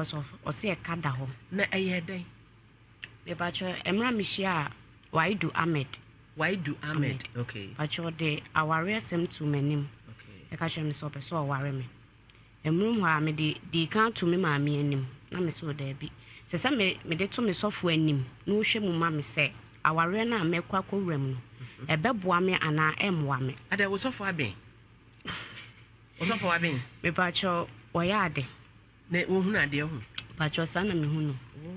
Ɔse ɛka da hɔ. Na ɛyɛɛ dɛn? Mepakyɛ mmerɛ a mehyiaa Waidu Ahmed. Waidu Ahmed, okay. Pakyɛ ɔde awareɛ sɛm too m'anim. Okay. Ɛka kyerɛ me sɛ ɔpɛ sɛ ɔware me. Mmerɛ mu hɔ a mede dii kan to me maame anim na me sɛ ɔdaabi. Sɛ sɛ me mede to me sɔfo anim na ɔhwɛ mu ma me sɛ awareɛ no a mɛkɔ akɔwura mu no ɛbɛboa me anaa ɛmmoa me. Adɛ wo sɔfo aben? Wo sɔfo aben? Mepakyɛ ɔyɛ ade. Na wohunu adeɛ ho. Patrɔ saa na mehu no. Oh.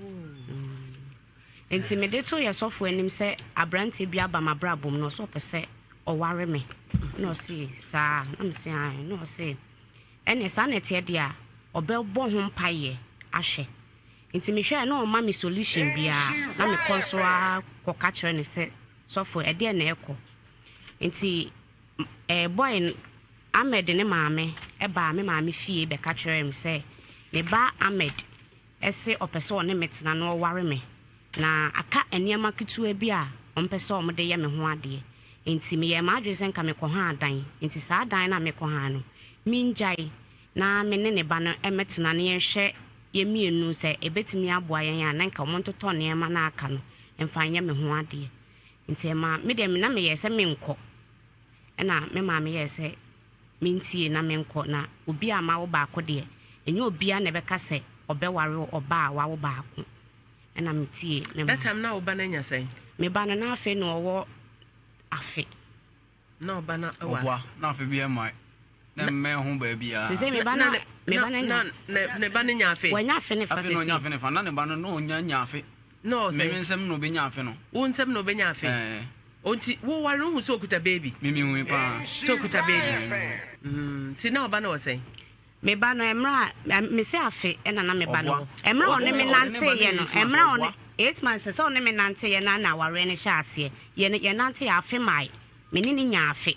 Nti mede to yɛ sɔfo anim sɛ aberanteɛ bi aba m'abrabɔ mu na ɔsɛ ɔpɛ sɛ ɔware me. Na ɔse saa na mese ae na ɔse ɛne saa na ɛteɛ deɛ a ɔbɛbɔ ho mpaeɛ ahwɛ. Nti mehwɛɛ na ɔma me solution biara na mekɔ nso ara kɔka kyerɛ no sɛ sɔfo ɛdeɛ na ɛkɔ. Nti Eh, boy no, Ahmed ne maame baa me maame fie bɛka kyerɛɛ me sɛ ne ba Ahmed se ɔpɛ sɛ ɔne me tena na ɔware me, na aka nneɛma ketewa bi a ɔmpɛ sɛ wɔde yɛ me ho adeɛ. Enti meyɛɛ m'adwene sɛ nka mekɔhaa dan. Enti saa dan no a mekɔhaa no, mengyae na me ne ne ba no mmɛtena na yɛnhwɛ yɛn mmienu sɛ ɛbɛtumi aboa yɛn a, na nka wɔntotɔ nneɛma no a aka no mfa nyɛ me ho adeɛ. Nti ɛmaa me deɛ na meyɛɛ sɛ menkɔ ɛna me maame yɛɛ sɛ mentie na menkɔ na obi a mawo baako deɛ ɛnyɛ obiara na ɛbɛka sɛ ɔbɛware ɔba a wawo baako ɛna metie me That maame. time na wo ba no anya sɛn? Me ba no na afei na ɔwɔ afe. Na ɔba no wɔ Ɔboa na afe bi ɛmmae na mmɛn ho baabiara. Sese me ba no me ba no anya. Na ne ba no nya afe. Wanya afe ne fa sese. Afe na ɔnya afe ne fa na ne ba no na ɔnya nya afe. Na ɔwɔ sɛn? Me nsam na ɔbɛnya afe no. Wo nsam na ɔbɛnya afe? Ɛɛ. Ɔnti wo ware no wohu sɛ ɔkuta baby? Me me hui paa. Sɛ ɔkuta baby. Mm, nti na ɔba no wɔ sɛn? Me ba no ɛmmerɛ a me se afe ɛna na me ba no wɔ. Ɛmmerɛ a ɔne me nanteeɛ no, ɛmmerɛ a ɔne, 8 months sɛ ɔne me nanteeɛ na na awareɛ no hyɛ aseɛ. Yɛ yɛ nanteeɛ afe mae. Me ne no nyaa afe.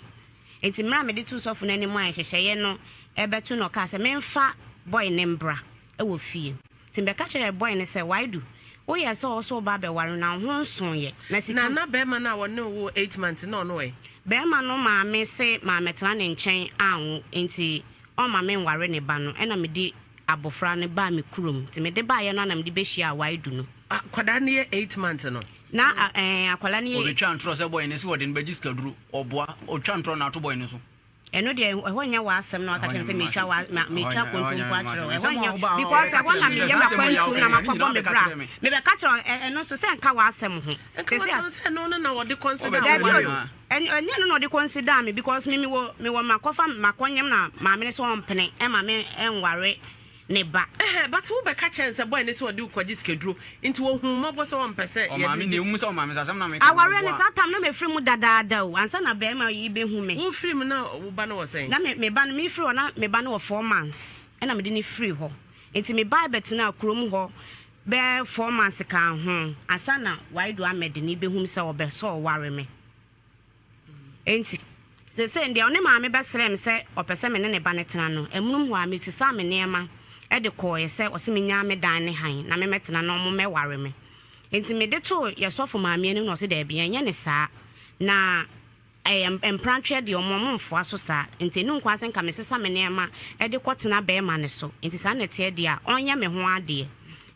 Nti mmerɛ a mede too sɔfo no anim a nhyehyɛeɛ no ɛbɛto no ɔkaa sɛ memfa boy no mbra ɛwɔ fie. Nti mebɛka kyerɛɛ boy no sɛ, Waidu, woyɛɛ sɛ ɔwɔ sɛ woba abɛware no na wo ho nsoeɛ, na sika. Na na bɛrima no a ɔne wo woo 8 months no na ɔno ɛ? Bɛrima no maame se mammɛtena ne nkyɛn anwo nti ɔmma menware ne ba no, ɛna mede abɔfra no baa me kurom. Nti mede baeɛ no ara na mede bɛhyiaa Waidu no. Akwadaa no yɛ 8 months no? Na ɛɛ akwadaa no yɛ. Ɔbɛtwa ntorɔ sɛ boy no se ɔde no bɛgye sikaduro, ɔboa, ɔtwa ntorɔ na ato boy no so. Ɛno deɛ ɛhɔ nyɛ w'asɛm na waka kyerɛ me sɛ metwa wa ma metwa kontompo akyerɛ wo. Ɛhɔ nyɛ because ɛhɔ na meyɛ m'akwantu na makɔbɔ me bra. Mebɛka kyerɛ wo ɛno nso sɛ nka w'asɛm ho. Nka w'asɛm sɛ ɛno no na wɔde consider Dabi wo o, ɛnyɛ ɛno na ɔde consider me because me mewɔ mewɔ makɔfa makɔnyem na maame no sɛ ɔmpene ɛma me ɛnware ne ba. Ɛhɛ but wo bɛka kyerɛ no sɛ boy no sɛ ɔde wo kɔgye sikaduro nti ɔhuu mmɔbɔ sɛ ɔmpɛ sɛ yɛde Ɔmaame wo nea gye ɔmu sɛ ɔmaame sɛ asɛm na meka no Awareɛ no ɔboa. saa tam na mefiri mu dadaada o ansa na barima yi bɛhu me. Wo firi mu na wo ba no wɔ sɛn? Na me me ba no mefiri hɔ na me ba no wɔ 4 months ɛna mede no firii hɔ nti me bae bɛtenaa kurom hɔ bɛyɛ 4 months kaa ho ansa na Waidu Ahmed no bɛhu me sɛ ɔbɛ sɛ ɔware me. Enti, seesei deɛ ɔne maame bɛsrɛɛ me sɛ ɔpɛ sɛ me ne ne ba no tena no, amunum hɔ ara mesesaa me nneɛma de kɔeɛ sɛ ɔse menyaa me dan ne hann na memmɛtena na wɔmmɛware me. Enti mede too yɛn sɔfo maame anim na ɔse daabi, ɛnyɛ ne saa. Na ɛyɛ mprantweɛ deɛ wɔn wɔmfoa so saa. Enti ɛnu nkwa sɛ nka mesesa me nneɛma de kɔtena barima no so. Enti saa na ɛteɛ deɛ a, ɔnyɛ me ho adeɛ.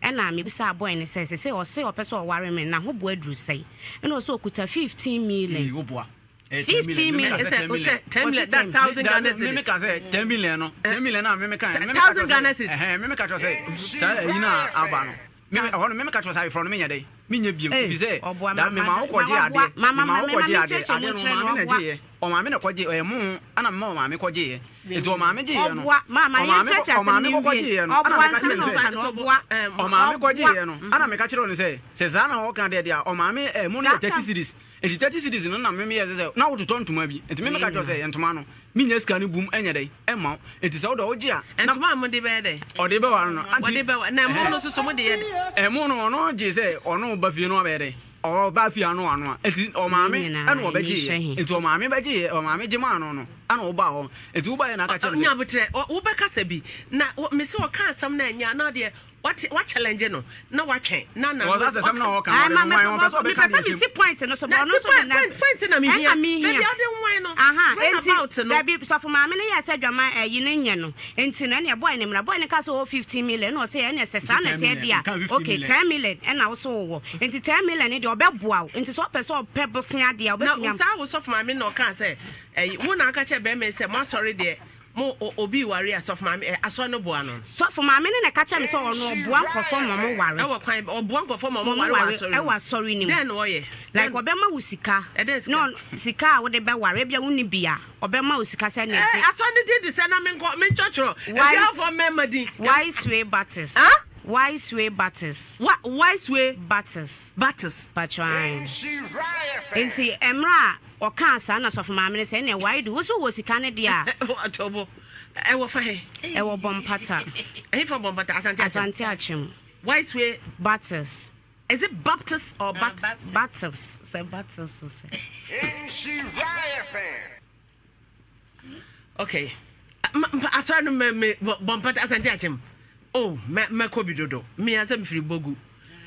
Ɛna mebisaa boy no sɛ sesei ɔse ɔpɛ sɛ ɔware me na n'ahoboa aduru sɛn? Ɛna ɔse ɔkuta 15 million. Ee, woboa. Ɛyɛ 10 15 million. Meme million. ka sɛ 10 million. 10 million, Ɔse that 10. thousand Ghana Meme cedis. ka sɛ 10 million no, 10 million na meme ka. Meme ka Thousand kyerɛ Ghana sɛ, cedis. ɛhɛn, meme ka kyerɛ sɛ saa ayi no a aba no. Meme ɛhɔ no meme ka kyerɛ sɛ ayeforɔ no menyɛ dɛn? Menyɛ biem. Ee, Ɛfiri sɛ ɔboa da ma mema ma wo kɔgye ma adeɛ. waboa ma ma Mema ma wo me ma kɔgye adeɛ. menkyerɛkyerɛ mu Adeɛ no nkyerɛ no ɔmaame na ɔboa. ɛgyeeɛ. Ɔmaame na kɔgye ɛyɛ mo ana mema ɔmaame kɔgyeeɛ. Nti ɔmaame gyeeɛ no, Ɔboa ma ma ɔmaame yɛnkyerɛkyerɛ asɛm ɔmaame no kɔkɔ nwie. gyeeɛ no, ana Ɔboa meka nsɛm kyerɛ na no sɛ ɔka no ɔboa. ɔmaame Ɔboa. kɔgyeeɛ no, ana meka kyerɛ no sɛ sɛ saa na ɔka deɛ deɛ a ɔmaame ɛmo no Saa yɛ 30 tam cedis. Nti 30 cedis no na me meyɛ sɛ sɛ na wototɔ ntoma bi. Nti me wei meka kyerɛ nyinaa. sɛ ntoma no menya sika no bum ɛnyɛ dɛn ɛmma wo. Nti sɛ wode wogye a na Ntoma a mode bɛyɛ dɛn? ɔde bɛware no. Anti Wɔde bɛwa na ɛmo ɛhɛn no nso so mode yɛ dɛn? ɛmo no ɔno gye sɛ ɔno ba fie no abɛyɛ dɛn? Ɔba fie ano ano a nti Wei ɔmaame nyinaa ɛna ani ɔbɛgyeeɛ. hwɛ he. Nti ɔmaame bɛgyeeɛ ɔmaame gye maa no no ɛna ɔbaa hɔ. Nti wobaeɛ na aka kyerɛ me sɛ Nyabotrɛ, wobɛkasa bi na mese ɔka asɛm no ɛnyɛ a na ɔdeɛ. Wate wa challenge no na watwɛn na na. Ɔsɛ asɛm na ɔka Ah, ɔde ma nwan ɔpɛ sɛ mepɛ ɔbɛka sɛ deɛ mesi ɛhyɛ mu. point no so Na bɔ ɔno si nso de point na point point na mehia. ɛna mehia. Baabi a ɔde nwan no. Aha, Round enti about no. dabi sɔfo maame no yɛ sɛ dwama ɛyi no nyɛ no nti no ɛne boy ne mmra boy no ka sɛ ɔwɔ 15 million na ɔsɛ ɛne sɛ saa na 10 ɛteɛ million, deɛ nka a 15 okay million. 10 million ɛna wo so wowɔ nti 10 million no deɛ ɔbɛboa wo nti sɛ ɔpɛ sɛ ɔpɛ bosea deɛ a Na ɔbɛtumi am saa wo sɔfo maame na ɔka sɛ ɛyi wo na aka kyerɛ bɛrima yi sɛ mo asɔre deɛ mo obi ware a sɔfo maame ɛ asɔre no boa no. Sɔfo maame no na ɛka kyerɛ me sɛ ɔno ɔboa nkurɔfoɔ ma ɔmo ware. Ɛwɔ kwan ɔboa nkurɔfoɔ ma ɔmo Ma ɔmo ware wɔ ware asɔre mu. ɛwɔ asɔre no mu. Dɛn na ɔyɛ? Like ɔbɛma wo sika. Ɛdɛn sika? Na sika a wode bɛware ebia wonni bi a ɔbɛma wo sika sɛ nea Ɛɛ gye. asɔre no din de sɛ na menkɔ mentwɔtwerɛ Wise afiafoɔ mmarima din. Wise Way Baptist. Huh? Wise Way Baptist. Wa Wise Way Baptist. Baptist. Patron. Nti mmerɛ a ɔkaa saa na sɔfo maame no sɛ ɛnna why do wo so wɔ sika no deɛ a. Ɔtɔbɔ ɛwɔ fa he. Ɛwɔ Bɔmpata. Ɛhe fa Bɔmpata Asante Akyem. Asante Akyem. Wise Way Baptist. Is it Baptist or Baptist? Baptist. Sɛ Baptist o sɛ. Okay. Asɔre no mɛ mɛ Bɔmpata Asante Akyem. Oh mɛ mɛkɔ bi dodo. Mi asɛ mi firi Bogu.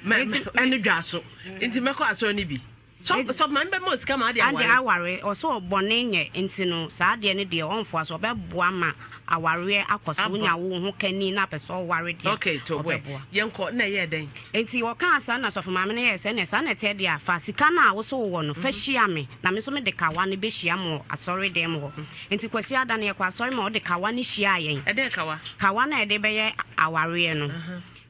Mɛ ɛne dwa so. Nti mɛkɔ asɔre no bi. Sɔ sɔ maame bɛ ma sika ma ade aware. Ade aware ɔsɛ ɔbɔne nyɛ nti no saa adeɛ no deɛ ɔnfoa so ɔbɛboa ma awareɛ akɔ so wonya wo ho kani na apɛ sɛ ɔware deɛ okay to boy ɔbɛboa. Yɛnkɔ na ɛyɛ dɛn. Nti ɔkaa saa na sɔfo maame no yɛɛ sɛ ɛneɛ saa na ɛteɛ deɛ a fa sika no a wo so wowɔ no fa hyia me na me nso mede kawa no bɛhyia mo wɔ asɔre dɛm hɔ. Nti Kwasiada no yɛkɔ asɔre ma ɔde kawa no hyiaa yɛn. Ɛdɛn kawa? Kawa no a yɛde bɛyɛ awareɛ no.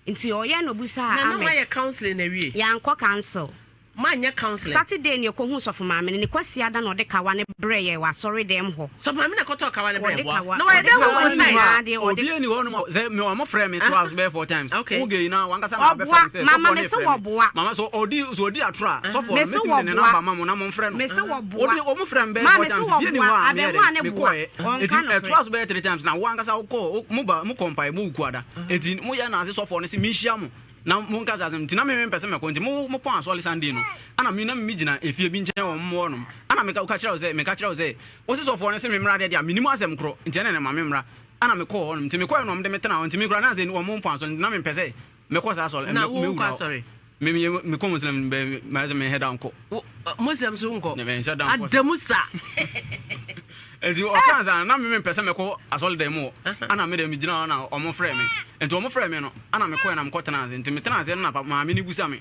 Nti ɔyɛɛ na ɔbisaa Na na Ahmed. moayɛ counseling awie? Yɛankɔ council. Moanyɛ counseling? Saturday na yɛkɔhuu sɔfo maame no, ne Kwasiada na ɔde kawa no brɛɛ yɛn wɔ asɔredɛm hɔ. Sɔfo maame na ɛkɔtɔɔ kawa no brɛɛ Ɔde mo? kawa, Na wayɛ ɔde dɛn wɔ kawa wo no side? nyinaa deɛ ɔde. Obi ani hɔ nom sɛ me wɔn frɛ me to bɛyɛ four times. Okay. Wo gay na wankasa na Ɔboa, abɛfrɛ me sɛ mama sɔfoɔ me ne se frɛ me. wɔboa. Mama so ɔdi so ɔdi atoro a sɔfoɔ no Me se mɛtumi de ne wɔboa. namba ma mo na mo mfrɛ no. Me se wɔboa. Ɔdi wɔn frɛ me bɛyɛ Maame four se times. Bie ni hɔ wɔboa, a meyɛ abɛɛmoa dɛ ne boa. mekɔɛ. Ɔnka Eti nokorɛ. ɛtoa so bɛyɛ three times na wo ankasa wokɔ mo ba mo kɔ mpae mo wuku ada. Eti mo yɛ na ase sɔfoɔ no se menhyia mo. Na mo nka saa asɛm nti na me mempɛ sɛ mɛkɔ nti mo mo pɔn asɔre Sunday no ana me na me gyina efie bi nkyɛn wɔ mo hɔ nom ana meka ka kyerɛ wo sɛ meka kyerɛ wo sɛ wo se sɔfoɔ no se me mmra deɛ deɛ a menim asɛm korɔ nti ɛna na ma me mmra ana mekɔɔ hɔ nom nti mekɔɛ no wɔn de me tena hɔ nti me kura na sɛ wɔn mo pɔn asɔre nti na mempɛ sɛ mɛkɔ saa asɔre Na wo mɛwura nkɔ hɔ asɔre? me me mekɔ Muslim bɛ mɛ sɛ menhɛ da nkɔ Wo Muslim so nkɔ? Ne menhyɛ da nkɔ Adamu sa. Nti ɔkaa saa na me mempɛ sɛ mɛkɔ asɔredan mu hɔ. Ana me deɛ megyina hɔ na ɔmo frɛ me. Nti ɔmo frɛ me no, ana mekɔɛ na mekɔ tenaa ase. Nti metena ase no na maame no busa me.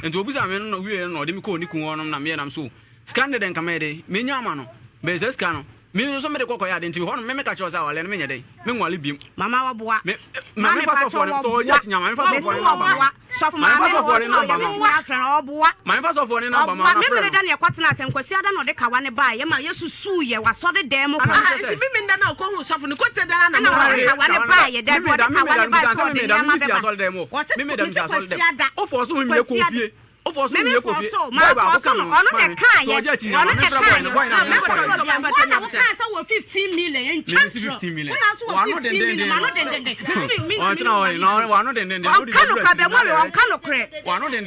Nti ɔbusa me no na ɔwieɛ no na ɔde me kɔɔ ne kun hɔ nom na meyɛ nam so sika no deɛ nka mɛyɛ dɛn menya ama no. Bɛyɛ saa sika no me nso mede kɔ kɔyɛ ade nti hɔ no me meka kyerɛ sɛ awareɛ no menyɛ dɛn menwale biom. Mama wɔboa. Me ma Maame mefa pakyɛ sɔfoɔ no sɛ ɔyɛ wɔboa. akyinya ma mefa Mese sɔfoɔ no namba ma. wɔboa. Sɔfo Ma mefa maame no sɔfoɔ no ɔsɛ namba ɔyɛ ma. mɛtumi afrɛ no ɔboa. Ma mefa sɔfoɔ no namba ma Ɔboa na me frɛ mene no. da ne ɛkɔtena asɛm Kwasiada na ɔde kawa ne baeɛ yɛma yɛsusuu yɛ wɔ asɔre dan mu Ana hɔ. mekyɛ Aha, sɛ nti mimi nda na ɔkɔhu sɔfo no kɔte da na Ɛna mo ɔde ware. kawa ne baeɛ dabi ɔde kawa ne baeɛ sɛ ɔde nneɛma bɛba. Ɔse mese Kwasiada Kwasiada Meme fɔɔ so, maa fɔɔ so no, ɔno na ɛkaayɛ, ɔno na ɛkaayɛ, na mɛfɔ so bia, wɔn na wokaa sɛ wɔ 15 million, ntwa ntorɔ, wo na so wɔ 15 million, ma no dendenden, mese me me ntumi ne ma ne ɔnka nokorɛ, abɛmoa wei ɔnka nokorɛ,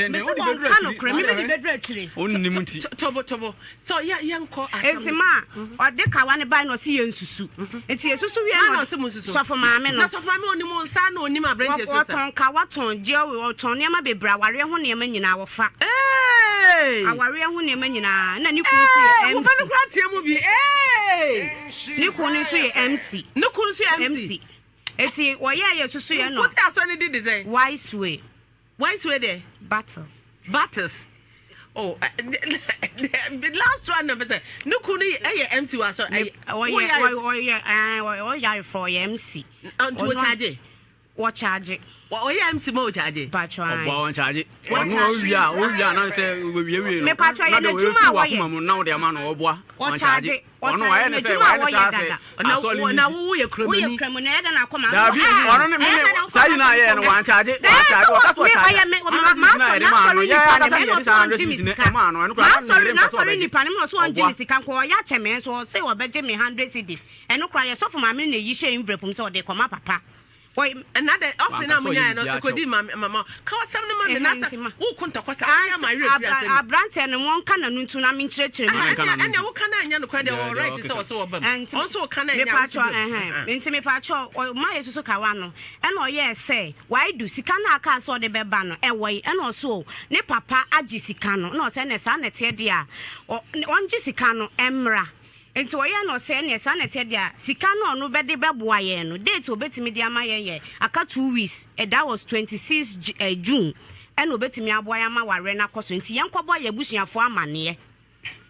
mese wɔnka nokorɛ, me mede bɛduru akyire. Tobo tobo so yɛ yɛnkɔ asɛm Enti ma ɔde kawa no bae na ɔse yɛnsusu. Nti yɛsusu wie Hwan na na ɔse monsusu? sɔfo maame no. Na sɔfo maame onim nsa na onim aberanteɛ so nsa. Wɔtɔn kawa, tɔn jewelry, wɔtɔn nneɛma bebree, awareɛ ho nneɛma nyinaa wɔfa. Hey! Awareɛ ho nneɛma nyinaa. Na ne kunu nso yɛ Hey! MC. Wo ba no koraa teɛ mu bi. Hey! Ne kunu no nso yɛ MC. Ne kunu nso yɛ MC. MC. Eti wɔyɛɛ yɛsusu yɛ no. Wote asɔre no di de sɛn? Wise way. Wise way deɛ? Battles. Battles. Oh, the last one na bɛ ne kunu yɛ MC wɔ asɔre. Ɔyɛ ɔyɛ ɔyɛ ayeforo ɔyɛ MC. Nti wɔ charge. Wɔ charge. Ɔyɛ MC ma wɔ charge. Patro ayi. Ɔbɔ wɔn charge. Ɔno owia owia na sɛ owie wie no. Me patro yɛ n'adwuma a wɔyɛ. Na de na wɔde ama no ɔboa. Wɔ charge. Ɔno wayɛ ne sɛ wayɛ ne saa sɛ asɔre ni. Na wo yɛ kramoni. Woyɛ kramoni ɛyɛ dɛ na akɔma. Dabi ɔno ne me saa yi na ayɛ no wɔn charge wɔn charge wɔka so ɔcharge. Masɔre nipa ne mɛ ɔsɔ ɔngye mi sika. Masɔre nipa ne mɛ ɔsɔ ɔngye mi sika nko ɔyɛ akyɛ mɛ nso ɔsɛ ɔbɛgye mi hundred cedis ɛno kora yɛ sɔfo maame na eyi hyɛ envelope mu sɛ ɔde kɔma papa. Ɛna dɛ ɔfiri na mo nyaeɛ no ɛkɔdi ma mama ka wasɛm no ma me na sɛ woko ntɔkwa sɛ woyɛ ama awerɛ firi asɛm aberanteɛ no wɔnka n'ano ntu na menkyerɛkyerɛ mu ɛnea woka no anyɛ nokorɛ deɛ wɔ right sɛ ɔsɛ wɔba mu ɔnso woka no anyɛ nti mepakyɛ ma yɛ susu kawa no ɛna ɔyɛɛ sɛ waidu sika no aka sɛ ɔde bɛba no ɛwɔ yi ɛna ɔso ne papa agye sika no na ɔsɛ ɛnɛ saa na ɛteɛ deɛ a ɔngye sika no ɛmmra Nti ɔyɛɛ no ɔsɛ ɛneɛ saa na ɛteɛ deɛ a sika no a ɔno bɛde bɛboa yɛn no date a ɔbɛtumi de ama yɛn yɛ aka 2 weeks, that was 26 June, ɛna ɔbɛtumi aboa yɛn ama awareɛ no akɔ so, nti yɛnkɔbɔ yɛn abusuafoɔ amaneɛ.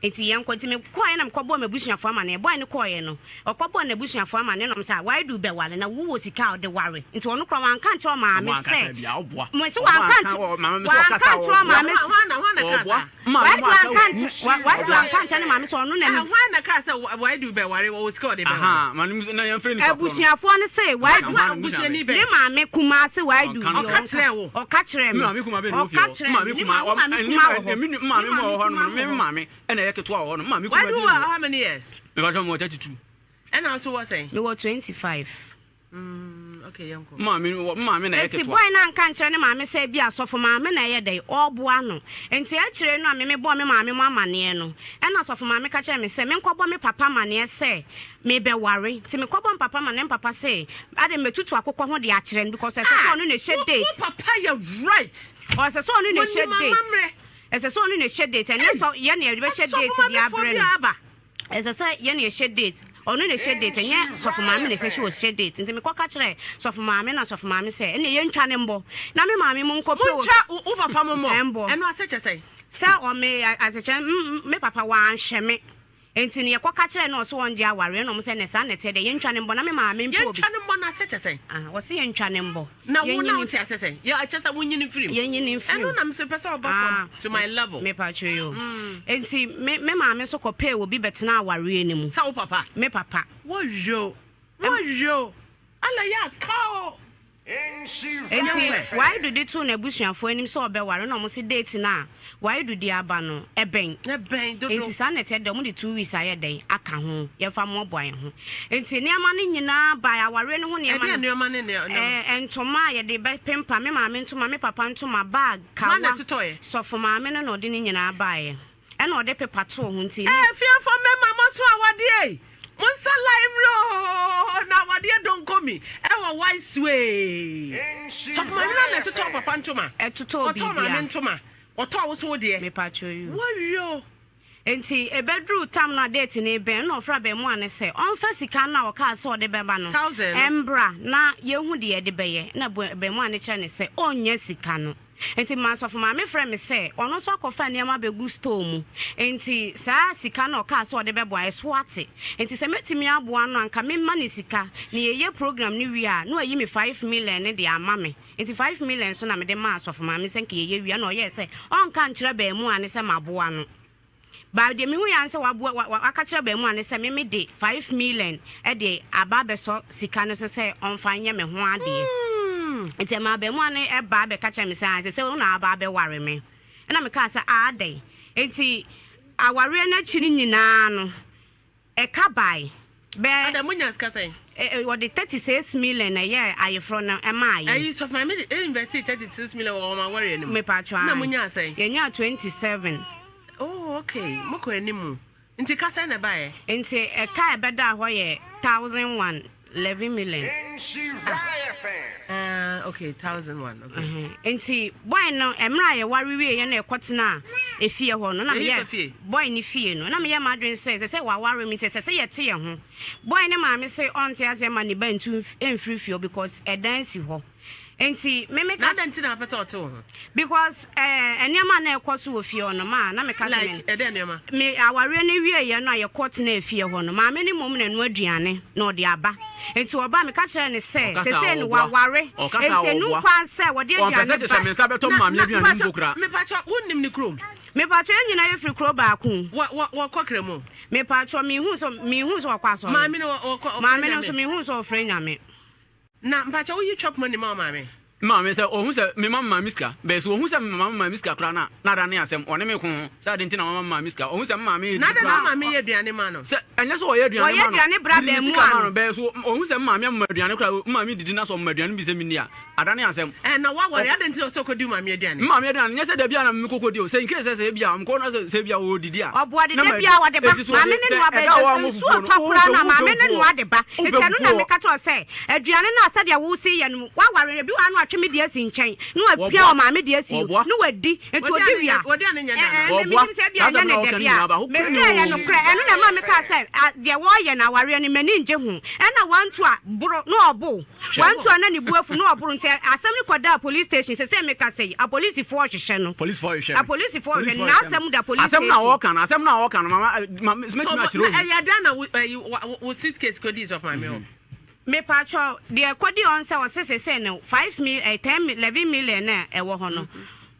Nti yɛnkɔ, nti mekɔɛ na mekɔbɔɔ m'abusuafoɔ amaneɛ. Boy no kɔɔeɛ no, ɔkɔbɔɔ n'abusuafoɔ amaneɛ na ɔmo sɛ why do bɛware na wowɔ sika a ɔde ware, nti ɔno koraa wanka nkyerɛ ɔmaame sɛ mese wanka nkyerɛ ɔmaame sɛ Maame mu asɛ wo. Wadu anka nkyɛn ne maame sɛ ɔno na ne. Hwan na kaa sɛ Wadu bɛware wɔwɔ sika ɔde bɛware? Maame mu na yɛn fɛ nipa korɔ no. Abusuafoɔ no se Wadu. Abusuani bɛn? Ne maame kumaa se Wadu. Ɔka kyerɛ wo. Ɔka kyerɛ me. Maame kumaa bɛn na ofie hɔ? Maame kumaa wɔ ne maame mu maame mu wɔ hɔ nom me maame ɛna ɛyɛ ketewa wɔ hɔ nom maame kumaa bi. Wadu wɔ how many years? Mepatwa mo wɔ 32. Ɛna nso wɔ sɛn? Mewɔ 25. Maame maame na ɛyɛ Enti ketewa. boy no anka ankyerɛ ne maame sɛ ebia asɔfo maame na ɛyɛ dɛn, ɔreboa no. Enti akyire no a me mebɔɔ me maame mu amaneɛ no, ɛna asɔfo maame ka kyerɛɛ me sɛ menkɔbɔ me papa amaneɛ sɛ merebɛware. Nti mekɔbɔɔ me papa amaneɛ, me papa se adɛn mɛtutu akokɔ ho de akyerɛ no because ɛsɛ sɛ ɔno na ɛhyɛ Wo date. papa yɛ right. Ɔsɛ sɛ ɔno na ɛhyɛ Wɔnim date. amammerɛ. Ɛsɛ sɛ ɔno na ɛhyɛ date, ɛnyɛ sɛ yɛn na yɛde bɛhyɛ Asɔfo date de maamefoɔ abrɛ bi no. aba. Ɛsɛ sɛ yɛn na yɛhyɛ date, ɔno na ɛhyɛ date, ɛnyɛ sɔfo maame na ɛsɛ sɛ ɔhyɛ date. Nti mekɔka kyerɛɛ sɔfo maame na sɔfo maame sɛ ɛnneɛ yɛntwa no mbɔ na me maame mu nkɔpɛ o. Montwa wo papa mo mmɔ? Mbɔ. Ɛno ase kyɛ sɛn? Sɛ ɔme asekyɛ me papa wanhwɛ me nti no yɛkɔka kyerɛɛ no ɔse ɔngye awareɛ na ɔmo sɛ nɛ saa na ɛteɛ deɛ yɛntwa no mbɔ na me maame mpɛ obi. Yɛntwa no mmɔ no ase kyɛ sɛn? Ah, ɔse yɛntwa no mbɔ. Na wo na wote ase sɛn? Yɛ ɛkyɛ sɛ wonyini mfiri mu. Yɛnyini mfiri mu. Ɛno na mesɛ pɛ sɛ ɔba fam to my level. Mepatwo yo. Enti me me maame nso kɔpɛɛ obi bɛtenaa awareɛ no mu. Sɛ wo papa? Me papa. Woyo, woyo, ala yɛ aka o. Enti Waidu de too n'abusuafoɔ anim sɛ ɔbɛware na wɔn se date no a Waidu de aba no ɛbɛn. Ɛbɛn dodo. Enti saa na ɛteɛ deɛ wɔde 2 weeks ayɛ dɛn aka ho yɛmfa mmoaboa yɛn ho. Enti nneɛma no nyinaa bae, awareɛ no ho nneɛma Ɛdeɛn no. nneɛma ne nneɛma? Ɛɛ ntoma a yɛde bɛpempa, me maame ntoma, me papa ntoma, bag, kawa. Hwan na ɛtotɔeɛ? Sɔfo maame no na ɔde ne nyinaa baeɛ. Ɛna ɔde pepa too ho nti. Ɛɛ fiafo mmarima mo so awadeɛ ei, mo nsa line mmra oo, na awadeɛ donkomi ɛwɔ wise way. Sɔfo maame no na ɛtotɔɔ papa ntoma. Ɛtotɔɔ Ɔtɔɔ maame biribiara. ntoma, ɔtɔɔ wo so wo deɛ. Mepatwo you. Wɔwie o. Enti ɛbɛduruu tam no a date no rebɛn no na ɔfrɛɛ abarimaa no sɛ ɔmfa sika no a ɔkaa sɛ ɔde bɛba no Thousand no. mmra na yɛnhu deɛ yɛde bɛyɛ. Na abarimaa no kyerɛɛ no sɛ ɔnnya sika no. Enti ma sɔfo maame frɛɛ me sɛ ɔno nso akɔfa nneɛma abɛgu store mu. Enti saa sika no a ɔkaa sɛ ɔde bɛboa, ɛso ate. Enti sɛ mɛtumi aboa no a, anka memma no sika na yɛyɛ program no wie a, na wayi me 5 million no de ama me. Enti 5 million nso na mede maa sɔfo maame sɛ nka yɛyɛ wie a, na ɔyɛɛ sɛ ɔnka nkyerɛ abarimaa no sɛ maboa no. But deɛ mehu yɛ ara ne sɛ waboa, wa, wa, waka kyerɛ abarimaa no sɛ me mede 5 million de aba abɛsɔ sika no so sɛ ɔmfa nyɛ me ho adeɛ. Nti ɛmaa abarimaa no ba abɛka kyerɛ me sɛ, ah, ɛsɛ sɛ wo na aba abɛware me. Ɛna mekaa sɛ, ah, adɛn? Nti awareɛ no akyi no nyinaa no, ɛka bae. Bɛɛ. Ada, monya sika sɛn? Wɔde 36 million na ɛyɛɛ ayeforɔ no ɛmaa yɛn. Ayi, sɔfo maame de invest 36 million wɔ wɔn awareɛ no mu. Mepatwa. Na monya sɛn? Yɛnyaa 27. Oh, okay. Mokɔ anim. Nti ka sɛn na ɛbaeɛ? Nti ɛka a ɛbɛdaa hɔ yɛ 1001, 11 million. Ah, okay, 1001. Okay. Nti boy no, mmerɛ a yɛware wieɛ na ɛkɔtena efie hɔ no, na meyɛ boy ne fie no, na meyɛ m'adwene sɛ ɛsɛ sɛ waware me nti ɛsɛ sɛ yɛte yɛn ho. Boy ne maame sɛ ɔnte aseɛ ma ne ba ntu mfiri fie hɔ because ɛdan si hɔ. Nti me meka. Na adɛn nti na apɛ sɛ ɔte wo ho? Because ɛɛ nneɛma a na ɛkɔ so wɔ fie hɔ no ma na meka sɛ Like ɛdɛn nneɛma? Me awareɛ no wieɛ no a yɛkɔ tena fie hɔ no, maame no mmom na ɛnoa aduane na ɔde aba. Nti ɔba a meka kyerɛɛ no sɛ Ɔkasa a sesei no ɔboa. waware Ɔkasa a nti ɛnu ɔboa. kwan sɛ wɔde Ɔmpɛ sɛ aduane kyɛ ba. sɛ me nsa bɛtɔ maame aduane mpo koraa. Mepakyɛ wonnim ne kurom? Mepakyɛ yɛn nyinaa yɛfiri kuro baako mu. Wɔ wɔ wɔkɔ Kremo? Mepakyɛ mehu sɛ mehu sɛ wɔkɔ asɔre. Maame no wɔ wɔkɔ ɔfrɛ Maame no Nyame? nso mehu sɛ ɔfrɛ Nyame. Na mpakyɛ woyi chop money ma wo maame? Me maame, sɛ ɔhu sɛ mema me maame sika, bɛɛ sɛ ɔhu sɛ mema me maame sika koraa no a, na ada ne asɛm, ɔne me ko ho, sɛ adɛn nti na mama me maame sika, ɔhu sɛ me maame yɛ Na didi adɛn na koraa wo maame yɛ aduane ma no? Sɛ, ɛnyɛ sɛ ɔyɛ aduane Wɔyɛ ma no, aduane bra mede ne bɛɛmoa sika ma no. no, bɛɛ so ɔhu sɛ me maame ama me aduane koraa, me maame didi na sɛ ɔma me aduane bi sɛ menni a, ada ne asɛm. Ɛɛ, na woaware, Ɔ, adɛn nti na ɔsɛ ɔkɔdi wo maame aduane? Me maame aduane, nyɛ sɛ da biara na mekɔkɔdi o, sɛ in case sɛ sɛ ebia mekɔ na sɛ sɛ ebia ɔredidi a, Ɔboa de na da madi. biara ɔde ba. Enti sɛ Maame ɔde, ne sɛ noa ɛda a bɛ wɔammɔ nsuo fufuo no, tɔ koraa wopɛ no a wopɛ maame ne fufuo, noa de ba. wopɛ Nti ɛno na fufuo. meka kyerɛ wo sɛ aduane no a sɛdeɛ wose yɛ no woaware no ebi wɔ ha na watwe me deɛ asi nkyɛn na wapia Wɔboa. ɔmaame deɛ asi Wɔboa. na wadi. Nti ɔdi W'aduane wie a nyɛ w'aduane nyɛ dɛ ɛɛ anaa? me Wɔboa. menim sɛ ebia Saa ɛnyɛ asɛm ne no a dɛ wɔka no deɛ nyinaa a ba ho mese kura ni ɛyɛ oo. nokorɛ. Ɛno na ɛma mekaa sɛ a deɛ wɔreyɛ no awareɛ no m'ani ngye ho. Ɛna wantu a boro na ɔbo. Hwɛ. Wantu a na ne bo afu na ɔboro nti asɛm no kɔdaa police station. Sesei mekasa yi apolisifoɔ rehwehwɛ no. Polisifoɔ rehwehwɛ me. Apolisifoɔ rehwɛ no. Polisifoɔ rehwehwɛ me. N'asɛm da police Asɛm no a station. wɔka no, asɛm no a wɔka no, mama, eh, ma, So mɛtumi ɔbɔ akyerɛ na obi. ɛyɛ dɛn na wo ɛyi wo wo suitcase kɔdii sɔfo maame hɔ? Mepakyɛw, deɛ ɛkɔdi hɔ nsɛ ɔse sesei no five mil eh, ten mil 11 million na ɛwɔ hɔ no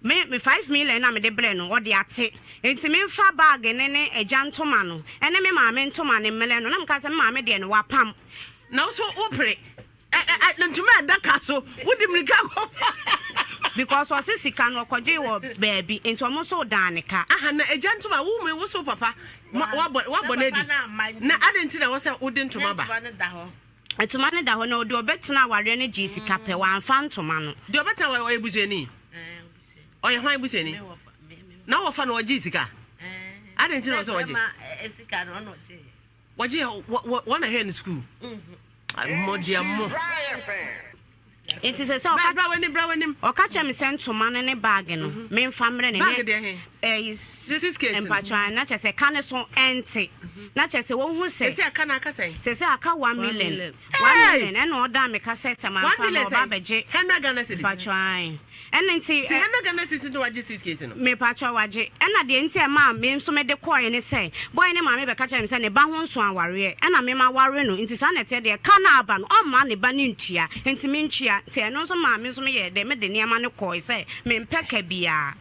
me me five million na mede brɛ no ɔde ate nti memfa bag ne ne agya ntoma no ɛne me maame ntoma no mmerɛ no na meka sɛ me maame deɛ no wapam. Na wo so wopere ɛ ɛ ɛ ntoma a ɛda ka so wode mmirika kɔfa. Because ɔse sika no ɔkɔgyee wɔ baabi nti ɔmo nso dan ne ka. Aha na agya ntoma wo me wo so papa ma wabɔ wabɔ no adi na adɛn nti na ɛwɔ sɛ wode ntoma ba. Ntoma no da hɔ na ɔde ɔbɛtena awareɛ no gyee sika pɛ wamfa ntoma no. Deɛ ɔbɛtena awareɛ ɔyɛ busuani ɔyɛ hwan busuani na wɔfa no ɔgyee sika adɛn nti na ɔsɛ ɔgye. Wɔgye wɔn na hwɛ no sukuu. Mmɔdeammɔ. Nti sɛ sɛ ɔka bra w'anim bra w'anim. Ɔka kyerɛ me sɛ ntoma no ne baage no mhm. memfa mmerɛ ne baage deɛ he ɛyi suitcase mpatwa na kyerɛ sɛ ka ne so ɛnte mhm. na kyerɛ sɛ wɔhu sɛ sɛ aka na aka sɛ sɛ sɛ aka 1 million 1 million ɛna ɔda me ka sɛ sɛ mamfa no ɔba abɛgye 100 Ghana cedis mpatwa Ɛno nti. Nti hundred Ghana cedis na wagye suitcase no? Mepakyɛw, wagye. Ɛna deɛ nti a ɛmaa me nso mede kɔɔeɛ ne sɛ, boy no maame bɛka kyerɛɛ me sɛ ne ba ho nso awareɛ, ɛna me maware no, nti saa na ɛteɛ deɛ, ka no a aba no, ɔmma ne ba no ntua, nti mentua. Nti ɛno nso maa me nso meyɛɛ dɛn, mede nneɛma no kɔɔe sɛ mempɛ ka biara.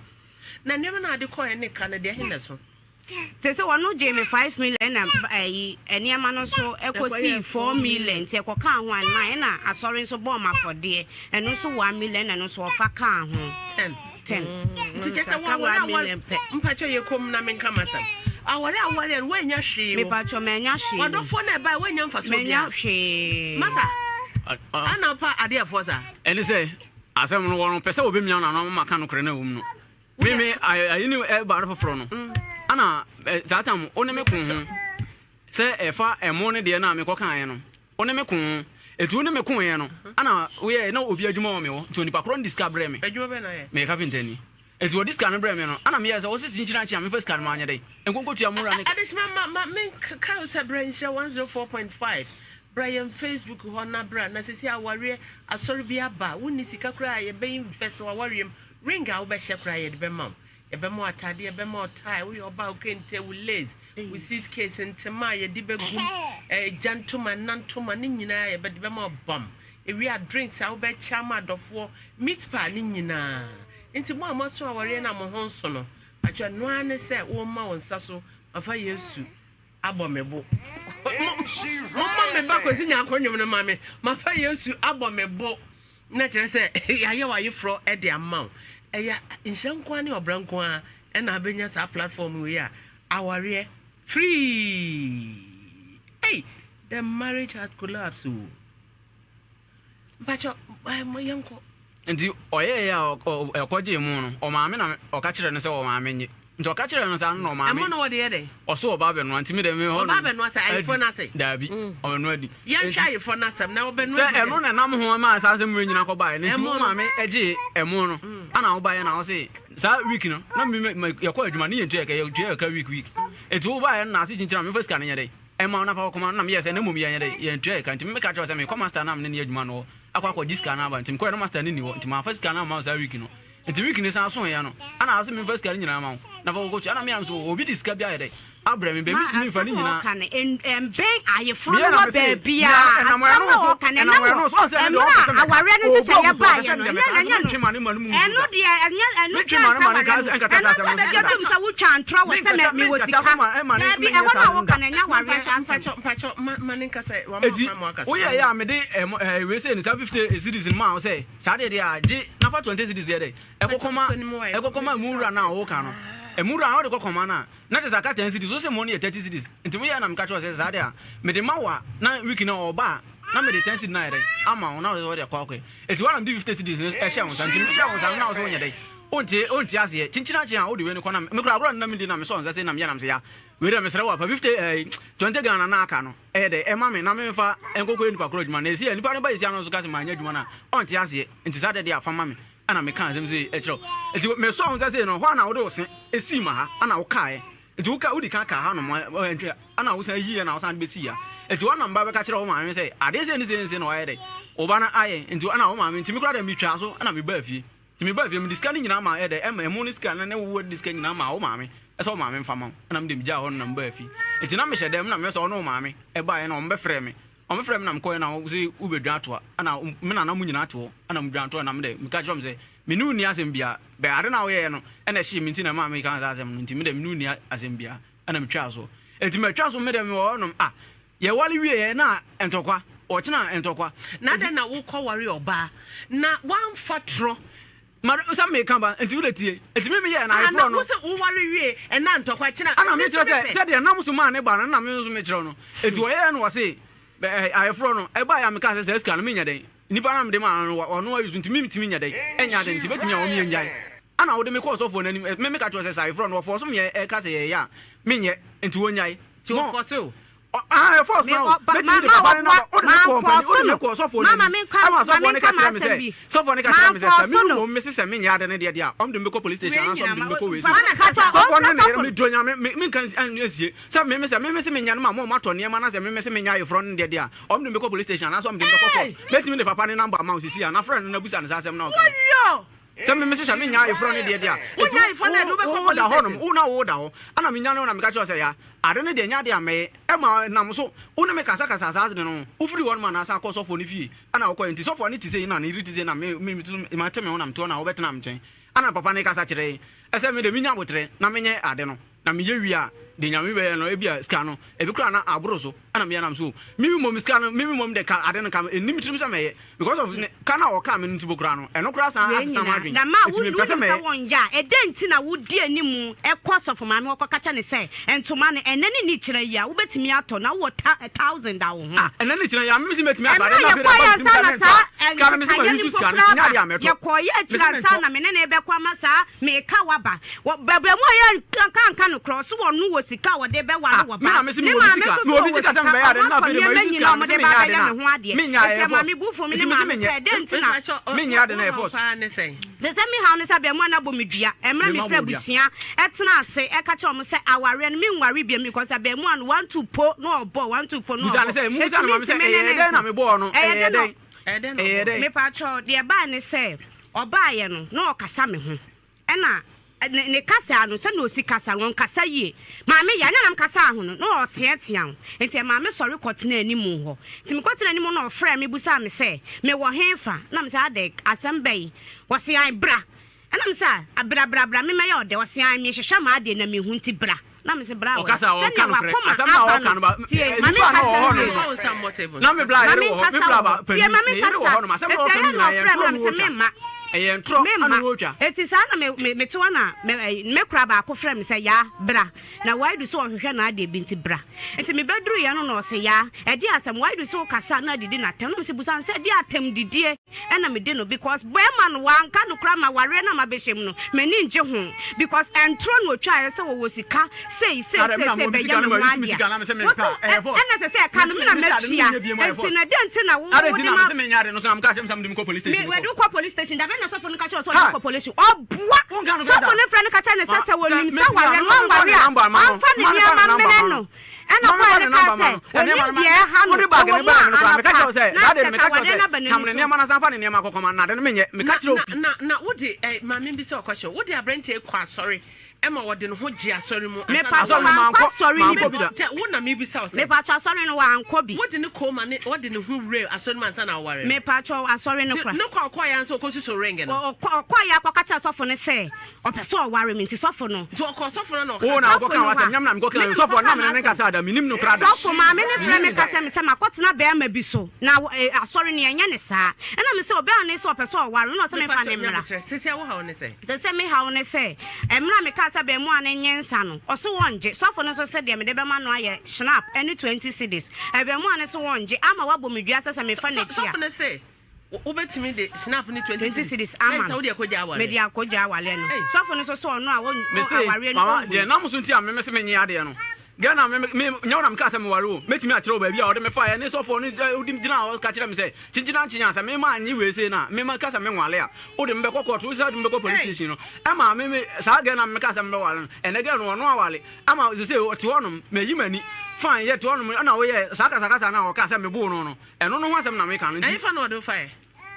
Na nneɛma no a wode kɔɔeɛ ne ka no, deɛ he na ɛso? Sese wɔno gyee me 5 million ɛna ɛyi nneɛma no nso ɛkɔsii 4 million, nti ɛkɔkaa ho a nine, ɛna asɔre nso bɔɔ me afɔdeɛ, ɛno nso 1 million, ɛna ɛno nso ɔfa kaa ho. 10. 10. Nti kyɛ sɛ wɔaware aware mpakyɛ yɛ kom na menka masɛm aware aware no woanya hwee wɔ Mepakyɛ, manya hwee. Wadɔfoɔ no ɛbae woanya mfasoɔ Manya biara. hwee. Masa ana pa adeɛfoɔ saa. Ɛne sɛ asɛm no wɔn pɛ sɛ wɔbɛmia no ano ama maka nokorɛ no a ɛwɔ mu no. Me me ayi ne ɛba no foforɔ no ana saa tam wo ne me ko ho sɛ ɛfa ɛmo no deɛ no a mekɔ kaeɛ no wo ne me ko ho ɛti wo ne me koeɛ no ana woyɛ na obi adwuma wɔ me hɔ nti onipa korɔ no de sika brɛ me. Adwuma bɛn na ayɛ? Meyɛ kapenta ni ɛti wɔde sika no brɛ me no ana meyɛ sɛ wo sisi nkyina nkye a mefa sika no ma anyɛ dɛn nkonkotua mo wura ne Adehyema ma ma menka wo sɛ brɛ nhyira 104.5 bra yɛn Facebook hɔ na bra na sisi awareɛ asɔre bi aba wonni sika koraa a yɛbɛ invest wɔ awareɛ mu. Ring a wobɛhyɛ koraa yɛde bɛma wo. Yɛbɛma wo atade, yɛbɛma wo tie, woyɛ ɔbaa wo kente, wo lace, wo suitcase, ntoma a yɛde bɛgu mu, gya ntoma, nna ntoma, ne nyinaa yɛbɛde bɛma wo bam. Ewie a drinks a wobɛkyɛ ama adɔfoɔ, meat pie ne nyinaa. Nti mo a moaso awareɛ no a mo ho nso no, atwa ɛno ara ne sɛ woma wo nsa so mafa Yesu abɔ me bo. Momma me ba Kwasi Nyarko nnwom no ma me. Mafa Yesu abɔ me bo. Na kyerɛ sɛ yɛayɛ w'ayeforɔ de ama wo. Ɛyɛ nhyira nko ara ne ɔbra nko ara ɛna abɛnya saa platform wei a awareɛ free. Hey, the marriage has collapsed o. Mpakyɛ yɛnkɔ. Nti ɔyɛeɛ a ɔkɔgyee mo no, ɔmaame na ɔka kyerɛɛ no sɛ ɔmaame nye. Nti ɔka kyerɛɛ no saa no na ɔmaame. Ɛmo no wɔde yɛ dɛn? Ɔso ɔba abɛnoa nti me deɛ me hɔ no. Ɔba abɛnoa sɛ ayeforɔ no ase? Daabi, ɔbɛnoa adi. Yɛnhwɛ ayeforɔ no asɛm na ɔbɛnoa adi. Sɛ ɛno na ɛnam ho maa saa asɛm wei nyina kɔbaeɛ no nti wo maame gyee ɛmo no ana wobaeɛ na wose saa week no na me yɛkɔ adwuma ne yɛntua yɛka yɛtua yɛka week week nti wobaeɛ no na ase kyinkyina memfa sika no nyɛ dɛn ɛma wo na fa kɔma no na meyɛ sɛ na mmom yɛnyɛ dɛn yɛntua yɛka nti meka kyerɛ wo sɛ mekɔ master na mene ne yɛ adwuma no hɔ akɔ akɔgye sika no aba nti mekɔɛ no master no nni hɔ nti mamfa sika no amma wo saa week no. Nti week no san soeɛ no, ɛna ɔse memfa sika no nyinaa ma wo na fa kɔkɔtua. Ɛna me a mese obi de sika bi ayɛ dɛn abrɛ me, bɛ Ma mentumi mfa asɛm ne a nyinaa. ɔka no, ɛmbɛn ayeforɔ Meyɛ no na wɔ mese, mea baabiara. ɛnam Asɛm ɛno a so, ɔka no, ɛnam ɛnam ɛno wɔ so, ɔn sɛ ɛno deɛ mmerɛ ɔmpɛ a sɛ mɛka. awareɛ no Ɔɔbu nhyehyɛeɛ agu so, ɔpɛ baeɛ sɛ no, medeɛ ɛnyɛ mɛka, nanso ɛnyɛ no. mentwe m'ano ma no mu nsu Ɛno da. deɛ, ɛnyɛ ɛno Mentwe koraa m'ano nka ma no awareɛ no. nkata Ɛno saa nso asɛm no bɛgye so da. atom sɛ wotwa ntorɔ wɔ sɛ Menkata, mewɔ menkata sika. so ma ɛma ne Daabi, menyɛ ɛhɔ saa no a no woka da. no, ɛnyɛ awareɛ Mpakyɛ, asɛm. mpakyɛ, mpakyɛ, ma, ma ne nkasa, wama Eti, kwan ma wakasa. woyɛeɛ a mede ɛmo, ɛɛ, wei sei no, saa 50 cedis no maa wo sɛ, saa deɛ deɛ a, gye na fa 20 cedis yɛ dɛn? Ɛkɔkɔma, ɛkɔkɔma ɛmu wura no a woka no. Ɛmu wura no wode kɔkɔma no a, na kyerɛ sɛ aka 10 cedis, wose mo no yɛ 30 cedis. Nti woyɛɛ na meka kyerɛ wo sɛ saa deɛ a, mede ma wo a, na week no ɔba a, na mede 10 cedis no ayɛ dɛn? Ama wo, na wode akɔ akɔyɛ. Eti hɔ a na mede 50 cedis no hyɛɛ wo nsa. Nti mede hyɛɛ wo nsa no, na wo sɛ wonyɛ dɛn? Wonte, wonte aseɛ. Kyinkyin akye a wode wei no kɔ na, me koraa agorɔ a na medi na mesɔɔ nsa sei na meyɛ na mese ya, wei deɛ mesrɛ wo a, fa 50, ɛɛ, 20 Ghana no a aka no, ɛyɛ dɛn? Ɛma me na memfa nkɔkɔyɛ nipa korɔ adwuma. Na ɛsi a nipa no ba ɛsi ano nso ka sɛ manyɛ adwuma no a, ɔnte aseɛ. Nti saa deɛ deɛ a, fa ma me. Ɛna mekaa asɛm sei kyerɛ wo. Nti mesɔɔ wo nsa sei no, hɔ a na wode wo se sii ma ha, ɛna wokaeɛ. Nti woka, wodi kan kaa hanom, ɛntwe, ɛna wosan yiiɛ na wosan de bɛsii ha. Nti hɔ na meba bɛka kyerɛɛ wo maame sɛ, adeɛ sei ne sei ne sei na wayɛ dɛn? Wo ba no ayɛ. Nti ɛna wo maame, nti me koraa deɛ metwaa so ɛna mebaa fie. Nti mebaa fie, mede sika no nyinaa maa, ɛyɛ dɛn, ɛma ɛmo ne sika no ne wo de sika nyinaa maa wo maame, sɛ wo maame mfa ma wo. Ɛna me deɛ megyaa hɔ no na mebaa fie. Nti na mehyɛ dɛm na mehwɛ sɛ ɔne wo maame baeɛ na wɔbɛfrɛɛ me. Wɔfrɛɛ me na mekɔeɛ na wɔse wobɛdwan atoa ɛna me nana mo nyinaa te hɔ ɛna modwan toa na medɛ meka kyerɛ wɔn sɛ me ne wo nni asɛm biara bɛ ade no a woyɛeɛ no ɛna ɛhyee me nti na ɛmaa mekaa saa asɛm no nti medɛ me ne wo nni asɛm biara ɛna metwaa soɔ nti matwa so medɛ mewɔ hɔ nom ah yɛwale wieɛ na ntɔkwa ɔkyena ntɔkwa. Na adɛn na wokɔ ware ɔbaa na woamfa torɔ Ma sɛ meka ba nti wode tie nti me meyɛɛ no Ah, na ayeforɔ no wo sɛ woware wie ɛna ntɔkwa kyena Ana me nso mekyerɛ sɛ mepɛ. sɛdeɛ nam so maa ne ba no na me nso mekyerɛ no nti wɔyɛɛ no wɔse ayeforɔ no ɛbaeɛ a mekaa sɛ saa sika no menyɛ dɛn nipa no a mede maa no no ɔno ayi so nti mentumi nyɛ dɛn ɛnyɛ ade nti bɛtumi a wɔn yɛ ngyae ana wode me kɔɔ sɔfoɔ no anim me meka kyerɛ sɛ sɛ ayeforɔ no wɔfɔɔ so meɛ ɛka sɛ yɛyɛ a menyɛ nti wɔnyae Nti wɔfɔse wo. Ah, ɛfɔs Me ma wo. ɔ ba Mɛtumi ma de ma papa no ɔboa naba. Wode me kɔɔ manfɔɔso mpanin, wode me no kɔɔ sɔfoɔ no mama anim. menka Ɛma ma sɔfoɔ no menka ka kyerɛɛ me m'asɛm sɛ, bi sɔfoɔ no ka kyerɛɛ me sɛ, sɛ me manfɔɔso no mmom mese sɛ menyɛ ade no deɛ deɛ a, ɔmo de me bɛkɔ police station wei anaasɛ nyina ɔmo de ma me bɛkɔ wei papa sei. na ka kyerɛ Sɔfoɔ no ɔmfrɛ ne ne yere, sɔfo no medɔ Nyame, me menka nsie sɛ me me sɛ me mese menyɛ no ma mo a moatɔ nneɛma na sɛ me mese menyɛ ayeforɔ no deɛ deɛ a, ɔmo de me bɛkɔ police station anaasɛ ɔmo de me bɛkɔ court. Mɛtumi de papa no number ama wo seesei a, na frɛ no na bisa no saa asɛm no a ɔka no. Wɔyɔ! Sɛ me mese sɛ menya ayeforɔ no deɛ deɛ a, Wonya enti ayeforɔ no a, ɛde wo wobɛkɔ wo da police hɔ nom, station. wo na wo da hɔ. Ɛna menyane wo na meka kyerɛ wo sɛ, Ya, ade no deɛ ɛnyɛ adeɛ a mɛyɛ. Ɛma ɛnam so, wo ne me kasakasa saa ade no ho. Wofiri hɔ nom a na asan kɔ sɔfoɔ no fie, ɛna wokɔeɛ. Nti sɔfoɔ no te sei na ne yere te sei na me me nso mate me ho na mete hɔ na wobɛtena me nkyɛn. Ɛna papa no kasa kyerɛɛ sɛ me deɛ menya aboterɛ na menyɛ ade no. Na meyɛ wie a, deɛ Nyame bɛyɛ no, ebia sika no, ebi koraa na aboro so, ɛna meyɛ nam so, me mmom sika no, me mmom de ka ade no ka, ɛnni me tirim sɛ mɛyɛ, because of ne ka no a ɔkaa me no nti bo koraa no, ɛno koraa san Wei asesa nyinaa, m'adwene, na ma nti wo, mempɛ sɛ wonim sɛ mɛyɛ. wɔnyɛ a, ɛdɛn nti na wodi anim kɔ sɔfo maame hɔ kɔka kyerɛ no sɛ, ntoma no, ɛnnɛ ne ne kyerɛ yi a, wobɛtumi atɔ, na wowɔ ta, thousand da wo ho? Ah, ɛnnɛ ne kyerɛ yi a, me mese mɛtumi atɔ Mmerɛ ade, a na afei deɛ yɛkɔeɛ aba me tirim ansa sɛ na mentɔ saa a, sika no mese nkaeɛ ma no use mpo sika no, koraa nti nyɛ ba, adeɛ a mɛtɔ, yɛkɔeɛ akyiri mese ansa mentɔ. na me ne no rebɛkɔ ama saa meka waba. Wɔ baabi mu a yɛnka nka nokorɛ, ɔse ɔno wɔ sika a ɔde bɛware Ah, wɔ me na ba. mese Ne mewɔ me maame sika, nso so mewɔ me ɔwɔ sika sɛ sika, mebɛyɛ ade, ɔmo na atɔ afei deɛ nneɛma ma use nyinaa sika a no, ɔmo mese de ba menyɛ ade abɛyɛ no me ho a, adeɛ. menyɛ Enti ɛyɛ ɛma force, me bo fu me ne nti mese maame menyɛ. sɛ, dɛn nti na. Mpakyɛ, ɔ, Menyɛ wo, ade no wo ɛyɛ haw force. paa ne sɛn? Te sɛ me haw ne sɛ abarimaa no abɔ me dua. Mmerɛ Me ma mefiri bɔ dua. abusua tena ase ka kyerɛ wɔn sɛ awareɛ no menware biom because abarimaa no one two po na ɔbɔ, one two po na Busa ɔbɔ. no sɛ, Enti mubusa no ma me sɛ, mentumi ne ɛyɛɛ no dɛn na nte. mebɔɔ no? Ɛyɛ Ɛyɛɛ dɛn na dɛn? Ɛyɛ dɛn na Ɛyɛɛ ɔbɔɔ? dɛn? Mepakyɛw, deɛ ɛbaeɛ ne sɛ ɔbaeɛ no na ɔkasa me ho. Ɛna ne ne kasa no, sɛnea ɔsi kasa no, ɔnkasa yie. Maame yɛ, ɛna na mekasa ho no, na ɔteatea ho. Nti ɛmaa me sɔre kɔtenaa anim hɔ. Nti mekɔtenaa anim no, ɔfrɛɛ me bisaa me sɛ, mewɔ hefa? Na mesɛ, adɛn, asɛm bɛn? Ɔse, ae, bra. Ɛna mesɛ, ah, bra, bra, bra, memmɛyɛ wo dɛ? Ɔse, ae, mehwehwɛ m'adeɛ na menhu nti bra. Na mese, bra wɔ he? Ɔkasa a ɔnka Sɛnea nokorɛ. w'akoma Asɛm no a aba ɔka no, no ba, tie, eh, ma nipa a na menkasa ɔwɔ hɔ nwie. nom Mfa wo nsa mmɔ table no, no na me so bla kasa. Ma yere wɔ hɔ, me menkasa bla wɔ ba hɔ. Tie, panin, ma ne yere wɔ menkasa. hɔ nom, asɛm no a Eti ɔka no ɛyɛ na nyinaa ɛyɛ ɔfrɛ me ntorɔ na na mese, ɔretwa. memma. Ɛyɛ ntorɔ Memma. na ɔretwa. Eti saa na me, me, mete hɔ na me, eh, me kora baako frɛ me sɛ, Yaa, bra. Na waidu sɛ ɔhwehwɛ n'adeɛ bi nti bra. Nti mebɛduruiɛ no na ɔse, Yaa, ɛdeɛ asɛm? Waidu sɛ wokasa a na adidi no atɛm. Na mese, busa no sɛ ɛdeɛ atɛm didie ɛna medi no because bɛɛma no wanka nokorɛ ama awareɛ no a mabɛhyɛ mu no m'ani ngye ho because ɛntorɔ na ɔtwaeɛ sɛ ɔwɔ sika sei sei Adɛn, sei me na sei mewɔ me bɛyɛ sika me no ho ma use me adeɛ sika na mese a mempɛ wo so a, ɛyɛ force. ɛna ɛsɛ sɛ ɛka no me na Mese ade no matua menyɛ biom, ɛyɛ nti force. no ɛdeɛn nti na wo Adɛn nti wode na ma mese menyɛ ade no so na meka kyerɛ me sɛ mede me kɔ police me station wɛde kɔ? wokɔ police station da bɛn na Ɛna sɔfo no ka kyerɛ sɛ Ha! ɔde kɔ polisi. Ɔboa! Wonka no kora Sɔfo da. no frɛ no ka kyerɛ no sɛ Ma sɛ wɔnim sɛ sɛ mɛtumi a ware no mema memfa wanware ne a number ma no. ɔmfa ne Ma memfa nneɛma ne number mmrɛ ma no. no. Ɛna Ma boy memfa ne no kaa number ma sɛ no. Ɛnneɛma ɔnim no ma deɛ ɛha no wode bag ɛwɔ no mu brɛ a me no koraa meka anɔpa kyerɛ wo sɛ na that day no kyɛ sɛ meka kyerɛ wo awadeɛ no sɛ aba tam n'ani ne so. nneɛma na san fa ne nneɛma kɔkɔma no na ade no menyɛ meka Na kyerɛ wo na pi. na na wode ɛ maame bi sɛ ɔkɔhyɛ wode aberanteɛ kɔ asɔre ɛma wɔde ne ho gye asɔre mu ansa na Mepatɔ Asɔre no wankɔ mankɔ asɔre no mankɔ bi. bi da. Kyɛ wo na mebisa wo sɛ Mepatɔ asɔre no wankɔ bi. wode ne kɔn ma ne wɔde ne ho wura asɔre mu ansa na aware no. Mepatɔ asɔre no Nti kora. ne kɔ ɔkɔɔ yɛ ansa ɔkɔsusu ring no. Ɔkɔɔ yɛ akɔka kyerɛ sɔfo no sɛ ɔpɛ sɛ ɔware me nti sɔfo no. Nti ɔkɔɔ sɔfo no na Wo ɔka na sɛ. Sɔfo wokɔka no w'asɛm hɔ a. nyɛ me na mekɔka Me na sɔfo mekɔka na me ne ne m'asɛm. kasa da menim no koraa da. Sɔfo maame no frɛ Menim me no ka da. kyerɛ me sɛ makɔtena bɛrima bi so na asɔre no yɛnyɛ ne saa. Ɛna me sɛ ɔbɛrima no sɛ ɔpɛ sɛ ɔware me na ɔsɛ memfa Mepatɔ ne mmra. nyabotrɛ sisi a wo haw ne sɛ. Sɛ sɛ me haw ne sɛ mmerɛ a mekaa sɛ abarimaa no nye nsa no ɔse wɔngye, sɔfo no nso se deɛ mede bɛma no ayɛ schnapp ne 20 cedis, abarimaa no se wɔngye ama wabɔ me dua sɛ sɛ mefa n'akyi a. Sɔfo no se wobɛtumi de schnapp ne 20 20 cedis na ama sɛ no wode akɔgya awareɛ. mede akɔgya awareɛ no. Ei. Sɔfo no nso se ɔno a wɔn Mese awareɛ no mama ɔnhu deɛ no. nam so nti a me mese menye adeɛ no Ghana me me nyɛ wo na mekaa sɛ meware o mɛtumi akyerɛ wo baabi a ɔde me faeɛ ne sɔfoɔ no gya wodi gyina hɔ ka kyerɛ me sɛ kyenkyena nkyenya sɛ mema anye wei sei no a mema ka sɛ menwale a wode me bɛkɔ court wo sɛ wode me bɛkɔ police station no ɛma me me saa girl no a mekaa sɛ mebɛware no ɛnɛ girl no ɔno awale ama sɛ sɛ ɔte hɔnom mayi m'ani fine yɛ te hɔnom ɛna woyɛ saa kasakasa no a ɔkaa sɛ meboo no no ɛno no ho asɛm na meka no nti Ɛhefa na ɔde wo faeɛ?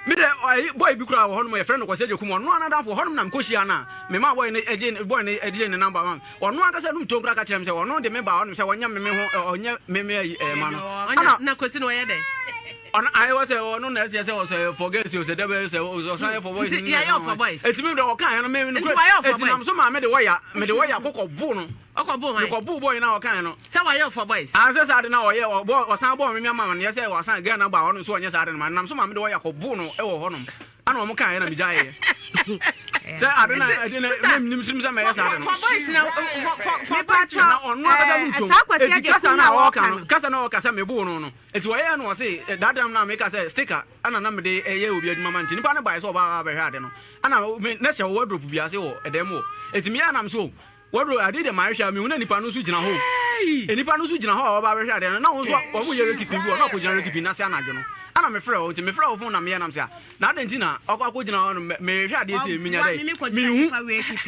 Me deɛ ɛyi boy bi koraa wɔ hɔnom yɛfrɛ no Kwasi Agyekum ɔno ara n'adamfo hɔnom na mekɔhyia no a memaa boy no gye boy no gyee ne number ma me ɔno ankasa num tuo koraa ka kyerɛ me sɛ ɔno de me baa hɔnom sɛ ɔnyɛ me me ho ɔnyɛ me me ayi ɛɛ ma no Ɔnyɛ ɛna na Kwasi no ɔyɛ dɛn? ɔno ayɛ wɔ sɛ ɔno na ɛsɛ sɛ ɔsɛ for girls o sɛ dɛbɛ sɛ ɔsan yɛ for boys Nti yɛayɛ wo for boys? eti mi de ɔka yɛ no me Nti wayɛ wo for eti nam boys? so maa me de wɔya me de wɔya kɔkɔ bo no Ɔkɔ boo hwan? mekɔ bo boy na ɔka yɛ no Sɛ wayɛ wo for boys? Ansɛ saa ade no a ɔyɛ ɔbɔ ɔsan bɔɔ me me ama amaneɛ sɛ wasan girl no aba hɔ nom sɛ ɔnyɛ saa ade no ma nam so ma mede ɔyɛ akɔbo no wɔ hɔ nom ana ɔmo kaeɛ na megyaeɛ sɛ ade no ade no na menim tirim sɛ mɛyɛ saa ade no na ɔno ankasa no ntom eti kasa no a ɔka no kasa no a ɔka sɛ meboo no no eti ɔyɛɛ no ɔse that time na meka sɛ sticker ana na mede ɛyɛ obi adwuma ma nti nipa no baeɛ sɛ ɔba abɛhwɛ ade no ana me na hyɛ wardrobe bi ase wɔ ɛdan mu hɔ eti meyɛ anam so Wɔduru ade deɛ mayɛ hwɛ a mehu na nipa no nso gyina hɔ o. Nipa no nso gyina hɔ a ɔba abɛhwɛ adeɛ no na wɔn nso wɔn yɛ rekeeping bi wɔ na ɔkɔgyina rekeeping no ase anadwo no ɛna mefrɛ wɔn nti mefrɛ wɔn phone na meyɛ nam sɛ a na adɛn nti na ɔkɔ akɔgyina hɔ no mehwɛ adeɛ sɛ menya dɛ mehu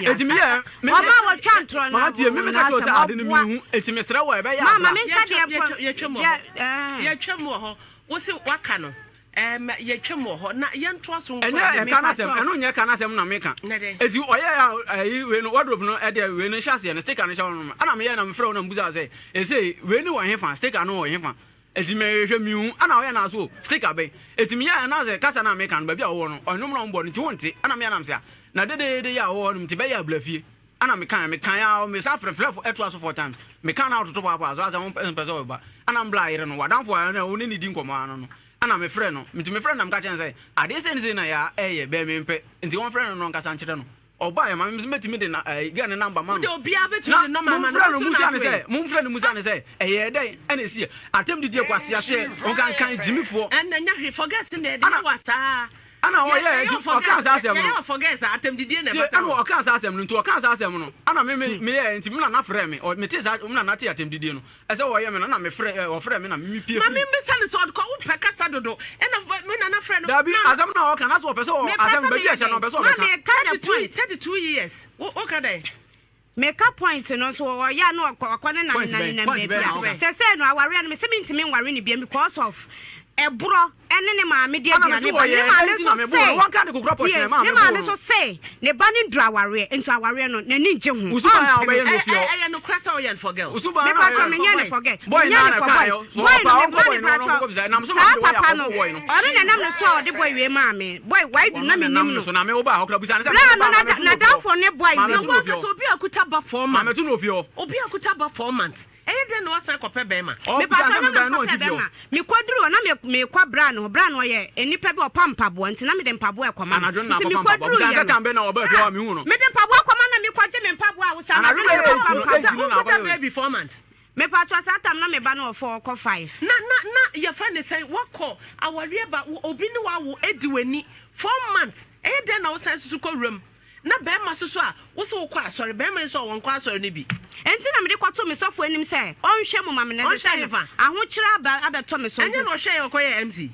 eti meyɛ me Ɔma wɔtwa ntorɔ na mama tie me meka kyerɛ sɛ ade no mehu eti mesrɛ wɔ ɛbɛyɛ Mama abra menka deɛ pɔ Yɛtwam wɔ hɔ yɛtwam wɔ hɔ wo se waka no Ɛɛm, yɛtwam wɔ hɔ, na yɛntoa so nkɔ Ɛnyɛ anim. ɛka n'asɛm, ɛno nyɛ ɛka n'asɛm na meka. Na dɛn? Eti ɔyɛ a ɛyi wei no wardrobe no ɛdeɛ wei no nhyɛ aseɛ no sticker no hyɛ hɔ nom. Ɛna meyɛ na mefrɛ wo na mebusa wo sɛ esei wei no wɔ hefa sticker no wɔ hefa? Eti mehwehwɛ mehu ɛna ɔyɛ na so sticker bɛn? Eti meyɛ na sɛ kasa no a meka no baabi a wowɔ no ɔnwom na ɔmbɔ no nti wonte ɛna meyɛ na mese a na dedeede yi a wowɔ hɔ nom nti bɛyɛ abla fie. Ɛna mekae, mekae ara, mesan frɛ, frɛ ɛtoa so four times. Meka na ɔtoto paapaa so, asɛ ɔmpɛ sɛ ɔbɛba. Ɛna mbla yere no, w'adamfo a ɛna wo ne no di nkɔmmɔ ara no no, ɛna mefrɛ no. Nti mefrɛ no na meka kyerɛ no sɛ, adeɛ sei ne sei na Yaa ɛyɛ, bɛɛ mempɛ. Nti wɔmfrɛ no na ɔnkasa nkyerɛ no. Ɔbaeɛ, maame nso mɛtumi de na, ɛɛ, girl no number ma no. Wode obiara bɛtumi Na de nɔma ama no, momfrɛ no wobɛtumi musa na no ato sɛ, momfrɛ no musa no sɛ, ɛyɛɛ dɛn ɛna ɛsiiɛ. Atɛm didie, kwaseaseɛ, ɔnkankan, gyimifoɔ. Ɛna nyɛ hwee, forget no deɛ, ɛde Ɛna. yɛ wa saa. Ɛna ɔyɛɛ nti ɔkaa saa asɛm no. Tie, ɛna ɔkaa saa asɛm no nti ɔkaa saa asɛm no ɛna me me meyɛɛ nti me nana frɛɛ me ɔ metee saa me nana tee atɛmdidie no ɛsɛ ɔyɛ me no ɛna me frɛ ɛ ɔfrɛɛ me na me me pie Maame firi. mbisa no sɛ ɔkɔ wopɛ kasa dodo ɛna me nana frɛ no. Dabi asɛm no a ɔka no asɛ ɔpɛ sɛ ɔ asɛm baabi a ɛhyɛ no ɔpɛ sɛ ɔbɛka. 32 years wo woka dɛn? Meka point no nso ɔyɛ a na ɔkɔ ɔkɔ ne nam Point na bɛn nenam point baabi bɛn na a woka. sɛsɛɛ no awareɛ no mese mentumi nware no biom because of ɛborɔ ɛne ne maame de Ɛna mese aduane ba ne wɔyɛɛ maame dɛn nti na nso meboo no se wɔnka ade kokora tie pɔkyee maa ne meboo maame no. nso se ne ba no nduru awareɛ nti awareɛ no n'ani ngye ho Wo suban a ɔmpene. wobɛyɛ no Ɛyɛ ofie hɔ. ɛyɛ nokorɛ sɛ woyɛ no for girls. Wo suban no a Mepatwɔ woyɛ no menyɛ no for girl Boy menyɛ no no ara na for ɛkaeɛ boys o. boy Ɔpɛ no a me ɔnkɔ ba boy no hɔ na mepatwɔ ɔnkɔkɔ bisa nam so ma saa mede wɔyɛ papa no akɔbɔ boy no. ɔno na ɛnam ne so a ɔde boy wei maa me boy waidu Ɔno na na menim ɛnam ne no so na me wo baa hɔ koraa bisa no sɛ Bra me wo no baa na maame to no ofie hɔ. n'adamfo ne boy Maame wei. to no ofie Wankasa hɔ. obi a okuta ba four Maame months. to no ofie hɔ. Obi a okuta ba 4 months. Ɛyɛ dɛn na wasan kɔpɛ bɛrima? Ɔbisa Mepatɔ sɛ na me baa no mekɔpɛ ɔnte fie hɔ. bɛrima. Mekɔduru hɔ na me mekɔ bra no hɔ. Bra no ɔyɛ nnipa bi ɔpa mpaboa nti na mede mpaboa ɛkɔma no. Anadwo no na Nti akɔpa mpaboa. mekɔduru Bisa yɛ sɛ no. time bɛn na ɔbaa fie hɔ a mehu no. Mede mpaboa kɔma na mekɔgye me mpaboa a wo sɛ Anadwo anadwo na bɛyɛ mekɔpa 8 no, mpaboa. 8 no na Wokuta akɔyɛ. baby 4 months. Mepatɔ saa tam na me ba no wɔ four ɔkɔ five. Na na na yɛfrɛ ne sɛn wakɔ awareɛ ba obi ne wawo edi w'ani 4 months. Ɛyɛ dɛn na wosan soso kɔ wuram? Na bɛrima soso a wo sɛ wokɔ asɔre bɛrima yi nso a wɔnkɔ asɔre no bi. Enti na mede kɔtoo me sɔfo anim sɛ ɔnhwɛ mu ma me na ɛsɛ Ɔnhwɛ sɛ no hefa? ahokyere aba abɛtɔ me so Ɛnyɛ nti. na ɔhwɛ yɛ ɔkɔyɛ MC.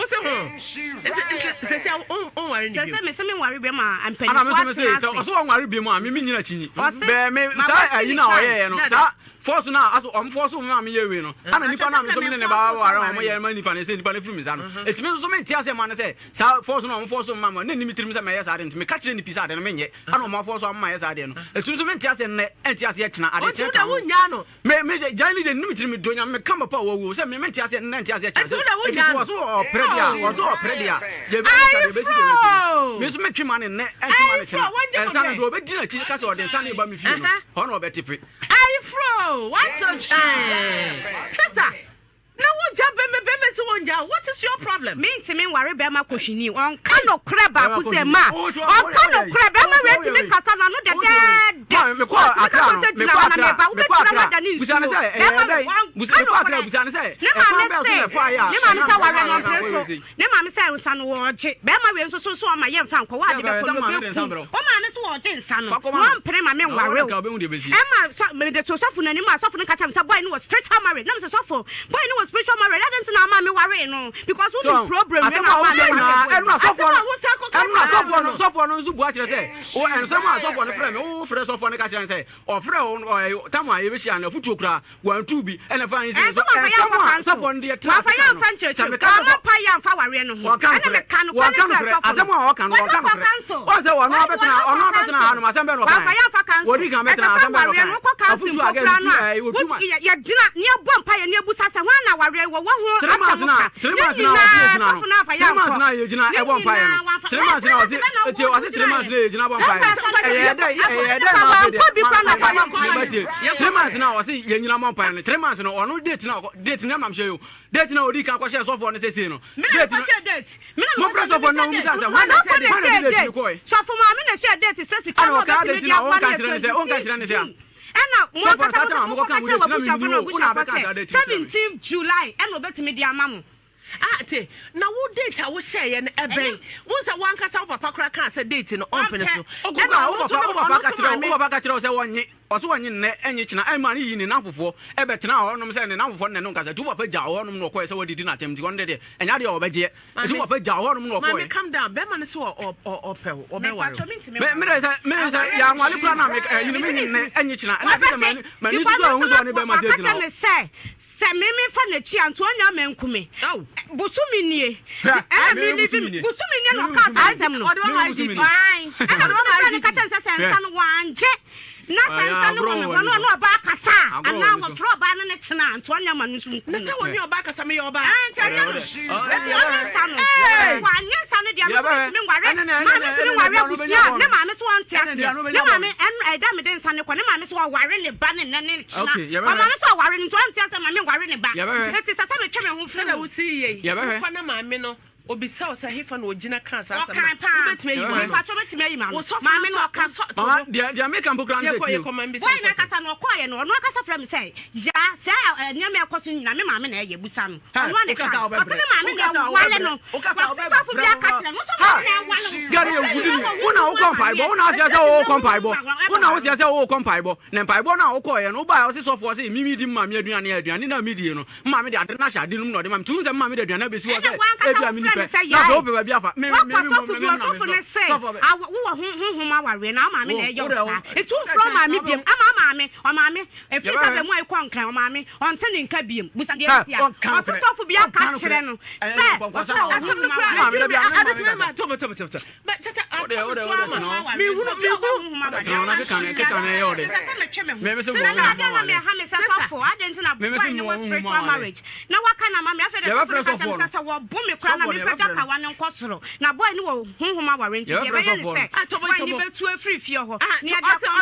Wo se ho nti nti sɛsi a wonware ne bio. Sɛsɛ mese menware bio ma Ana mpanyinfoɔ me nso mese atena sɛ ase. ɔsɛ ɔnware bio mu a me menyina kyinyi. Ɔse Bɛɛ me ma saa waste ayi ne no a time. ɔyɛɛ no Dada. saa force no a aso ɔmo force me ma meyɛ wei no ana Mpakyɛ nipa no sɛ a me nso na me me ne ne ba force wo ware sɛ a ɔmo ware yɛ no. ma nipa no sɛ nipa no firi me nsa no eti me nso so mente aseɛ ma no sɛ saa force no a ɔmo force me ma me na ɛnni me tirim sɛ mɛyɛ saa ade no nti meka kyerɛ ne pi sɛ ade no menyɛ ana ɔmo aforce ama mayɛ saa adeɛ no eti nso mente aseɛ nnɛ ɛnte aseɛ kyena Ɔnti adekyee wo ka deɛ ho. wonnyaa no. Me me de gyae ne de nim tiri me do nyame me ka papa wɔ wuo sɛ me mente aseɛ nnɛ nte aseɛ kyerɛ Ɛnti sɛ wo deɛ ɛti wonnyaa so no. ɔso ɔpere deɛ a ɔso ɔpere deɛ a deɛ bɛsi ka deɛ bɛsi deɛ bɛsi Ayeforo! me nso metwe ma ne nnɛ ɛntwe ma ne Ayeforo, kyena wɔngye mo ɛnsa no brɛ. deɛ ɔbɛdi n'akyi ka sɛ ɔde nsa no ba me fie no Aha. hɔ na ɔbɛte pe. Ayeforo, wato ɛɛ. Sister, Na wo gya bɛmɛ bɛmɛ sɛ wɔn gya what is your problem. Me ntumi nware bɛrima kohwini ɔnka nokorɛ baako sɛ ma ɔnka nokorɛ bɛrima wei tumi kasa n'ano dɛdɛɛdɛ ɔtumi ka sɛ gyina hɔ na meba wobɛgyina hɔ adane nsuo bɛrima wei ɔnka nokorɛ ne maame se ne maame sɛ ware no ɔmpere so ne maame sɛ nsa no wɔɔgye bɛrima wei nso so so ɔma yɛmfa nkɔ wɔ ade bɛkɔ no ɔbɛku wo maame so wɔɔgye nsa no wɔmpere ma menware wo Ɛma sɔ mede to sɔfo no anim a sɔfo no ka kyerɛ me sɛ boy no wɔ spiritual marriage na mesɛ sɔfo boy no wɔ spiritual marriage adɛn nti na ama me waree no because So wonim problem wei asɛm na a ama woka me waree nyinaa boy ɛno no. na sɔfoɔ Asɛm no a wosan kɔka ɛno na kyerɛ sɔfoɔ no no no. sɔfoɔ no nso bua kyerɛ sɛ wo nsɛm a sɔfoɔ no frɛ me wofrɛ sɔfoɔ no ka kyerɛ no sɛ ɔfrɛ wo no ɔɛ tam a yɛbɛhyia no afotuo koraa wantu bi ɛna fa nsi Ɛnso so wamfa yɛ ɛnsɛm amfa a kwan so sɔfoɔ no deɛ tena wamfa ase yɛ ka no amfa sɛ nkyerɛkyerɛ meka sɛ wamma mpa yɛ amfa awareɛ no ho wɔnka ɛna nokorɛ meka nokorɛ wɔnka no kyerɛ nokorɛ sɔfo asɛm no a ɔka no wɔne wɔnka ɔkɔ nokorɛ council wɔn sɛ ɔno wɔne abɛtena wɔne ɔno ɔkɔ abɛtena council hanom asɛm bɛn na wamfa ɔkae yɛ amfa council wɔdi kan ɛsɛ bɛtena sɛ asɛm bɛn na awareɛ no ɔkae wokɔ council afotuo mpo a koraa gɛn no tu a ɛɛ wɔtu ma yɛgyina ne yɛbɔ mpaeɛ ne yɛbusa sɛ hwan na awareɛ wɔ wɔ ho Three months asɛm na ka three ne months na ɔsi nyinaa egyina sɔfo no no afa yɛ three months ankɔ na yɛgyina ne ɛbɔ mpaeɛ nyinaa no wamfa three months na ɔsi eti ɔsi three months na yɛgyina bɔ mpaeɛ no ɛyɛ dɛ ɛyɛ dɛ na afei wankɔ bi kora na deɛ afa yɛ nkɔ meba tie three months na ɔsi yɛnyina bɔ mpaeɛ no three months no ɔno date na ɔkɔ date na nam hyɛ yi o date na odi kan kɔhyɛ sɔfoɔ no sɛsɛ no date no mekɔhyɛ date mo frɛ sɔfoɔ no na wɔn bisa sɛ hwan na Ɔsɔfo na hwan na ɛhyɛɛ de date date no kɔɛ sɔfo maame na ɛhyɛɛ date sɛ sika ɛna no ɔkaa ɔbɛtumi date de na aboa ɔnka no yɛ kyerɛ ne sɛ ɔnka kyerɛ ne sɛ a 26 ɛna mo sɔfoɔ no ankasa saa mo time a sɛ mokɔka mokɔka mo kyerɛ date na w'abusuafo menni na hɔ o wo na w'abusuafo abɛka saa sɛ date no kyerɛ me 17 July ɛna ɔbɛtumi de ama mo Ah, te, na wo date a wohyɛeɛ no ɛbɛn? Wo sɛ wankasa wo papa koraa kaa sɛ date no ɔmpene so. Ɔkɔ Ɛna a wo ɔno nso papa ne wo papa ɔno ka nso kyerɛ wo maame. wo papa ka kyerɛ wo sɛ wɔnye ɔso wɔnye nnɛ ɛnye kyena ɛma ne yi ne namfofoɔ ɛbɛtena hɔnom sɛ ne namfofoɔ ne no nkasa nti wo papa gyaa hɔnom na ɔkɔɛ sɛ wadidi n'atɛm nti ɔno deɛ ɛnyɛ adeɛ a ɔbɛgyeɛ nti wo Maame, papa gyaa hɔnom na maame ɔkɔɛ calm down. Bɛrima no sɛ ɔ ɔ ɔpɛ wo, ɔbɛware mepatwɔ wo. mentumi me nware me de sɛ me de sɛ yɛanwale koraa na me ɛyi no menye nnɛ ɛnye kyena ɛna ɛte sɛ wabɛgye m'ani m'ani because susu a me ɛhu sɛ nso ɔne bɛrima sɛ waka gyina kyerɛ hɔ me sɛ sɛ me mefa n'akyi a nti ɔnya manku me Aw. bosome nie Hwɛ, ɛna me me me live bosome nie bosome nie na me me ɔkaa bosome saa nie asɛm no Ɔde me wama me bosome IGP. nie Ae. Ɛna Ɔde wama ɔno frɛ no IGP. ka kyerɛ no sɛ sɛ hwɛ nsa no wangye na sɛ ɛyɛ nsa no agorɔ wɔ me wɔ hɔ no w'ani ɔne so ɔbaa kasa a agorɔ wɔ anaa w'ani so wɔfrɛ ɔbaa no ne tena a nti ɔnyɛ ma no nso nku Na no sɛ wɔne ɔbaa kasa meyɛ ɔbaa. Ae, nti ɛnyɛ no nti ɔnyɛ nsa no Hey! wanyɛ nsa no deɛ me nso yɛbɛhwɛ mentumi nware ɛne ne ɛne maame ne ntumi ɛne ne nware deɛ no bɛnya abusua bɔ ne no maame so ɔnte ɛne deɛ aseɛ no ne bɛnya bɔ maame no ɛn ɛda mede nsa no kɔ ne maame so ɔware ne ba ne nnɛ ne kyena okay yɛbɛhwɛ ɔmaame so ɔware no nti ɔnte aseɛ maame nware ne ba yɛbɛhwɛ nti sɛ sɛ metwe me ho firi Sɛdeɛ mu wosi yɛ yi, yɛbɛhwɛ wokɔ na maame no obisa wo sɛ hefa na ogyina kaa saa asɛm no ɔkan a, paa wobɛtumi ayi yɛbɛhwɛ w'ano. mepatwɔ bɛtumi ayi ma Wo no sɔfo no maame nso no a, ɔka wo sɔ to mama bo. deɛ deɛ meka mpo koraa ne sɛ Yɛkɔ tie o yɛkɔ ma mbisa Boy no no question. ankasa no ɔkɔɔyɛ no ɔno ankasa frɛ me sɛ yaa sɛ nneɛma a ɛkɔ so nyina me maame na ɛyɛ busa no Hɛ, ɔno a ne wokasa ka a ɔse wobɛbrɛ ne maame na wokasa a ɛwale wobɛbrɛ no wokasa a wase sɔfo wobɛbrɛ bi aka wo kyerɛ no nso ha maame na ɛwale wo gari ɔsɛ ewudi nyina ni wɔ wo na honhom wokɔ mpaebɔ awareɛ wo na aseɛ ɛsɛ sɛ nyina wokɔ wɔ honhom mpaebɔ wo na awareɛ woseɛ sɛ wokɔ mpaebɔ na mpaebɔ no a wokɔɔyɛ no wobaeɛ ɔse sɔfoɔ se mimi di maame aduane a aduane no a medie no maame de ade no ahyɛ ade no mu na ɔde ma me nti wohu sɛ maame de aduane abɛsi hɔ ɛna sɛ wankasa ebia meni wofrɛ me pɛ sɛ na afei yae wopɛ baabi afa me me wakɔ me me sɔfo me bi me na ɔsɔfo mefrɛ ne sɛ sɔfoɔ bɛ wowɔ honhom awareɛ na wo maame wo na ɛyɛ wo wo deɛ saa wo ɛti wo deɛ womfrɛ wo kyɛn maame na biam wobɛhu ama maame ɔmaame ɛfiri sɛ yɛbɛhwɛ bɛmu a ɛkɔ nkran ɔmaame ɔnte ne nka biam busa deɛ hɛ nti a ɔnka ɔse nokorɛ sɔfo bi aka ɔnka nokorɛ kyerɛ no ɛyɛ sɛ nkɔnkɔnsa ɔsɛ na wɔ ɔwɔ Asɛm no honhom koraa awareɛ maame adwene da me bi a me maame adesima kasa ma to to to to. Bɛ kyɛ sɛ wo atɔ deɛ me wo deɛ so wo deɛ ama. tena hɔ Mehunu mehunu tena hɔ na keka ne keka ne ɛyɛ wo dɛ me me se Sister, mewɔ honhom awareɛ me me se mewɔ honhom awareɛ yɛbɛfrɛ sɔfoɔ no sɔfoɔ no yɛbɛfrɛ no yɛbɛfrɛ sɔfoɔ no Ah, tobo tobo. Ah, to ɔse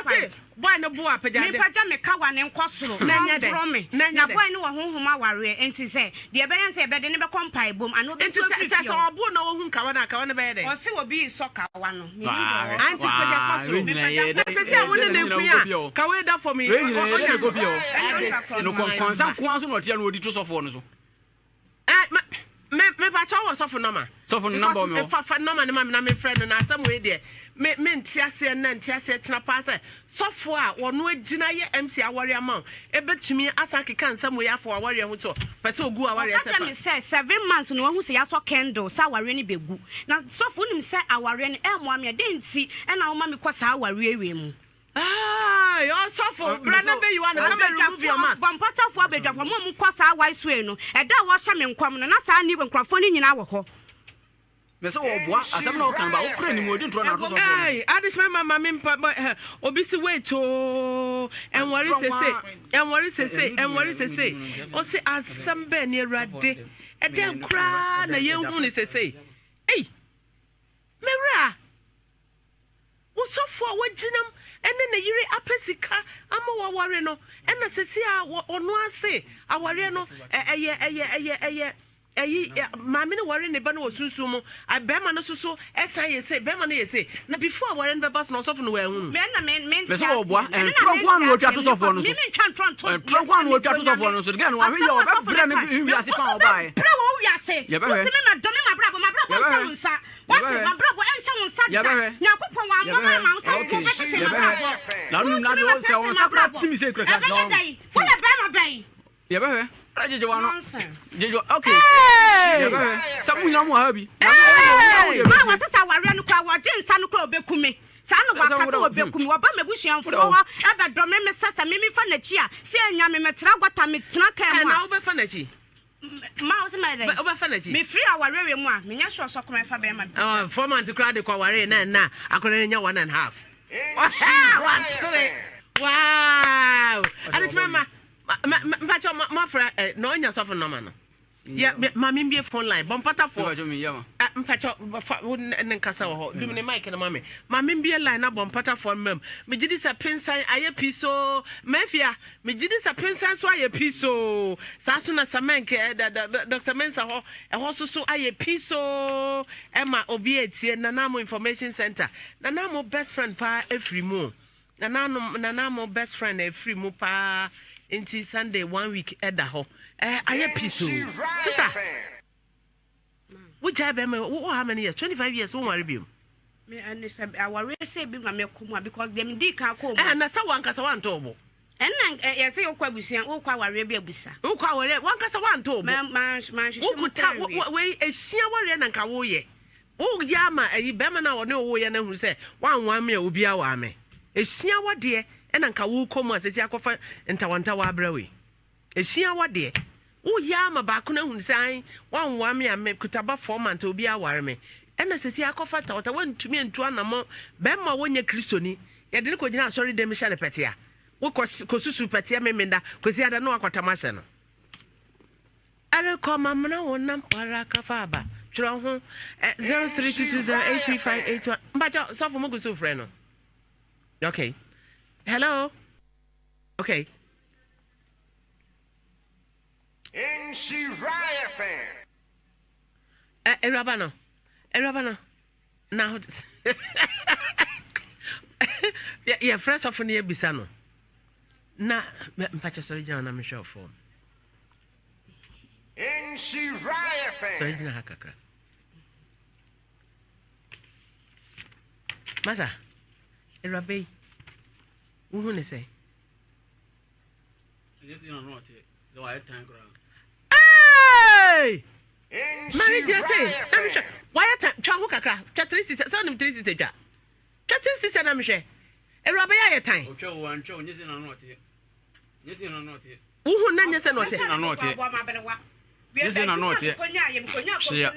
ɔse boy no bo apagya de. Mepagya me kawa ne nkɔ soro Na na nyɛ dɛ. ɔmporɔ me Na nyɛ na dɛ. boy no wɔ honhom awareɛ nti sɛ deɛ ɛbɛyɛ ne sɛ yɛbɛde ne bɛkɔ mpaebom anaa Nti ɔbɛtu sɛ afiri sɛ fie sɛ hɔ ɔbo na ohu nkawa no a kawa no bɛyɛ dɛ. ɔse obi resɔ kawa no menim deɛ Waa, ɔresɔ Anti pagya kɔ waa, soro. wei nyinaa yɛ Na dɛ sɛ sɛ a wo dɛ ne na ne nyinaa nko wokɔ fie a hɔ kawa da fam yi wei nyinaa yɛ dɛ ɔnya na ɛkɔ fie hɔ ɛne onipa korɔ no no kɔnkɔnsa nkoa nso na ɔteɛ no ɔdi to sɔfoɔ no so Eh, ma me Mepakyɛ wɔ sɔfo nɔma. Sɔfo no namba wɔ me hɔ. Fa fa nɔma no ma me na mefrɛ no na asɛm wei deɛ me me nte aseɛ nnɛ nte aseɛ kyena paa sɛ sɔfo a wɔno agyina yɛ MC awɔre ama wo ɛbɛtumi asan akeka nsɛm wei afa w'awareɛ ho sɛ ɔpɛ sɛ ɔgu w'awareɛ Ɔka sɛ kyerɛ fa me sɛ 7 months na wahu sɛ yɛasɔ candle sɛ awareɛ no bɛgu. Na sɔfo wonim sɛ awareɛ no ɛmmoa me a dɛn nti na woma mekɔ saa awareɛ wei mu? Aai ɔsɔfo bra na bɛyi w'ano come and remove your Abadwafoɔ, mask. bɔmpatafoɔ abadwafoɔ, mo a mokɔ saa wise way no, ɛda a wɔhyɛ me nkɔm no, na saa ni nkurɔfoɔ no nyinaa wɔ hɔ. Mɛ sɛ wɔboa asɛm na ɔka no ba wokura nim ɔdi ntorɔ na ato sɔfoɔ no. Hey, adehyema ma ma me mpa bɔ eh, obi si wait oo ɛnwɔre sese ɛnwɔre sese ɛnwɔre sese ɔsi asɛm bɛn ne awurade ɛdɛn koraa na yɛnhu ne sese ei mewura Wo sɔfo a wagyinam ne ne yere apɛ sika ama waware no, ɛna sɛsi a ɔno ara se awareɛ no ɛyɛ ɛyɛ ɛyɛ ɛyɛ ɛyi maame no ware ne ba no wɔ sunsun mu, bɛrima no soso ɛsan yɛ se bɛrima no yɛ se na before awareɛ no bɛba so na ɔsɔfo no wɔahunu. Me na me me Mese nte aseɛ. wɔboa Ɛno na ntorɔ me nko ara na nte wɔtwa aseɛ. to sɔfoɔ no Me so. me ntwa ntorɔ nto Ntorɔ nko ara na wɔtwa to sɔfoɔ no so. Gɛn no wahwɛ yie a wɔbɛbrɛ me wiase kwan a wɔbaeɛ. Brɛ wɔ wiase. Yɛbɛhwɛ. Wotumi ma dɔ me ma brabɔ ma brabɔ nhyɛ Yɛbɛhwɛ. wo nsa. Wate, Yɛbɛhwɛ. w'abrabɔ ɛnhyɛ wo nsa da. Yɛbɛhwɛ. Nyankopɔn wammɔ Yɛbɛhwɛ. amma wo sɛ Okay. wobɛtete Yɛbɛhwɛ. m'abrabɔ. Na wonim na Wontumi deɛ wo sɛ wo mɛtete nsa koraa m'abrabɔ. timi sɛ kura kura Ɛbɛyɛ na dɛn? Woyɛ bɛrima bɛn? Yɛbɛhwɛ. Ɔdɛ gyegye w'ano. Nonsense. Gyegye okay. Yɛbɛhwɛ. Sɛ mo nyinaa mo wɔ ha bi. Hey! Ma wɔse sɛ awareɛ no koraa wɔgye nsa no koraa ɔbɛku me. Saa na Ɛsɛ waka wo sɛ dɛ- wɔbɛku me. Wɔba m'abusuafoɔ Wo dɛ- hɔ ɛbɛdɔme me sɛ sɛ me mefa n'akyi a sɛ anya me metra gɔta metena kaa mu Ɛna a. wobɛfa n'akyi. Ma wo sɛ mɛyɛ dɛn? Wobɛfa n'akyi. Mefiri awareɛ wei mu a, menyɛ sure sɛ ɔkɔmɛfa bɛrima bi. Oh, 4 months koraa de kɔwaree na ɛna akɔda no nya one and half. Wasere. Wow. Adekyema ma mpakyɛ mafrɛ eh, na ɔnya sɔfo nɔma no. Yɛ ma membie phone line bɔ mpatafoɔ. Mpakyɛ fa wo ne nkasa wɔ hɔ. Dum ne mic no ma me. Ma membie line na bɔ mpatafoɔ mmam. Megye di sɛ pensan ayɛ pii so. Mafia Megye di sɛ Pensa nso ayɛ pi soo. Saa nso na Samenk, eh, da, da, da, Dr. Mensah hɔ, ɛhɔ nso so ayɛ pi soo ɛma obi etie Nanamo Information Center. Nanamo best friend paa efiri mu o. Nananom, Nanamo best friend efiri mu paa. Nti Sunday one week ɛda hɔ. Eh, ayɛ pi soo. Sister, wogyae bɛrima, wo how many years? 25 years, wonware biom. Me ɛne sɛ awareɛ sɛ bi ma mɛkɔ mu a because deɛ medii kan kɔɔ mu. Ɛɛ na sɛ wankasa wantɔ wo bo. Ɛnna yɛsɛ wokɔ abusua wokɔ awareɛ bi abusa. Wokɔ awareɛ wankasa wantɔ wo bo. Ma ma manhwehwɛ mu Wokuta koraa nwie. wei esia awareɛ na nka woyɛ. Woyɛ ama ayi bɛrima no a ɔne wo woyɛ no ahunu sɛ wanwaa me a obi awaa me. Esia awadeɛ ɛna nka wokɔ mu a sɛsi akɔfa ntawantawa abrɛ wei. Esua w'adeɛ. Woyɛ ara ma baako no ahunu sɛ ae, woanwoa me a, mekuta ba 4 months a obiara aware me. Ɛna seesei akɔfa tawata, woantumi antu anammɔn. Barima a wonyɛ Kristoni, yɛde no kɔgyina asɔredam hyɛ no pɛtea. Wokɔ kɔsusu pɛteɛ Memenda, Kwasiada na woakɔtam ahyɛ no. Ɛrekɔ mamena wo nam waraka fa aba. Twerɛ ho 0322083581. Mpakyɛ sɔfo mo gu so frɛ no. Okay. Hello. Okay. Nhyira FM. Ɛ awuraba no awuraba no na ho yɛfrɛ sɔfo no yɛbisa no na mpakyɛ sɔre gyina na mehwɛ fam Nhyira FM. Sɔre gyina ha kakra masa awuraba yi wohu ne sɛ Mary gyina sei na mehwɛ wayɛ ta twa ho kakra twa 360 sɛ wonim 360 twa twa 360 na mehwɛ awuraba yɛ ayɛ tan wohu na nyɛ sɛ na ɔte Nyɛ sɛ na ɔteɛ. Hyia.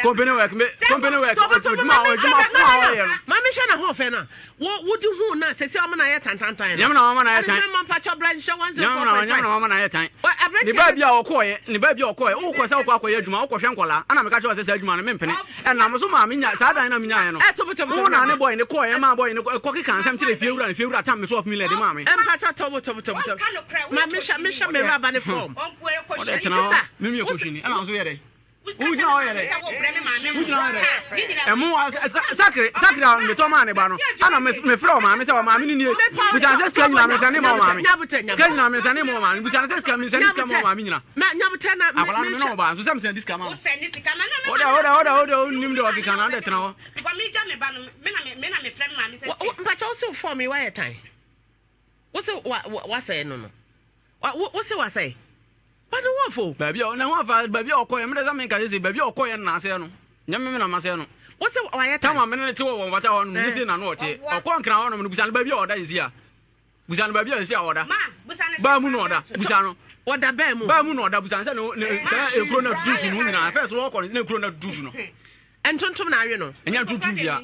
Company work me company work adwuma adwuma fo a ɔyɛ no. Maame hwɛ na ho ɔfɛ no a wo wode hu na sɛsi ɔmo na ayɛ tantantan no. Nyame na ɔma na ayɛ tan. Adesima mpa kyɛ bra nhyɛ 104.5. Nyame na ɔma na ayɛ tan. Ne baa bi a ɔkɔɔyɛ ne baa bi a ɔkɔɔyɛ wokɔ sɛ wokɔ akɔyɛ adwuma wokɔhwɛ nkɔlaa ɛna meka kyerɛ sɛ saa adwuma no mempene ɛnam so maa menya saa dan na menyaeɛ no wo na ne bɔy ne kɔɔyɛ maa bɔy ne kɔ keka nsɛm kyerɛ fie wura ne fie wura tam me so of million de maa me. Mpa kyɛ tɔbo tɔbo tɔbo tɔbo ma mehwɛ mehwɛ me wura ba ne fɔm. Ɔde tena hɔ mimi yɛ kɔhwini ɛna nso yɛ dɛ. Wogyina hɔ yɛ dɛ? Wogyina hɔ yɛ dɛ? Ɛmo sakre sakre a metɔ maa ne ba no, ana mefrɛ ɔmaame sɛ ɔmaame no nie. Bisa no sɛ sika nyina mesɛne ma ɔmaame. Sika nyina mesɛne ma ɔmaame. Bisa no sɛ sika mesɛne sika ma ɔmaame nyina. Akwadaa no me ne ɔbaa nso sɛ mesɛne sika ma no. Wode wode wode wode wonim deɛ ɔkeka no ade tena hɔ. Mpakyɛ wo se fɔm yi wayɛ tan. Wo se wasɛe no no. Wo se wasɛe. But ne ho afo. Baabi a ne ho afa baabi a ɔkɔɛ mede sɛ menka sɛ baabi a ɔkɔɛ no na asɛe no. Nyɛ me na masɛe no. Wo se wayɛ tan. Tama me ne ne te wɔ wɔn fata hɔ nom ne se na no ɔteɛ. Ɔkɔ nkran hɔ nom no busa no baabi a ɔda sisi a. Busa no baabi a sisi a ɔda. Baa mu na ɔda busa no. Ɔda baa mu. Baa mu na ɔda busa no sɛ ne sɛ ekuro na tututu no nyinaa fɛs wɔkɔ no na ekuro na tututu no. Ntontom na awe no. Ɛnyɛ ntontom bia.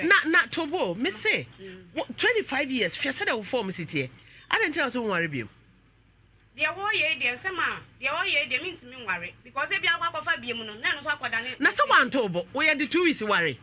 Na na tobo me se 25 years hwɛ sɛ dɛ wo fɔm si teɛ. Adɛn nti na wo sɛ wonware biom? Deɛ wɔyɛ yi deɛ nsɛm a deɛ ɔyɛ yi deɛ mentumi nware because ebi akɔ akɔfa biem no na ɛno nso akɔdane. Na sɛ wanto wo bo wo yɛde 2 weeks ware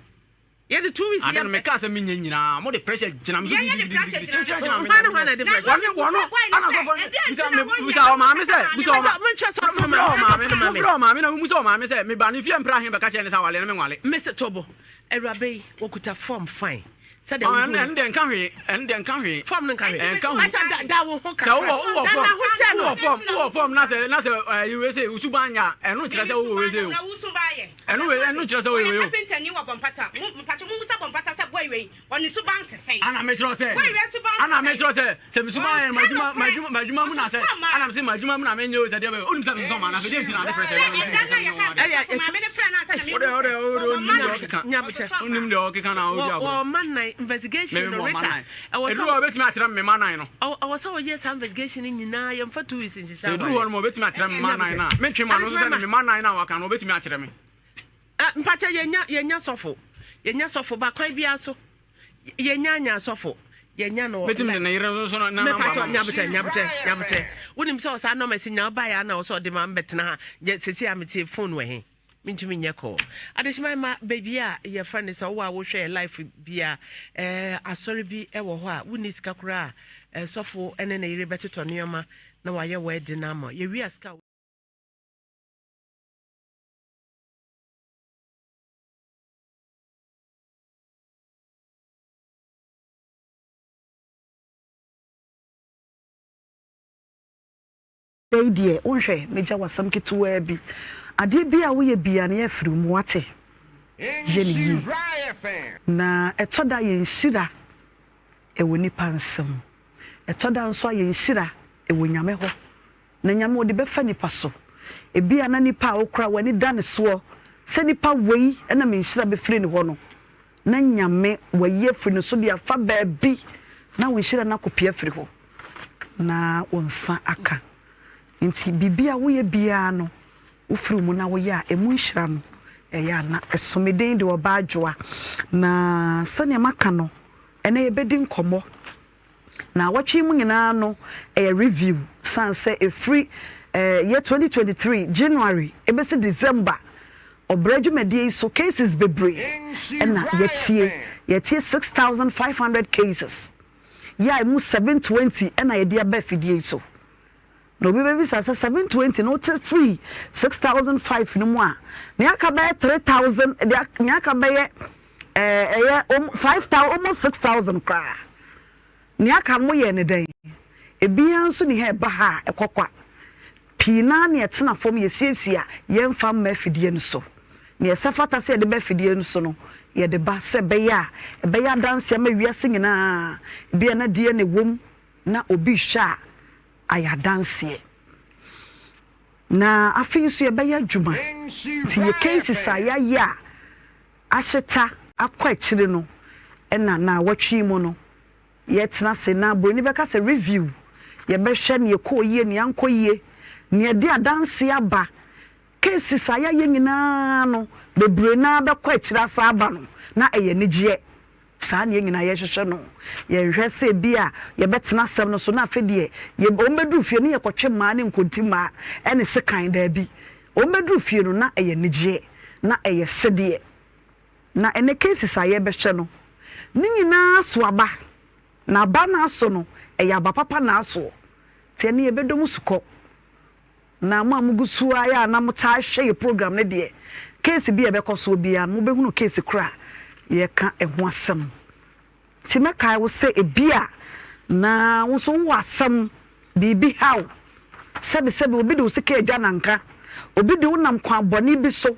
yɛde 2 weeks Ade no mekaa sɛ menyɛ nyinaa mode pressure gyina me so gidigidigidi kyekyere gyina me Hwan ne hwan na ɛde pressure? Wɔne wɔno ana sɔfo no bisa me bisa ɔmaame sɛ bisa ɔma Menhwɛ sɔfo no ma me ɔmaame mofrɛ ɔmaame na mumu sɛ ɔmaame sɛ meba ne fie mpra he bɛka kyerɛ ne sɛ awale no menwale. Mese tobo awuraba yi wɔkuta form fine sɛdeɛ wohu no. Ɛno deɛ nka hwee ɛno deɛ nka hwee. Form no nka hwee. Ɛnka ho. Akyɛ da da wo ho kakra. Sɛ wowɔ wowɔ Da form na ho kyɛ no. wowɔ form wowɔ form na sɛ na sɛ ɛyi wei sɛ usuban nya a ɛno nkyerɛ sɛ wowɔ wei sɛ o. Ɛno wei ɛno nkyerɛ sɛ woyɛ wei o. Ɔyɛ kapentani wɔ Bɔmpata. Mo mpakyɛ mo musa Bɔmpata sɛ boy wei ɔne suban te sɛn. Ana mekyerɛ sɛ Boy wei suban te ana sɛn. mekyerɛ sɛ sɛ me suban yɛ m'adwuma Ɔnka m'adwuma m'adwuma mu na sɛ Ɔsesa ma. ana mese m'adwuma mu na menyɛ o sɛ deɛ bɛyɛ onim sɛ mesosɔ ma na afei deɛ nti na ade pressure Sɛ ɛda no a yɛka sɛ Ɛyɛ sɔfo maame no frɛ no ansa na mehu Wode sɛ wode wode ɔsɔ onim ma deɛ no. ɔkeka Nyabokyɛ. onim deɛ ɔkeka na ɔdi agorɔ. Wɔma nan investigation Meme no bɔ ma Rita nan. ɛwɔ Ɛduru sɛ hɔ obetumi akyerɛ me ma nan no. ɛwɔ sɛ wɔyɛ saa investigation no nyinaa yɛmfa 2 weeks nhyehyɛ Sɛ ɛduru hɔ no ma obetumi akyerɛ me ma nan no a mentwe ma no nso sɛ ne me ma nan no a waka no obetumi akyerɛ me. Mpakyɛ yɛnya yɛnya sɔfo yɛnya sɔfo ba kwan biara so yɛnya anya sɔfo yɛnya no. Betumi de ne yere nso no na namba Mepakyɛ ma no. nyabokyɛ nyabokyɛ nyabokyɛ wonim sɛ ɔsaa nɔma si nya ɔbaeɛ a na ɔsɛ ɔde ma mbɛtena ha yɛ sɛsi a metie phone wɔ he mentumi nyɛ kɔɔ adehyema ma baabi a yɛfrɛ no sɛ wowɔ a wohwɛ yɛ life bi a eh, asɔre bi wɔ hɔ a wonni sika koraa a eh, sɔfo ne ne yere bɛtotɔ nneɛma na wayɛ wɔ no ama yɛwie a sika Da yi deɛ wonhwɛ mɛgya wo asɛm ketewaa bi. Adeɛ biara a woyɛ biara no yɛ firi wo mu wate? Yɛ no yie. Na ɛtɔ da a yɛn nhyira ɛwɔ nnipa nsam. Ɛtɔ da nso a yɛn nhyira ɛwɔ Nyame hɔ. Na Nyame ɔde bɛfa nnipa so. Ebia na nipa a wokora w'ani da ne soɔ sɛ nipa wei na me nhyira bɛfiri ne hɔ no, na Nyame wayi afiri ne so de afa baabi na wo nhyira no akɔpue afiri hɔ na wo nsa aka. Nti biribi a woyɛ biara no, wofiri wo mu na woyɛ a, ɛmu nhyira no ɛyɛ a na ɛso. Me din de Ɔbaa Adwoa, na sɛdeɛ maka no, ɛnnɛ yɛbɛdi nkɔmmɔ. Naawɔtwe yi mu nyinaa no ɛyɛ review sane sɛ ɛfiri year 2023 January ɛbɛsi December ɔbrɛ dwumadie yi so cases bebree ɛna yɛatie. Yɛatie 6500 cases yɛ a ɛmu 720 ɛna yɛde aba afidie yi so. Na obi bɛbisa sɛ 720 no wote firi 6005 no mu a nea aka bɛyɛ 3000 nea aka bɛyɛ ɛyɛ 5000 almost 6000 koraa. Nea aka no moyɛɛ no dɛn? Ebiara nso nni ha a ɛba ha a ɛkɔ kwa. Pii no ara na yɛtena fam yɛsiesie a yɛmfa mma afidie no so. Nea ɛsɛ fata sɛ yɛde ba afidie no so no, yɛde ba sɛ ɛbɛyɛ a ɛbɛyɛ adanseɛ ama wiase nyinaa. Ebia na DNA wom na obi rehwɛ a ayɛ adanseɛ. Na afei nso yɛbɛyɛ adwuma. Nti yɛ cases a yɛayɛ a ahyeta akɔ akyire no na naawɔtwe yi mu no yɛtena ase na buroni bɛka sɛ review, yɛbɛhwɛ nea ɛkɔɔ yie, nea ankɔ yie, nea ɛde adanseɛ aba. Cases a yɛayɛ nyinaa no bebree no ara bɛkɔ akyire asan aba no na ɛyɛ anigyeɛ. Saa na yɛn nyinaa yɛhwehwɛ no. Yɛnhwɛ sɛ ebia yɛbɛtena asɛm no so na afei deɛ yɛ, wɔbɛduru fie no yɛkɔtwe mmaa ne nkonti mmaa ne sekan. Daabi. Wɔbɛduru fie no na ɛyɛ anigyeɛ, na ɛyɛ sedeɛ. Na ɛnnɛ cases a yɛrebɛhwɛ no, ne nyinaa so aba. Na aba no aso no, ɛyɛ aba papa na asoɔ. Nti ɛnnɛ yɛbɛdɔ mu sukɔ. Na mo a mogu so ara yɛ a na motaa hwɛ yɛ program no deɛ, case bi a ɛbɛkɔ soɔ biara no, mobɛhunu case korɔ a yɛreka ɛho asɛm. Nti mɛkae wo sɛ ebia na wo nso wowɔ asɛm, biribi ha wo, sɛbesɛbe obi de wo sika adwa nanka, obi de wo nam kwan bɔne bi so.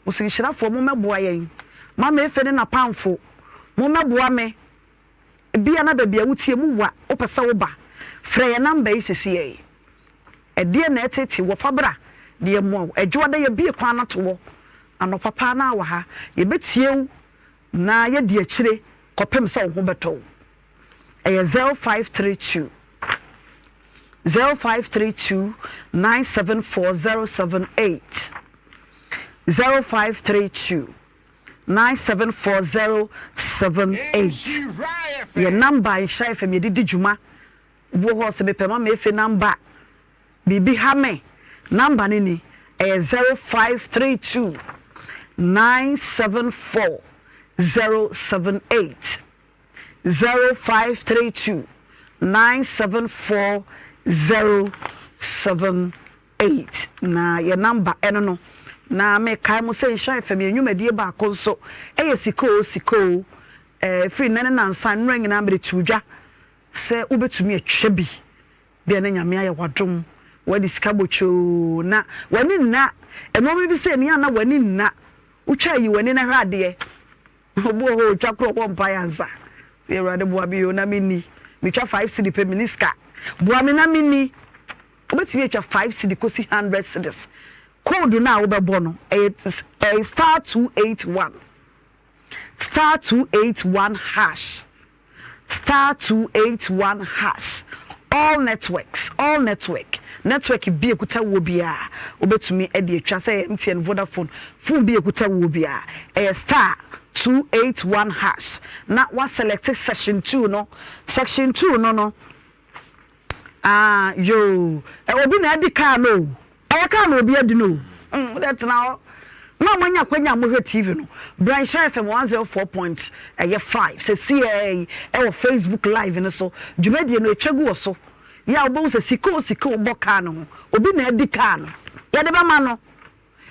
Mo se nhyirafoɔ mommɛboa yɛn, Mama Efe ne n'apamfo, mommɛboa me. Ebia na baabi a wotie mu wa, wopɛ sɛ woba. Frɛ yɛn namba yi sesiei. Ɛdeɛn na ɛreteetee wo? Fa bra na yɛmmoa wo. Adwoada yɛabue kwan no ato hɔ anɔpa paa na wɔ ha. Yɛbɛtie wo na yɛadi akyire kɔpem sɛ wo ho bɛtɔ wo. Ɛyɛ 0532 0532 974 078 0532 974078 yɛ number a Nhyira FM yɛde di dwuma. Obi wɔ hɔ ɔsɛ mepɛ Mama Efe number, biribi ha me, number no ni, ɛyɛ 0532 974 078, 0532 974 078. 8 na yɛ number ɛno no. Na me kae mo sɛ Nhyira FM yɛn nnwumadie baako nso ɛyɛ sika oo sika oo ɛɛ firi nnɛ ne nansa nnora nyinaa mede too dwa sɛ wobɛtumi atwa bi bia na Nyame ayɛ wadom wadi sika botwoo na w'ani nna nnoɔma bi sɛ ni a na w'ani nna wotwa yi w'ani na hwɛ adeɛ Obi wɔ hɔ otwa koro ɔbɔ mpaeɛ ansa. Sɛ Awurade boa me yoo na menni. Metwa 5 cedi pɛ menni sika. Boa me na menni. Wobɛtumi atwa 5 cedi kɔsi 100 cedis. Code no a wobɛbɔ no ɛyɛ ɛyɛ star 281 star 281 hash. Star 281 hash All networks All network Network bi a ɛkuta woɔ biara wobɛtumi de atwa sɛ ɛyɛ MTN, Vodafone, phone bi a ɛkuta woɔ biara ɛyɛ star 281 hash na wa select section 2 no Section 2 no no Ah yoo eh, obi na adi kaa no o. Ɛyɛ kaa na obi adi no o. Mm, wode tena hɔ. Mo a moanya akwanya a mohwɛ TV no, bra Nhyira FM 104 point ɛyɛ 5 sɛsiaa yi ɛwɔ Facebook live no so. Dwumadie no ɛtwa gu wɔ so. Yɛ a wobɛhu sɛ sika o sika o bɔ kaa no ho. Obi na adi kaa no. Yɛde bɛma no.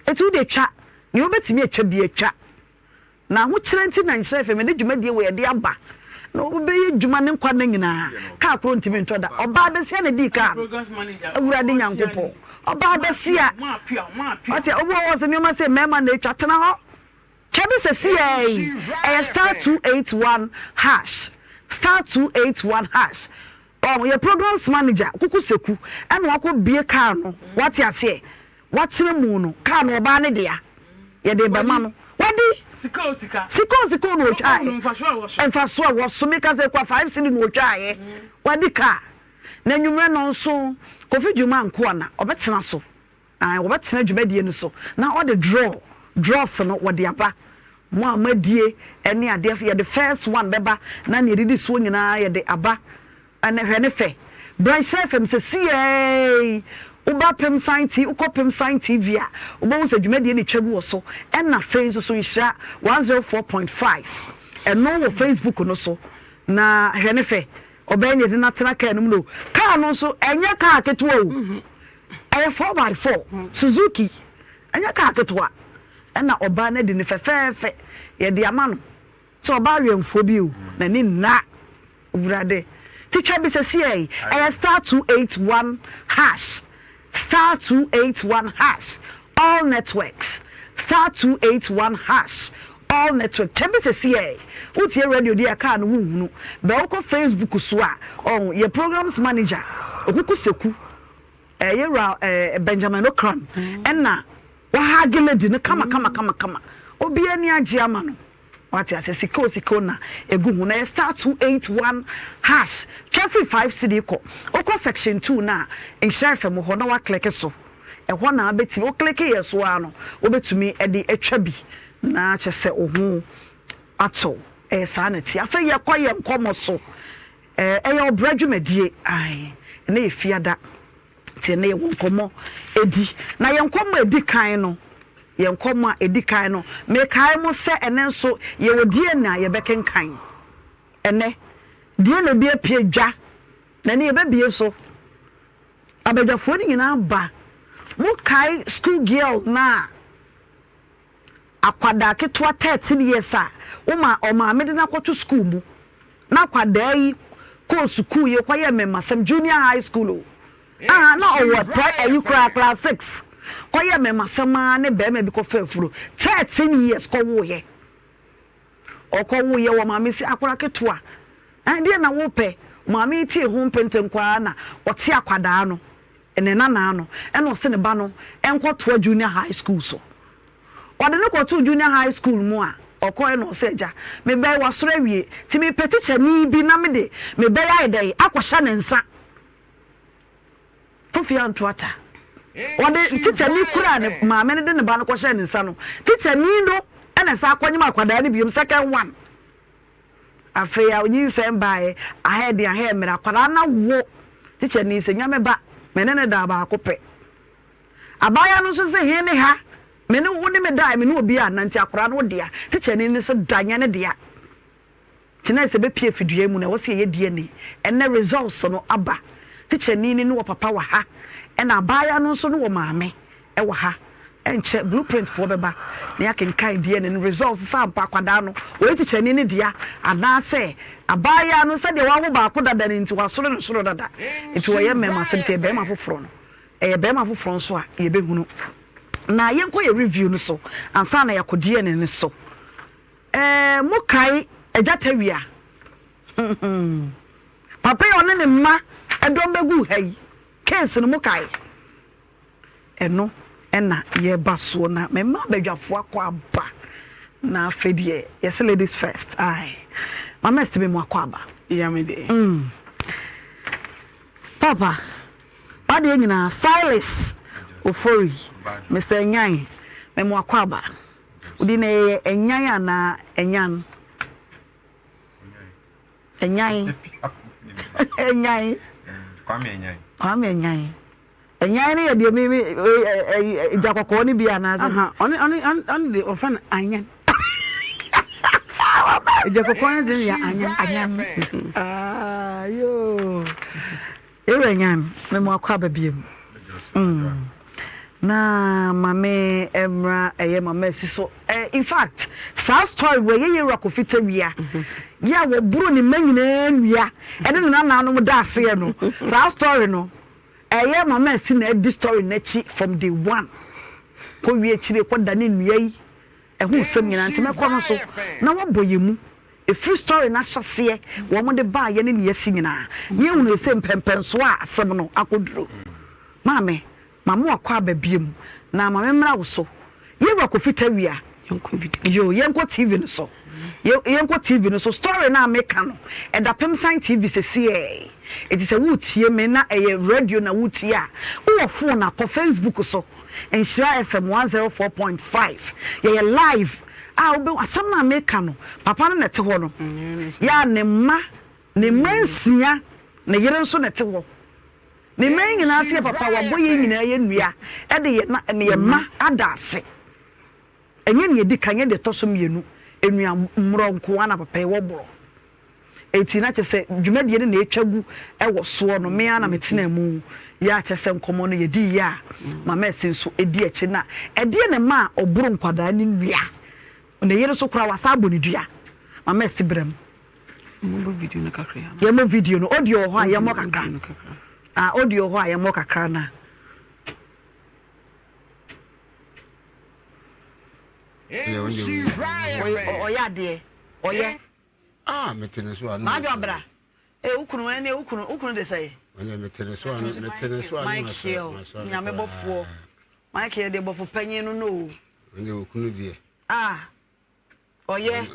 Enti wode twa. Nea wobɛtumi atwa bi atwa. Na ahokyerɛ nti na Nhyira FM de dwumadie wei ɛde aba. Na ɔbɛyɛ dwuma ne nkwa nna nyinaa. Kaa koro ntumi ntɔ da. Ɔbaa bɛsia na ɛdii kaa no. Awurade Nyankopɔn. Ɔbaa bɛsia. Wate, obi wɔ hɔ sɛ nneɛma sɛ mmarima na atwa. Tena hɔ. Kyɛ bi sɛ siaa yi. Ɛyɛ star 281 hash. Star 281 hash. Ɔho, yɛ programs manager, Kuku Seku, ɛna wakɔ bie kaa no. Wate aseɛ. Watena mu no, kaa no ɔbaa no dea. Yɛde rebɛma no. Wadi. Sika o sika. Sika o sika o na otwaeɛ. Ɔhunu mfasoɔ a ɛwɔ so. Mfasoɔ a ɛwɔ so. Meka sɛ kwa 5 cedi na otwaeɛ. Wadi kaa. Na anwummerɛ nnɔnson, Kofi Dwuma nkoa na ɔbɛtena so. Ae, wɔbɛtena dwumadie no so na ɔde draw, draws no wɔde aba. Mo a moadie ne adeɛ, yɛde first one bɛba na nea ɛdidi soɔ nyinaa yɛde aba. Ɛnɛ hwɛ ne fɛ. Bra Nhyira FM sɛsiaa yi. Woba Pemsan T, wokɔ Pemsan TV a, wobɛhu sɛ dwumadie no twa gu wɔ so. Ɛna afei nso so Nhyira 104.5. Ɛno wɔ Facebook no so. Na hwɛ ne fɛ. Ɔbɛyɛ nea yɛde no atena kaa no mu no. Kaa no nso, ɛnyɛ kaa ketewa o. Ɛyɛ four by four, Suzuki. Ɛnyɛ kaa ketewa. Ɛna ɔbaa no adi no fɛfɛɛfɛ. Yɛde ama no. Sɛ ɔbaa awɛmfoɔ bi o, n'ani nna. Awurade. Tikya bi sɛsiɛ yi, ɛyɛ star 281 hash, star 281 hash, all networks, star 281 hash, all network. Kyɛ bi sɛsiɛ yi, wotie radio deɛ a kaa no wonhunu, bɛ wokɔ Facebook so a, ɔho, yɛ programs manager, Okuku Seku, ɛɛ yɛwura ɛɛ Benjamin Okran, ɛna wahage lady no kama kama kama kama. Obiara ani agye ama no. Wate aseɛ? Sika o sika o na ɛgu ho. Na ɛyɛ star 281 hash. Twa firi 5 cedi kɔ. Wokɔ section 2 no a, Nhyira FM wɔ hɔ na woakleke so. Ɛhɔ na wobɛtumi, wo kleke yɛ so ara no, wobɛtumi de atwa bi na kyerɛ sɛ wo ho atɔ wo. Ɛyɛ saa na ɛteɛ. Afei yɛkɔ yɛn nkɔmmɔ so. Ɛyɛ ɔbra dwumadie. Ae, ɛnnɛ yɛ Fiada. Nti ɛnnɛ yɛwɔ nkɔmmɔ ɛdi. Na yɛn nkɔmmɔ a ɛdi kan no, yɛn nkɔmmɔ a ɛdi kan no, mekae mo sɛ ɛnnɛ nso yɛwɔ DNA a yɛbɛkenkan. Ɛnnɛ, DNA bi apue dwa, na ɛnnɛ yɛbɛbue so. Abadwafoɔ no nyinaa ba. Mo kae school girl no a akwadaa ketewa 13 years a wo ma ɔmaame de no akɔto school mu na akwadaa yi kɔɔ sukuu yi kɔyɛɛ mmɛmasɛm junior high school o aha na ɔwɔ pra ayi koraa class 6 kɔyɛɛ mmɛmasɛm ara ne barima bi kɔfa afuro 13 years kɔwoeɛ. Ɔkɔwoeɛ wɔ maame si akwadaa ketewa ɛn deɛ na wopɛ maame yi tee ho mpentenkwaa na ɔte akwadaa no ne nanaa no ɛna ɔse ne ba no nkɔtoa junior high school so ɔde no kɔtoo junior high school mu a ɔkɔɛ na ɔse agya mebɛyɛ wasɔre awie nti mepɛ tikyani bi na mede mebɛyɛ ayɛ dɛn akɔhyɛ ne nsa Kofi anto ata. Ɔde tikyani koro a ne maame no de ne ba no kɔhyɛɛ ne nsa no, tikyani no na ɛsan kɔnyem akwadaa no biom, second one. Afei a onyinsɛn baeɛ, ahɛ den ahɛ mmerɛ, akwadaa no awo. Tikyani sɛ, nya me ba, me ne no daa baako pɛ. Abaayewa no nso se, he ne ha, me ne wo ne me daeɛ, me ne obi anna, nti akwadaa no wo dea. Tikyani no se, da nyɛ ne dea. Nti na sɛ ɛbɛpue afi dua mu no, ɛwɔ sɛ yɛyɛ DNA. Ɛnnɛ results no aba. Tikyani no ne wɔ papa wɔ ha, ɛna abaayewa no nso ne wɔ maame wɔ ha. Ɛnkyɛ blueprint foɔ bɛba na yɛakenkan DNA no results sɛ ampa akwadaa no ɔyɛ tikyani no dea anaasɛ abaayewa no sɛdeɛ wawo baako dada no nti wasoro ne soro dada nti ɔyɛ mmarima asɛm nti ɛyɛ barima foforɔ no. Ɛyɛ barima foforɔ nso a yɛbɛhunu. Na yɛnkɔ yɛ review no so ansa na yɛakɔ DNA no so. Ɛɛ mo kae Agya Tawia? Papa yi a ɔne ne mma dɔm bɛguu ha yi, case no mo kae? Ɛno na yɛreba soɔ na me mma abadwafoɔ akɔ aba na afei deɛ yɛse ladies first ae. Mama Esther me mu akɔ aba. Ya me deɛ. Mm. Papa, w'adeɛ nyinaa stylish Ofori, Mister Nyan, me mu akɔ aba. Wodi na ɛyɛ ɛnyan anaa ɛnyan? Ɛnyan. Ɛnyan. Kwame ɛnyan. Kwame ɛnyan. Ɛnyan no yɛ deɛ mi mi gya kɔkɔɔ no bi anaasɛ. Ɔne ɔne ɔne de ɔfɛ no anyan. Gya kɔkɔɔ no de yɛ anyan. Anyan. Ah yoo. Ewura Nyan, me mo akwaaba biom. Mm. Na mame ɛmra ɛyɛ mama asi so. Eh, in fact, saa story wɔ ɛyɛ Yewura Kofi Tawia. Yɛ a wɔboro ne mma nyinaa nnua ɛne ne nananom da aseɛ no. Saa story no, ɛyɛ mama asi na adi story no akyi from day one. Kɔ wie akyire kɔ da ne nnua yi ɛho nsɛm nyinaa nti mɛkɔ no so na wabɔ yɛn mu. Ɛfiri story no ahyɛseɛ wɔn de baeɛ ne nea asi nyinaa na yɛhunu ɛsɛ mpɛnpɛnsoɔ a asɛm no akɔduru. Maame, ma mo akɔ aba biom na ma me mmra wo so. Yɛwura Kofi Tawia. Yoo, yɛnkɔ TV no so. Yɛnkɔ TV no so. Story no a meka no, ɛda Pemsan TV sesiei. Enti sɛ woretie me na ɛyɛ radio na woretie a, wowɔ phone a, kɔ Facebook so, Nhyira FM 104.5. Yɛyɛ live a wobɛhu asɛm no a meka no, papa no na ɛte hɔ no, yɛ a ne mma, ne mma nsia, ne yere nso na ɛte hɔ. Ne mma yi nyinaa se yɛ papa, wabɔ yɛn nyinaa yɛ nnua de yɛ na ne yɛ mma ada ase. Ɛnyɛ nea ɛdi kan, ɛnyɛ deɛ ɛtɔ so mmienu, nnua mmorɔ nko ara na papa yi wɔ borɔ. Enti na kyerɛ sɛ dwumadie no na ɛtwa gu wɔ soɔ no, me ara na metenaa mu yɛ a kyerɛ sɛ nkɔmmɔ no yɛdiiɛ a Mama Asi nso di akyire. Na ɛdeɛn na ɛmaa ɔboro nkwadaa no nnua? Ne yere nso koraa wasan abɔ no dua. Mama Asi bra mu. Yɛmmɔ video no kakra. Yɛmmɔ video no. Audio wɔ hɔ a yɛmmɔ kakra. Ah, audio wɔ hɔ a yɛmmɔ kakra na. Ɔyɛ adeɛ. Ɔyɛ. Ah, mete ne so a. M'adwo abra. Eh, wo kunu ɛne wo kunu, wo kunu de sɛe. Ɛne mete ne so a, mete ne so a. Michael, nyame bɔfoɔ. Michael de bɔfo panyin no no o. Ɛne wo kunu deɛ. Ah, ɔyɛ.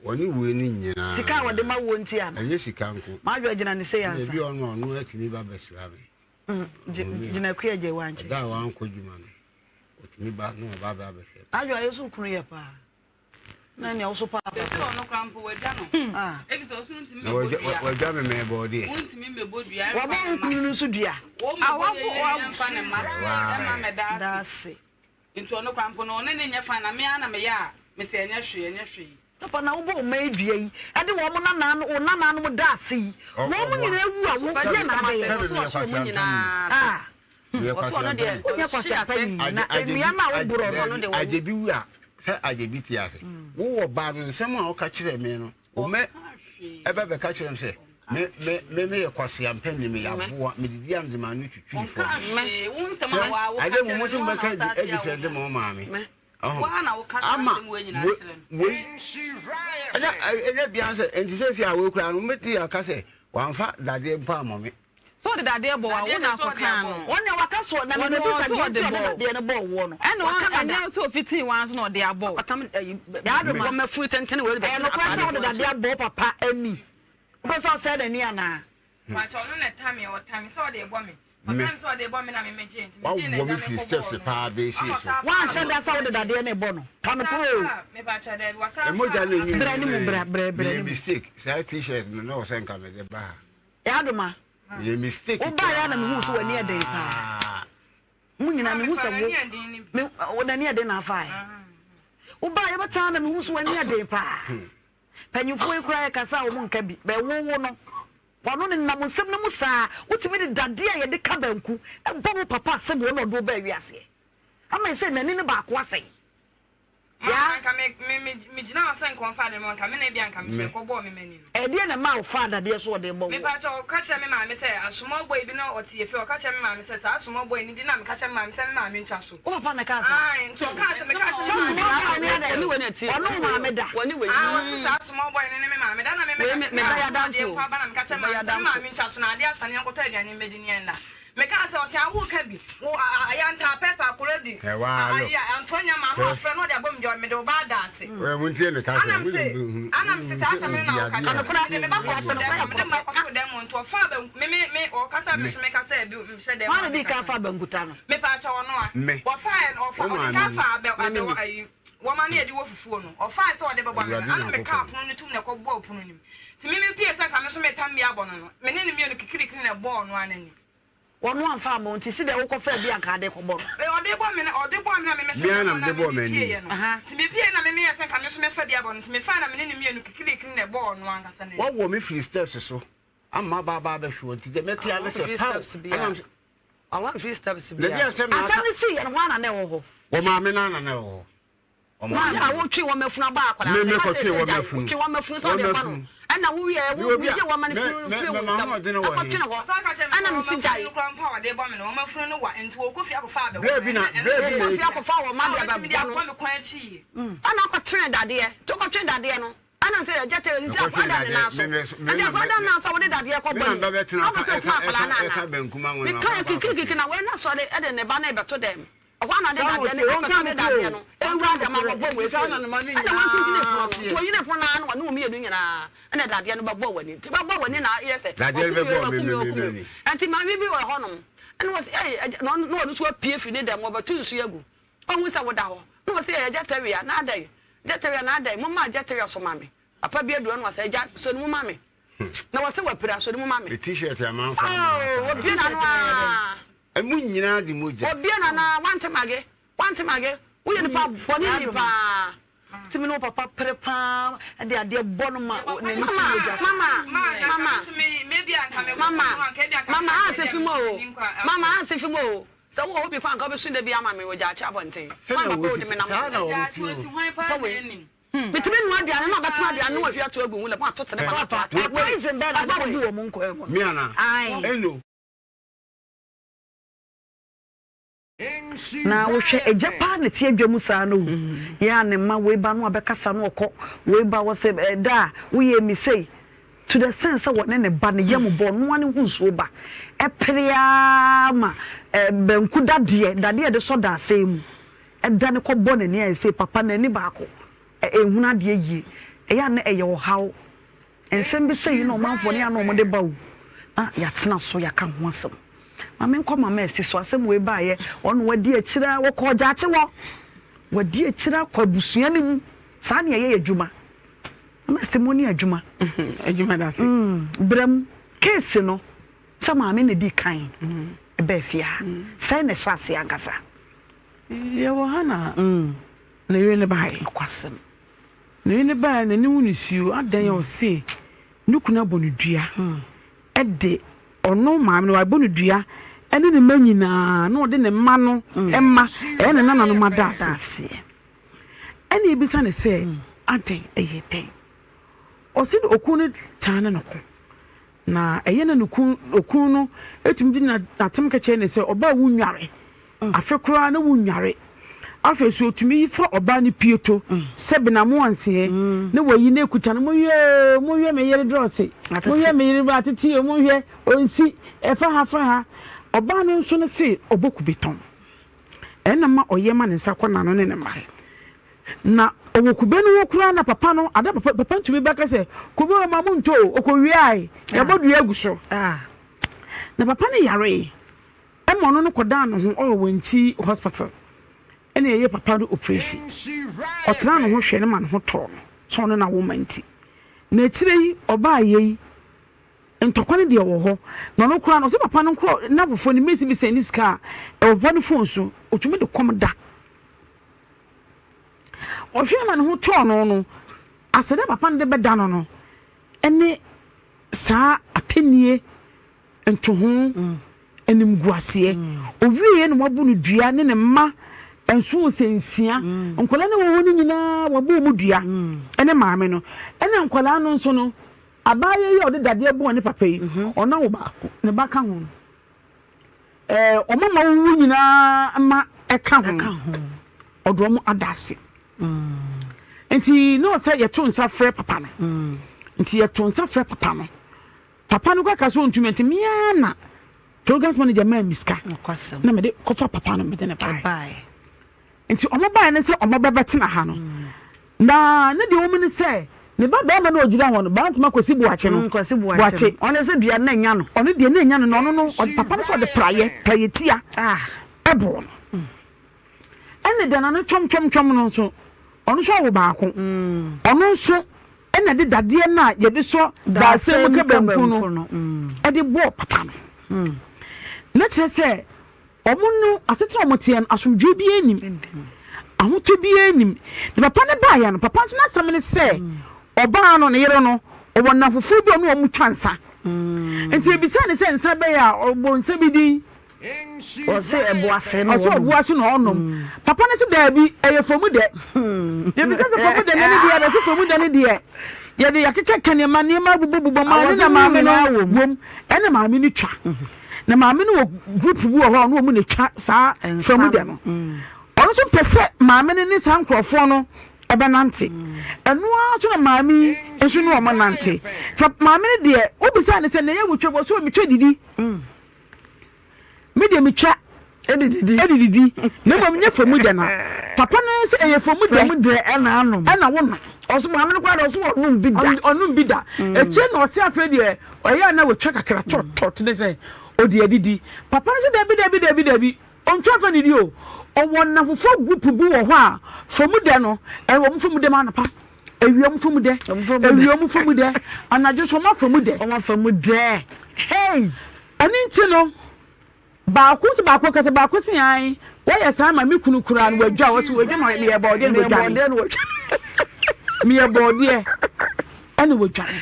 Wɔne wei no nyinaa. Sika a wɔde ma wuo nti ana. Ɛnyɛ sika nko. M'adwo agyina ne sei ansa. Ebi ɔno ɔno atumi ba bɛsra me. Gyina kuya gye wankyɛ. Ɛda a wankɔ dwuma no, ɔtumi ba na ɔba abɛhwɛ. M'adwo ayɛ so kunu yɛ paa. Na nea woso paa papa. Sɛ ɔno koraa mpo wagya no. Ebi sɛ ɔso ntumi Na mmɛbɔ wagya dua. wagya me mɛ bɔ deɛ. Wontumi mmɛbɔ dua ɛmfa Wabɔ ne wo mma. kunu no nso dua. Wo mmɛbɔ yɛ yɛ ɛmfa ne mma ɛmma mmɛda Da ase. ase. Nti ɔno koraa mpo no ɔne ne nyɛ fine na me ara na meyɛ a mese ɛnyɛ hwee ɛnyɛ hwee. Papa na wobɔ wo mma yi dua yi de wɔn nananom wo nananom da ase yi Ɔ wɔn ɔboa. nyinaa wu a wo Sɛbi deɛ na abɛyɛ. sɛbi meyɛ Ɔso ɔhye wɔn kwasiampani. nyinaa ase. Ah. Meyɛ kwaseampani. Wonyɛ kwaseampani na nnua no a woborɔ no. Agyebi wu a sɛ agyebi te ase. Wowɔ ba no nsɛm a woka kyerɛ me no, wo mɛ ɛbɛ bɛka kyerɛ me sɛ me me me meyɛ kwaseampani, meyɛ aboa, medidi a mede m'ano twitwiri fam. Hwɛ, ade mo mo so mobɛka adi fɛ de ma wo maame. Ama wei ɛnyɛ ɛnyɛ bia sɛ nti sɛ si a wei koraa no mobɛtumi aka sɛ wamfa dadeɛ mpo ammɔ me. Sɛ ɔde dadeɛ bɔ wo a, wo na akɔkaa no. Wɔn nea waka soɔ, na mebɛbisa deɛ nti a ɔde dadeɛ no bɔɔ woɔ no. Ɛna Waka dada. ɛnyɛ sɛ ofitii wo ara nso na ɔde abɔ wo. Yaadoma, ɛyɛ nokorɛ sɛ wode dadeɛ abɔ wo papa ani? Wopɛ sɛ ɔsɛe n'ani anaa? Mpakyɛ ɔno na ɛtame ɔtame sɛ ɔde bɔ me Me. ɔtame sɛ ɔde bɔ me na me megye nti megye na Wawɔ me ɛgya me firi kɔ steps bɔɔ no paa bɛsi ɔna so. ɔsan faa Woanhyɛ da sɛ wode dadeɛ no rebɔ no? Ka nokorɛ o. Mepakyɛ daabi wasan Mogya faa no nyi Brɛ ne mu bra, brɛ, brɛ Meyɛ ne mu. mistake saa t-shirt no na ɔsɛ nka mede ba ha. Yaadoma, Meyɛ mistake Wobaeɛ a na mehuu sɛ w'ani yɛ den paa. Mo nyinaa mehu sɛ wo, me, wo n'ani yɛ den na afae. Wobaeɛ bɛtaa na mehu sɛ w'ani yɛ den paa. Panyinfoɔ yi koraa yɛkasa a wɔn nka bi, bɛ wo wo no. W'ano nenam nsɛm no mu saa, wotumi de dadeɛ a yɛde ka banku bɔ wo papa sɛdeɛ ɔna ɔde wo baa wiaseɛ. Ama sɛ n'ani no baako asɛe. Ma Yaa. anka me me me me gyina hɔ sɛ nka ɔmfa ade no ma nka me na ebia nka mehyɛ Me. kɔ bɔɔ me m'ani no. Ɛdeɛn na ɛmaa wofaa dadeɛ so ɔde rebɔ woɔ? Mepakyɛ ɔka kyerɛ me maame sɛ asomɔbɔ yi bi na ɔte efie ɔka kyerɛ me maame sɛ saa asomɔbɔ yi ne di na meka kyerɛ me maame sɛ me maame ntwa so. Wo papa na ɛkaa saa? Ae nti ɔkaa sɛ mekaa sɛ Sɛ me maame small boy ne adɛn? Ɔne wo maame da? Ae ɔse saa small boy no ne me maame da na me meka kyerɛ me maame sɛ adeɛ mpo aba na meka kyerɛ me maame sɛ me maame ntwa so na adeɛ asa ne yɛnkɔtɔ aduane mmɛdi ne yɛnda. Mekaa sɛ, Ɔse awo ka bi, wo a ayɛ ntaa pɛpɛ akora di, Hwɛ waa a lo. ayɛ antoa nya ma ano Hwɛ. afrɛ na ɔde abɔ me dua, mede wo ba ada ase. Hwɛ mo ntie ne kasa, Anam mo se, de hunu, anam se saa asɛm no na odi ɔka adeɛ kyerɛ a. me, mede me ba kɔto dɛm hɔ, mede me ba kɔto dɛm hɔ, nti ɔfaa banku, me me me, ɔkasa me so mekasa bi, mehyɛ dɛm Hwan hɔ na a dii kan mekasa. faa bankuta no? Mepaakyɛw ɔno a, Me. wɔfaɛ no, ɔfa, Wo ɔde maame kan ni. faa abɛ, abɛwɔ ayi, wɔma no yɛde wɔ fufuo no, ɔfaɛ sɛ ɔde bɛbɔ me no, Awurade ana mekaa Nyankopɔn. pono no tum na ɛkɔbɔɔ pono no mu. Nti me mepie sɛ nka me nso metam bi abɔ no no, me ne no mmienu kikirikiri na ɛbɔɔ ɔno ara n'ani. Wɔno amfa amma wo nti sedɛ wokɔ faa bi anka ade kɔbɔ no. Me ɔde bɔ me na ɔde bɔɔ me na me me Me hyɛ ara dɛm na hɔ na mede me bɔɔ me m'ani. pieeɛ no. Nti me pieeɛ na me meyɛɛ sɛ nka me nso mɛfa bi abɔ no nti me fae na me ne no mmienu kikirikiri na ɛbɔɔ ɔno ankasa n'ani. Wɔwɔ me firi steps so ama aba aba abɛhwe hɔ nti deɛ mɛte ara ne sɛ pow ɛna mesɛ na deɛ asɛm na Asɛm aka no siiɛ no hwan na na ɛwɔ hɔ? wɔ maame no ara na na ɛwɔ hɔ. Maame a wotwe wɔn afunu aba akwadaa Me no, me meka sɛ kɔtwe sɛ wɔn gyae, afunu. wotwe wɔn afunu sɛ Wɔn ɔde ba no, afunu. ɛna wowie Me obi a wogye wɔn ma no me firi me firi me wo ma nsam, ahoɔden wɔ ɛkɔtwe he? ne hɔ, Ɔsan ka kyerɛɛ me ɛna sɛ wɔn mesi afunu gyae. no koraa mpo a wɔde bɔ me no, wɔn afunu no wa nti wɔkɔ fie akɔfa abɛwɔ Berɛ me bi na ɛno ɛno berɛ bi Wokɔ na fie akɔfa wɔn ma a de wɔbɛtumi de abɛbɔ no, abɔ me kwan akyi yie. ɛna akɔtwe dadeɛ, nti wokɔtwe dadeɛ no, ɛna sɛ agya tɛ sɛ mekɔtwe akwadaa da ne dadeɛ nan so, me me me ɛnti na akwadaa da ne me nan so a wode dadeɛ me kɔbɔ na ni, mbɛbɛtena na wopɛ ka sɛ ɛka wokum akwadaa ɛka no ɛka anaa? bankum anwene Meka akɔ akɔ akɔtwe. kikirikiki na wei na sɔre de ne ba no rebɛto dɛm. Ɛhɔ ara na ɔde Saa na dadeɛ ɔteɛ, no, ɔpɛ ɔnka sɛ ɔde nokorɛ dadeɛ o, no ɔnka wura dɛm nokorɛ, abɔbɔ mu nti saa efie na no. ne mma no Ɛna wɔn nso hwene nyinaa pono no. Nti teɛ. wɔhwene pono no ara na wɔne wɔn mmienu nyinaa ɛna dadeɛ no bɛbɔɔ wɔn ani. Nti bɛbɔɔ wɔn ani na ayɛ sɛ Dadeɛ no wɔakum me o, bɛbɔɔ me wɔakum me me o, me wɔakum me o. m'ani. Nti maame bi wɔ hɔnom, ɛna ɔse ei agya, na ɔno na ɔno nso apue firi ne dɛm, ɔbɛto nsuo agu. Ɔhu sɛ woda hɔ. Na ɔse ei agya Tawia, na adɛn? Agya Tawia, na adɛn? Momma agya Tawia so ma me. Papa bi aduru hɔ na ɔse agya, sɔ ne mu ma me. Na wɔse wapira, sɔ ne mu ma me. Me t-shirt a mamfa amma Oh, ha paa. obue n'ano aa. Emu nyinaa de mogya. Obue n'ano aa, wante mage, wante mage. Woyɛ nipa bɔne ni paa. Tumi ne wo papa pere paa de adeɛ bɔ no ma n'ani tu mogya so. Mama, mama, mama, mama, anse fi mu o. Mama, anse fi mu o. Sɛ wowɔ hɔ bi kɔ anka wobɛsu da bi ama me wɔ gyaakye abɔnten. Sɛnea Hwan papa wɔsi wode me nam saa na so? wɔn ti o. Papa wei. Metumi noa aduane na ɔbɛtena aduane no wahwie ato agu nwura mu ato tene ma ato ato. Na poison bɛn na ade kɔgu wɔn nkwan mu no? Me ana? Ae. Eno. Na wohwɛ agya paa na ɛte adwa mu saa no o. Yɛ a ne mma wei ba no abɛkasa no ɔkɔ, wei ba wɔ sɛ ɛda a woyɛɛ me sei. To the extent sɛ wɔne ne ba ne yam bɔ ɔno ara ne ho nsuo ba. Ɛpere ara ma banku dadeɛ, dadeɛ a yɛde sɔ dadesɛn mu. Ɛdane kɔbɔ n'ani ayɛ sei, papa n'ani baako nhunu adeɛ yie. Ɛyɛ a na ɛyɛ ɔhaw. Nsɛm bi sei na ɔmanfoɔ no yɛ a na wɔde ba o, na yɛatena so yɛaka ho asɛm. Ma menkɔ Mama Asi so, asɛm wei baeɛ, ɔno wadi akyire ara, wɔkɔɔ Gyaakye hɔ. Wadi akyire akɔ abusua no mu. Saa na yɛyɛ yɛn adwuma. Mama Asi, mo ne adwuma. Adwuma da ase. Brɛ mu. Case no, sɛ maame na ɛdii kan baa fie ha, sɛn na ɛhyɛ aseɛ ankasa? Yɛwɔ ha na ne yere no baeɛ. Nokwasɛm. Ne yere no baeɛ n'ani hu nisuo. Adɛn a ɔse ne kunu abɔ no dua de ɔno maame no wabɔ no dua ne ne mma nyinaa na ɔde ne mma no mma ɛyɛ ne nananom adaase. Ɛna ebisa no sɛ adɛn ɛyɛ dɛn? Ɔse okunu no taa ne no ko. Na ɛyɛ na ne kun okunu no tumi di n'atem ka kyerɛ no sɛ ɔbaa wunware afe koraa na wunware. Afei so otumi fa ɔbaa no pieto sɛ benamo anseɛ na wayi na ekuta no monhwɛ oo monhwɛ me yere drɔse monhwɛ me yere ba atete oo monhwɛ onsi ɛfa ha fa ha. Ɔbaa no nso no se ɔbɔ kube tɔn ɛna ma ɔyɛ ma ne nsa kɔ n'ano ne ne mma. Na ɔwɔ kube no ho koraa na papa no ada papa papa ntumi bɛka sɛ kube wɔ ma mo ntɔ o ɔkɔwiae yɛbɔ dua agu so na papa no yaree ɛma ɔno no kɔdaa ne ho ɔwɔ Wankyi hospital ɛna yɛyɛ papa no operation ɔtenaa ne ho hwɛ no ma ne ho tɔɔ no sɛ ɔno na woma nti na akyire yi ɔbaa yei ntɔkwa no deɛ wɔ hɔ na ɔno koraa no ɔsɛ papa no nkorɔ n'afofoɔ no mesi bi sɛ ne sika a ɛwɔ papa no phone so ɔtumi de kɔm da Ɔhwɛe ma ne ho tɔɔ no no, aseda papa no de bɛda no no ne saa atɛnnie ntoho animguaseɛ. Ɔwieeɛ na wabu no dua ne ne mma nson sɛ nsia. Nkwadaa no wɔ hɔ no nyinaa wabu wɔn dua ne maame no. Ɛna nkwadaa no nso no, abaayewa yi a ɔde dadeɛ bɔɔ ne papa yi, ɔno awo baako, ne ba ka ho. Ɛɛ wɔn a wɔawuwu nyinaa mma ɛka ho. Ɔde wɔn ada ase. Nti na ɔsɛ yɛto nsa frɛ papa no. Nti yɛto nsa frɛ papa no. Papa no kaka sɛ ɔntumi nti me ara na programs manager maa me sika na mede kɔfa papa no mede no baeɛ. Nti ɔmo baeɛ ne sɛ ɔmo bɛbɛtena ha no. Na ne deɛ ɔmu ne sɛ ne ba barima no a ɔgyina hɔ no, Bantama Kwasi Boakye no, Mm, Kwasi Boakye Boakye. no. Ɔno sɛ dua no na anya no. Ɔno deɛ na anya no na ɔno no, ɔde papa no sɛ ɔde praeɛ, praeɛ tia Ah. ɛbɔɔ no. Ɛna deɛ n'ano twɔmtwɔmtwɔm no nso, ɔno nso awo baako. Ɔno nso ɛna de dadeɛ no a yɛde sɔ daasɛn mu ka banku no ɛde bɔɔ papa no. Na kyerɛ sɛ Wɔn no, asetena a wɔteɛ no, asomdwoe biara nnim, ahotɔ biara nnim. Na papa no baeɛ no, papa nso n'asɛm ne sɛ, ɔbaa no, ne yere no, ɔwɔ nnamfofoɔ bi a ɔne wɔn twa nsa. Nti yɛbisaa no sɛ nsa bɛyɛ a, ɔbɔ nsa bi din. Ɔse ɛboase na Ɔse ɔnom. ɔboase na ɔnom. Papa no se daabi, ɛyɛ famu dɛ. Yɛbisa sɛ famu dɛ no ne deɛ, ɔse famu dɛ no deɛ, yɛde yɛakekaka nneɛma nneɛma abobɔbobɔ mu a ne na maame no wom. Ɛna maame no twa. Na maame no wɔ group bi wɔ hɔ a ɔne wɔn na etwa saa fam dɛ no. Ɔno nso mpɛ sɛ maame no ne saa nkurɔfoɔ no ɛbɛnante. Ɛno ara nso na maame yi nso ne wɔn nante. Fa maame no deɛ wobisa no sɛ na ɛyɛ wotwa bɔ so metwa didi. Me deɛ metwa ɛde didi na mmom nyɛ fam dɛ na papa no sɛ ɛyɛ fam dɛ. Fam dɛ ɛna anom. Ɛna wonom. Ɔso maame no koraa deɛ ɔso ɔnom bi da. Ɔnom bi da. Akyire na ɔse afei deɛ ɔyɛ a na watwa kakra tɔtɔt ne sɛ ɔde adidi. Papa no se dabi dabi dabi dabi ɔntwa mfa nnidi o. Ɔwɔ nnamfofoɔ group bi wɔ hɔ a fam dɛ no ɛwɔ wɔn fam dɛ ma anɔpa, awia wɔn fam dɛ, awia wɔn fam dɛ, anadwo nso wɔn afa mu dɛ. Wɔn afa mu dɛ. Hey! Ɛno nti no Baako nso baako kasa baako se ae wɔyɛ saa ma me kunu koraa no wadwa ɔse wadwa ma meyɛ bɔɔdeɛ na wadwane meyɛ bɔɔdeɛ ɛna wadwane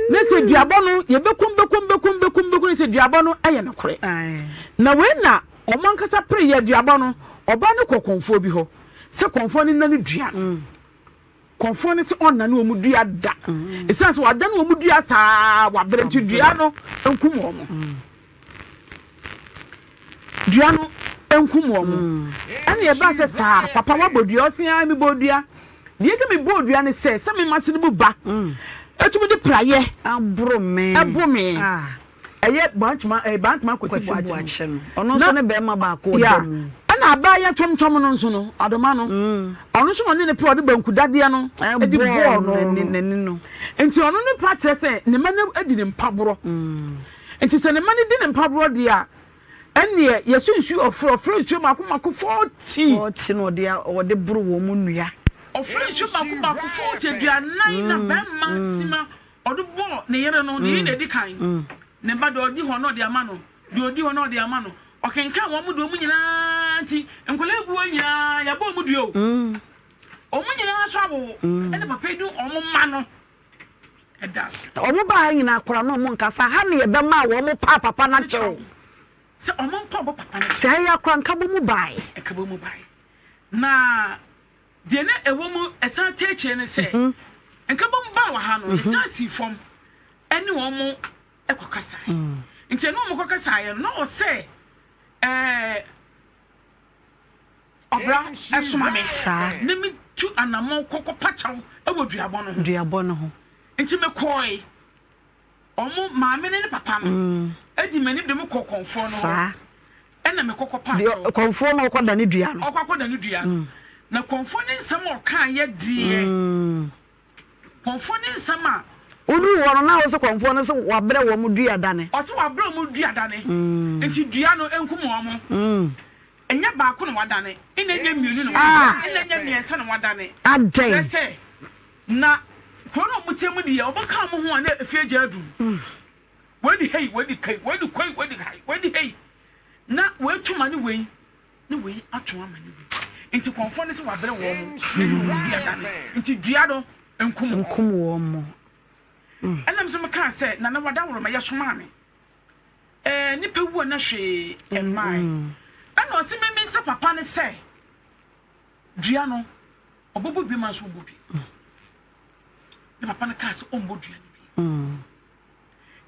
ne sɛ duabɔ no yɛbɛkum bɛkum bɛkum bɛkum bɛkum ne sɛ duabɔ no ɛyɛ nokorɛ na wei na wɔn ankasa pere yɛ duabɔ no ɔbaa no kɔ kɔnfoɔ bi hɔ sɛ kɔnfoɔ no nna no dua no Kɔmfoɔ no se ɔnnane wɔn dua da. Ɛsiane sɛ wadane wɔn dua saa wabrɛ nti dua no nkum wɔn. Dua no nkum wɔn. Ɛna ɛbaa sɛ saa papa wabɔ dua ɔse aa mebɔɔ dua. Deɛ nti mebɔɔ dua ne sɛ sɛ me mase no mu ba ɛtumi de praeɛ ɛboro me. Ɛyɛ Bantama ɛyɛ Bantama Kwasi Boakye no. Ɔno nso ne bɛrima baako ɔda Yeah. mu. Ɛna abaayewa twɔmtwɔm no nso no, Adoma no, ɔno nso na ɔne ne pɛ ɔde banku dadeɛ no de bɔɔ no no. N'ani no. Nti ɔno ne pa kyerɛ sɛ ne mma no adi ne mpaborɔ. Nti sɛ ne mma no di ne mpaborɔ deɛ a, ɛnneɛ yɛsɛ nsuo ɔfrɛ ɔfrɛ nsuo mako mako 40. 40 na ɔde ɔde boro wɔn mu nnua. Ɔfrɛ nsuo mako mako 40 40 na bɛrima sima Ɔde bɔɔ ne yere no, ne yere na edi kan, ne ba, deɛ ɔdi hɔ na ɔde ama no, deɛ ɔdi hɔ na ɔde ama no. Ɔkenkan wɔn de wɔn nyinaa nti, nkwadaa egu hɔ nyinaa, yɛabɔ wɔn dua o. Wɔn nyinaa nso awowo, ɛna papa yi de wɔn mma no ɛda ase. Wɔn baa ha nyinaa koraa na wɔn nkasa, ha na yɛbɛmaa wɔn paa papa no akyɛw. Sɛ ɔmo mpa ɔbɔ papa no kyɛw. Sɛ ɛyɛ akora nkabɔ mu bae. Nkabɔ mu bae. Na deɛ na ɛwɔ mu ɛsan taa akyire ne sɛ, nkabom baa wɔ ha no, yɛsan sii fam ɛne wɔn kɔkasaeɛ. Nti ɛne wɔn kɔkasaeɛ no, na ɔsɛ ɛɛ ɔbra ɛsoma me na metu anammɔn kɔkɔpa kyɛw ɛwɔ duabɔ no ho. Duabɔ no ho. Nti mekɔe. Wɔn, maame no ne papa no, di m'anim de me kɔ kɔmfoɔ no hɔ. Ɛna mekɔ kɔpa kyɛw. Deɛ kɔmfoɔ no ɔkɔda ne dua no. Ɔkɔ akɔda ne dua no. Na kɔmfoɔ no nsɛm a ɔkaeɛ deɛ, kɔmfoɔ no nsɛm a. Woduu hɔ no, na wose kɔmfoɔ no se wabrɛ wɔn dua dane. Ɔse wabrɛ wɔn dua dane. Nti dua no nkum wɔn. Ɛnyɛ baako na wadane, ɛna ɛnyɛ mmienu na wadane, ɛna ɛnyɛ mmiɛnsa na wadane. Adɛn? Kyerɛ sɛ, na kuro no a wɔte mu deɛ, wɔbɛka wɔn ho a na efie agya adum. Wei de hei, wei de kei, wei de koi, wei de hai, wei de hei. Na wei twe ma ne wei, na wei atwe ama ne wei. Nti kɔnfoɔ no sɛ wabrɛ wɔn mo, ɛne wɔn dua dane. Nti dua no nkum wɔn. Nkum wɔn mo. Ɛna nso mekaa sɛ, Nana wadaworoma, yɛsomaa me. Ɛɛ nipa wu a na hwee mmae. Ɛna ɔse memmisa papa no sɛ dua no ɔbɛbɔ bi ma nso ɔmmɔ dua. Ne papa no kaa sɛ ɔmmɔ dua no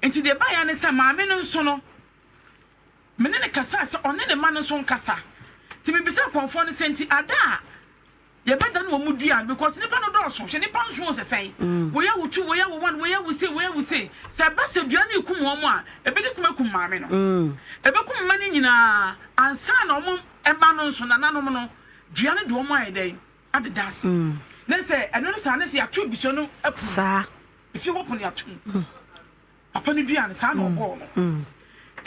bi. Nti deɛ ɛbaeɛ ne sɛ maame no nso no me ne no kasaa sɛ ɔne ne mma no nso nkasa. Nti mebisa akɔmfoɔ no sɛ nti ada a Yɛbɛdane wɔn dua no because nnipa no dɔɔso. Hwɛ nnipa nson o sɛ sɛn. Wei awo two, wei awo one, wei awo sei, wei awo sei. Sɛ ɛba sɛ dua no rekum wɔn a, ɛbɛdi kum akum maame no. Ɛbɛkum mma no nyinaa ansa na wɔn mma no nso, nananom no, dua no de wɔn ayɛ dɛn? Adeda ase. Na sɛ ɛno no saa na sɛ yɛato abusua no pono, efie hɔ pono yɛato mu. Papa no dua no, saa na ɔbɔɔ no.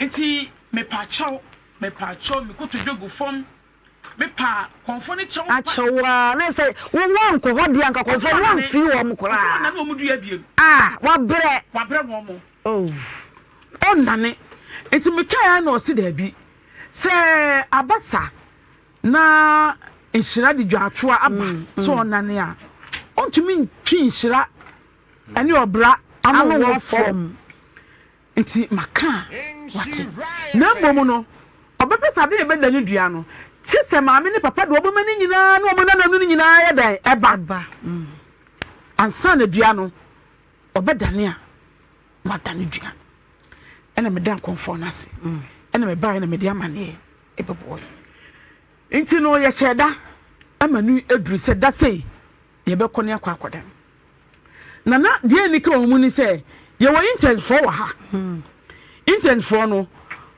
Nti mepaakyɛw, mepaakyɛw, me kotodwe gu fam. Me pa kɔnfo ne kyɛw pa. Akyɛw aa na sɛ wo wankɔ hɔ deɛ anka kɔnfo no wamfii wɔn koraa. Ɔsɛ ɔnane wɔn dua biem. Ah wabrɛ. Wabrɛ wɔn mo. Oh. Ɔnane nti me kae ara na ɔse daabi sɛ aba sa na nhyira de dwaatoa aba sɛ ɔnane a ɔntumi ntwi nhyira ɛne ɔbra ano wɔ fam. Nti maka a, wate. Na mmom no, ɔbɛpɛ sɛ ade a ɛbɛda no dua no, kye sɛ maame ne papa de wɔn mma no nyinaa ne wɔn nananom no nyinaa yɛ dɛn? Ɛba. Ansa na dua no, ɔbɛdane a, wadane dua no. Ɛna meda nkɔmfoɔ no ase. Ɛna mebaeɛ na mede amaneɛ ɛbɛbɔɔ yɛ. Nti no, yɛhyɛɛ da ma no aduru sɛ da sei yɛbɛkɔ ne akɔ akɔda. Na na deɛ ɛni ka wɔn mu ne sɛ yɛwɔ interns foɔ wɔ ha. Interns foɔ no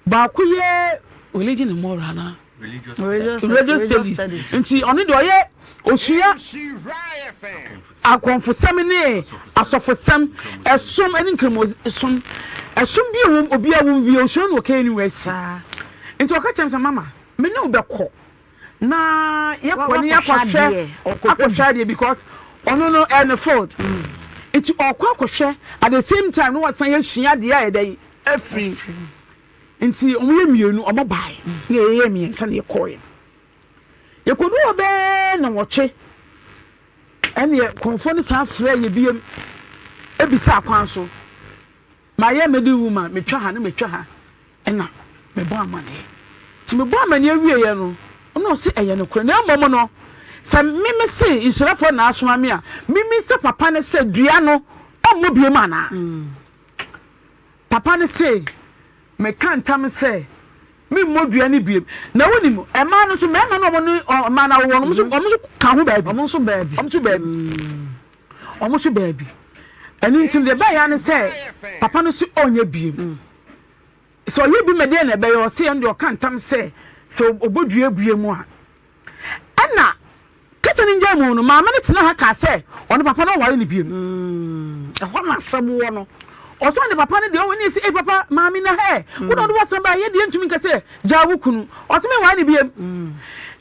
baako yɛ religion and moral anaa religious studies nti ɔno deɛ ɔyɛ osua akɔnfosɛm ne asɔfosɛm ɛsom ɛne nkramosom ɛsom bi a wɔm obiara wɔm bi osua no wɔ KNUST nti ɔka kyerɛ me sɛ mama me ne wo bɛkɔ na yɛkɔ ne yɛakɔhwɛ akɔhwɛ adeɛ because ɔno no ɛyɛ ne fault nti ɔkɔ akɔhwɛ at the same time na wasan yɛsua adeɛ a yɛdɛ afiri nti wɔn yɛ mmienu wɔn bae na yɛyɛ mmiɛnsa na yɛkɔɛ yɛkɔdu hɔ bɛɛ na wɔtwe ɛneɛ kɔnfoɔ no san frɛ yɛ biem ebisa kwan so. Mayɛ middle woman, metwa ha na metwa ha ɛna mebɔ amaneɛ. Nti mebɔ amaneɛ wieɛ no, ɔna ɔse ɛyɛ nokorɛ. Na mmom no, sɛ me me se nhyirafoɔ na asoma me a, me misa papa no sɛ dua no ɔmmɔ biom anaa? Papa no se, meka ntam sɛ memmɔ dua no biom. Na wonim, mmaa no nso, mmarima no a wɔne mmaa no awoɔ no, wɔn nso, wɔn nso ka ho baabi. Wɔn nso baabi. Wɔn nso baabi. Wɔn nso baabi. Ɛno nti no, deɛ ɛbaeɛ ara ne sɛ papa no se ɔnyɛ biem. Sɛ ɔyɛ bi ma deɛ na ɛbɛyɛ, ɔse ɛno deɛ ɔka ntam sɛ sɛ ɔbɔ dua bue mu a. Ɛna kasa no ngyae mu no, maame no tena ha kaa sɛ ɔno papa no ɔnware no biem. Ɛhɔ na asɛm wɔ no. Ɔsɛ ɔne papa no deɛ ɔne sɛ, ei papa, maame na hɛ, wo na ɔde w'asɛm baeɛ, yɛ deɛ ntumi nka sɛ gyaa wo kunu. Ɔse menware no biem.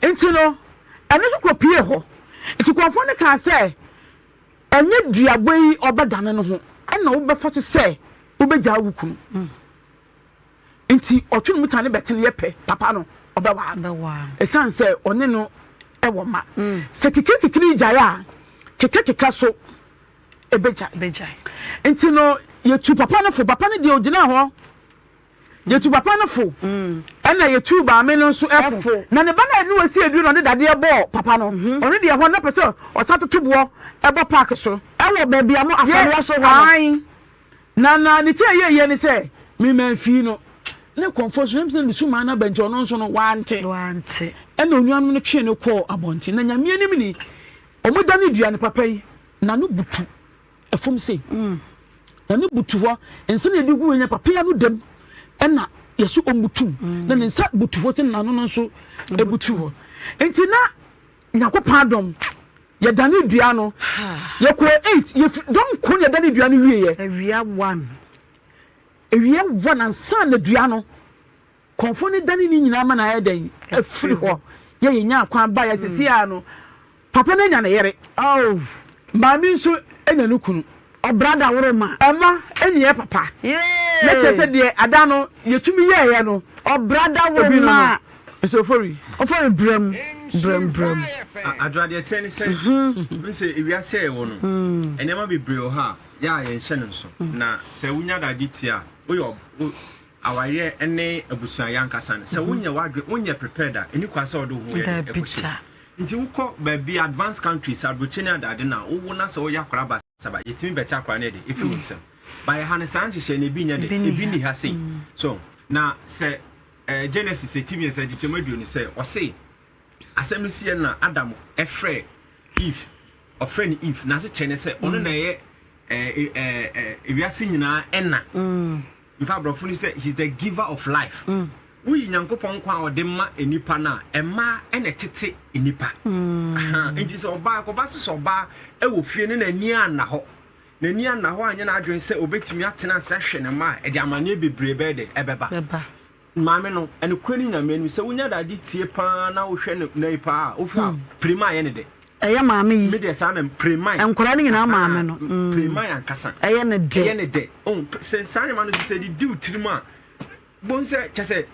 Nti no, ɛno nso kɔpue hɔ. Nti kurɔfoɔ no kaa sɛ, Ɛnyɛ duabɔ yi ɔbɛdane no ho na wobɛfa so sɛ wobɛgyaa wo kunu. Nti ɔtwe ne mu tane bɛte no yɛ pɛ, papa no ɔbɛwaa no. Ɛsiane sɛ ɔne no wɔ mma. Sɛ kekekeke gyae a, kekekeka so ɛbɛgyae. Nti no yɛtu papa no fo. Papa no deɛ ɔgyinaa hɔ. Yɛtu papa no fo, ɛna yɛtuu maame no nso fo. Na ne ba no a yɛde no asi aduro na ɔde dadeɛ bɔɔ papa no, ɔno deɛ ɛhɔ no na ɔpɛ sɛ ɔsan toto boɔ bɔ park so. Ɛwɔ baabi a mo asɔre wɔ so hɔ no. Ae. Na na ne ti a ɛyɛeɛ ne sɛ, me mamfii no. Ne kɔmfoɔ nso, na ne sumaa no aba nti ɔno nso no, wante. Wante. Ɛna onuanom no twee no kɔɔ abɔnten. Na Nyame anim ni, wɔdane dua no, papa yi, n'ano butu. Ɛfam sei, na ne butu hɔ, nsa na yɛde gu yɛn papa yi ano dam, ɛna yɛso ɔmbutu, na ne nsa butu hɔ sɛ n'ano no nso butu hɔ. Nti na Nyankopɔn adom, yɛdane dua no, yɛkɔɔ 8, yɛfiri dɔm ko na yɛdane dua no wieɛ. Awia 1. Awia 1 ansa na dua no. Kɔmfo no dane ne nyinaa ma no ayɛ dɛn afiri hɔ. Yɛ yɛnyaa kwan baeɛ seesei ara no, papa no anya ne yere. Maame nso anya ne kunu. Ɔbra daworo ma. Ɛma ɛnyɛ papa. Na kyerɛ sɛ deɛ ada no yɛtumi yɛeɛ no. Ɔbra daworo Ebi no no. ma. Mr. Ofori. Ofori brɛm, brɛm, brɛm. Adwoa, deɛ ɛteɛ ne sɛ, wohu sɛ ewiase a yɛwɔ no, nneɛma bebree wɔ hɔ a, yɛ a yɛnhyɛ no nso. Na sɛ wonya dade tie a, woyɛ Awareɛ ne abusuayɛ ankasa no, sɛ wonyɛ w'adwene, wonyɛ prepared a, ɛni kwan sɛ wode wo ho yɛ dɛn ɛkɔhyɛ mu. Nti wokɔ baabi, advanced countries, aburokyi ne adaade no a, wowo na sɛ woyɛ akwadaa basaba, yɛtumi bɛte akwadaa no yɛ dɛn, ɛfiri wo nsam. But ɛha no, saa nhyehyɛɛ no ebi nyɛ dɛn, ebi nni ha sei. So, na sɛ eh, Genesis ɛti mmiɛnsa nkyekyɛmu aduonu sɛ, ɔse, asɛm no siiɛ no na Adam frɛɛ Eve, ɔfrɛ no Eve, n'asekyerɛ ne sɛ ɔno na ɛyɛ eh, eh, eh, ewiase nyinaa ɛna. Nfa aborɔfo no sɛ he's the giver of life. Woyi Nyankopɔn nkwa a ɔde ma nnipa no a, mmaa na ɛtete nnipa. Aha, nti sɛ ɔbaa, ɛkɔba so sɛ ɔbaa wɔ fie no n'ani anna hɔ, n'ani anna hɔ anyɛ n'adwene sɛ obetumi atena ase ahwɛ ne mma a, ɛde amanneɛ bebree bɛyɛ dɛ ɛbɛba. Maame no, nokorɛ ne Nyame anim, sɛ wonya dade tie paa na wohwɛ no nnɛ yi paa a, wohwɛ a, prima yɛ ne dɛ. Ɛyɛ maame yi. Me deɛ saa na preman. Nkwadaa no nyinaa maame no. Preman ankasa. Ɛyɛ ne dɛ. Ɛyɛ ne dɛ. Oh, sɛ saa nneɛma no sɛ de di wo tirim a, bohu sɛ kyɛ sɛ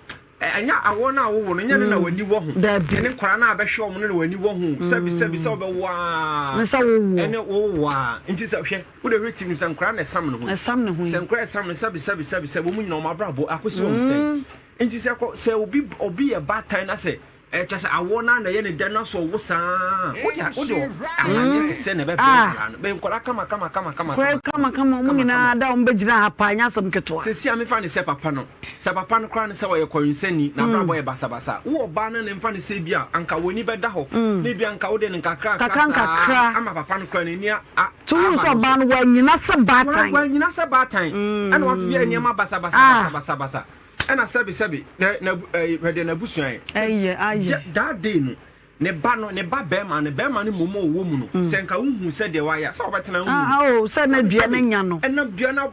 ɛnyɛ awɔ no a wowo no nyɛ no na w'ani wɔ ho. Dabi. Ɛne nkwadaa no a bɛhwɛ wɔn no na w'ani wɔ ho. Sɛbi sɛbi sɛ wobɛwo aa. Ne sɛ wowoɔ. Ɛne wowo aa. Nti sɛ hwɛ, wode hwɛ tirim sɛ nkwadaa na ɛsam ne ho. Ɛsam ne ho yi. Sɛ nkwadaa ɛsam no sɛbi sɛbi sɛbi sɛ wɔn nyinaa wɔn abrabɔ akɔsi wɔn sɛn. Nti sɛ kɔ sɛ obi obi yɛ baatan na sɛ Kyerɛ sɛ awoɔ no ara na ɛyɛ ne dɛ na so ɔwo saa a, wode wode amaneɛ kɛseɛ na ɛbɛbrɛ nkwadaa no. Bɛyɛ nkwadaa kama kama kama kama Nkwadaa kama kama kama, wɔn kama nyinaa kama. da wɔn bɛgyina ha paa, ɛnyɛ asɛm ketewa. Seesei a memfa no sɛ papa no, sɛ papa no koraa no sɛ ɔyɛ kɔwensani, n'abrabɔ yɛ basabasa. Wo ɔbaa no na mfa no sɛ ebia anka w'ani bɛda hɔ, na ebia anka wode no nkakra Kakra nkakra saa nkakra. ama papa no koraa n'ani a a To wohu aba sɛ no ɔbaa so. no wanyina sɛ baatan. Wanyina sɛ baatan, ɛna wayɛ nneɛma basabasa Ah. basabasa. Ɛna sɛbi sɛbi na na ɛɛ hwɛ deɛ n'abusua yɛ. Ɛyɛ ayɛ. That day no ne ba no ne ba bɛrima no bɛrima no mmom a ɔwɔ mu no mm. sɛ nka wohu sɛ deɛ wayɛ sɛ wɔbɛtena wohu. Ah oh sɛ na dua no nya no. Ɛna dua no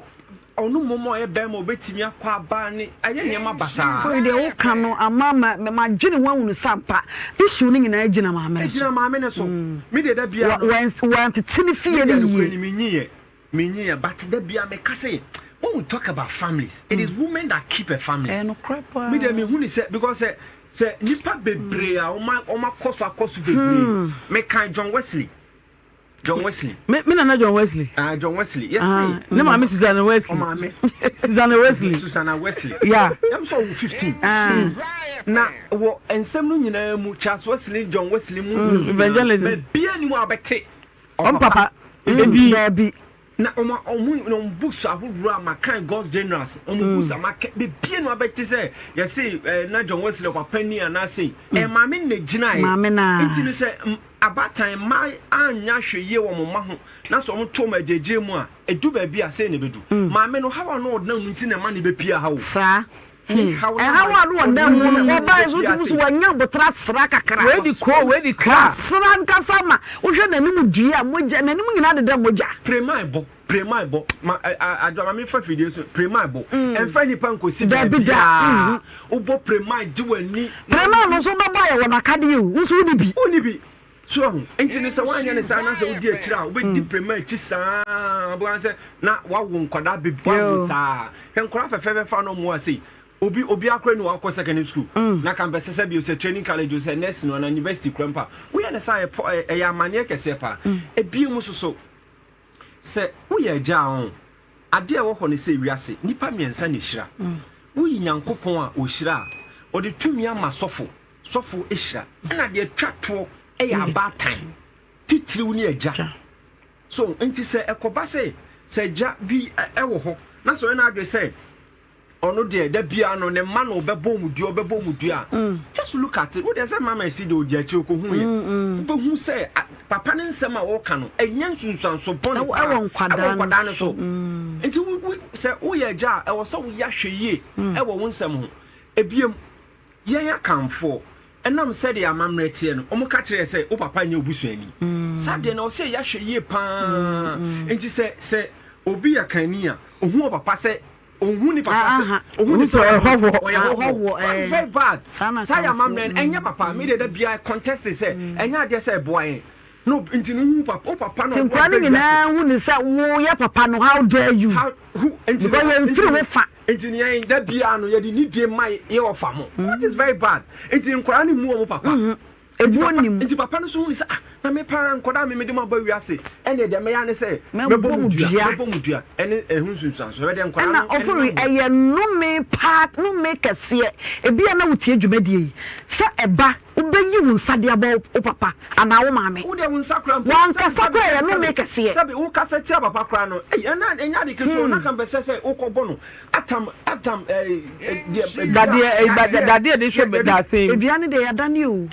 ɔno mmom a ɔyɛ bɛrima ɔbɛtumi akɔ aba ne ayɛ nneɛma basaa. Fori deɛ woka no ama ma madwene ho ahunu sɛ ampa issue no nyinaa gyina maame no so. Gyina maame no so. Mm. Me deɛ da biara no. Wɔantete ne fie no yie. Me deɛ nokorɛ ni menyiiɛ. Menyiiɛ but da biara meka sɛ when we talk about families it is women that keep a family. Ɛyɛ nokorɛ paa. Me deɛ mehu ne sɛ because sɛ sɛ nipa bebree a wɔn wɔn akɔ so akɔ so bebree mekan John Wesley John Wesley. Me me nana John Wesley. Ah John Wesley yes ah, say. Ne maame Susanna Wesley. Ɔmaame. Susanna Wesley. Susanna Wesley. Yeah. Yam sɛ ɔwɔ 15. Ah. Na wɔ nsɛm no nyinaa mu Charles Wesley John Wesley mu nsɛm nyinaa. Evangelism. Baabiara ni mu a wɔbɛte Ɔm papa edin. Daabi. Na ɔmo ɔmo na ɔmo books ahodoɔ a makan God's Generals ɔmo books a makan bebie no abɛte sɛ yɛse ɛɛ na John Wesley ɔpapa ni anaasɛ ɛɛ maame na gyinaeɛ. Maame na. Nti no sɛ abaatan mma anya ahwɛ yie wɔ ɔmo mma ho na sɛ ɔmo to ɔmo agyegye mu a edu baabi a sei na ebedu. Maame no haw a na ɔnam mu nti na ɛma no bepia ha o. Saa. Ɛhaw a na ɔnam mu no, ɔbae nso wotumi so wanya aboterɛ asra kakra. Wei di koo, wei di kaa. Wasra ankasa ma wohwɛ n'anim dua a, mogya, n'anim nyinaa deda mogya. Premae bɔ, premae bɔ, ma ɛ ɛ adwoa ma menfa fidie so, premae bɔ, ɛnfa nnipa nkosi Dabi da, baabiaa, wobɔ premae gye w'ani na. Premae no nso wobɛbɔ ayɛ wɔ n'akadeɛ o, wo nso wonni bi. Wonni bi, so wahu, nti no sɛ woanyɛ no saa na sɛ wodi akyire a, wobɛdi premae akyi saa, wobɛka sɛ na wawo nkwadaa bebree, wawo saa, hwɛ nkwadaa fɛfɛɛfɛ a na wɔn wɔ ha sei, obi obiara koraa ni wakɔ secondary school na ka mpɛ sɛ sɛ bio sɛ training college o sɛ nursing o anaa university koraa mpo a, woyɛ no saa a ɛyɛ ɛyɛ amaneɛ kɛseɛ paa. Ebiem nso so, sɛ woyɛ agya a ɔn, adeɛ a ɛwɔ hɔ ne sɛ wiase nnipa mmiɛnsa na ɛhyira. Woyi Nyankopɔn a ɔhyira a, ɔde tumi ama sɔfo, sɔfo hyira. Ɛna deɛ ɛtwa toɔ yɛ abaatan, titiriw ne agya. So nti sɛ ɛkɔba sɛ sɛ agya bi wɔ hɔ na sɛ ɔyɛ n'adwene sɛ ɔno deɛ da biara no ne mma na ɔbɛbɔ wɔn dua ɔbɛbɔ wɔn dua a, just look at it. Wo deɛ sɛ mama ɛsi deɛ ɔdi akyire ɔkɔhu yɛ. Wobɛhu sɛ papa ne nsɛm a ɔreka no ɛnyɛ nsunsuanso bɔne paa ɛwɔ nkwadaa no so. Nti wo wo sɛ woyɛ agya a ɛwɔ sɛ woyɛ ahwɛyie ɛwɔ wo nsɛm ho. Ebiem, Yɛn Akanfoɔ, ɛnam sɛdeɛ amammerɛ teɛ no, wɔka kyerɛ yɛn sɛ wo papa nyɛ wo busuani. Saa deɛ no, ɛwɔ sɛ yɛahwɛ yie pa ara. Nti sɛ sɛ obi yɛ Akanni a, ɔhu ɔpapa sɛ, ɔnhu ne papa sɛ, ɔhu ne sɛ ɔyɛ hɔhoɔ. That's very bad. Saa yɛ amammerɛ no, ɛnyɛ papa. Me deɛ da biara I contest it sɛ, ɛnyɛ adeɛ sɛ ɛboa yɛn. No, nti no hu papa, wo papa na Nti ɔde nkwadaa no wo aba nyinaa wiase. hu ne sɛ woyɛ papa no, how dare you? How, who, nti Because no, yɛmfiri nti wo no, fa. nti no yɛn da biara no yɛde nidie ma yɛ ɔfa mo, which is very bad. Nti nkwadaa no mmu wɔn papa. Nti Ebuo papa, nni mu. nti papa no nso hu ne sɛ ah, na me paa nkwadaa a me mede mo aba wiase, ɛnneɛ deɛ mɛyɛ ara ne sɛ Mɛbɔ mɛbɔ mo mo dua, dua. mɛbɔ mo dua, ɛne ɛho nsunsuansoɔ. Ɛbɛdeɛ nkwadaa Ɛna no ɛne Ofori, nam hɔ. ɛyɛ nnome paa, nnome kɛseɛ. Ebia na wotie dwumadie yi, sɛ ɛba Wobɛyi wo nsa de abɔ wo papa anaa wo maame. Wo deɛ wo nsa koraa mpo. W'ankasa koraa ɛyɛ nnome kɛseɛ. Sɛbi wo kasa tia papa koraa no ei ɛna ɛnyɛ ade ketewa o na ka mpɛ sɛ sɛ wo kɔ bɔ no atam atam ɛɛ deɛ Dadeɛ ɛɛ dadeɛ de hwɛ dadesɛn mu. Dua no deɛ yɛadane o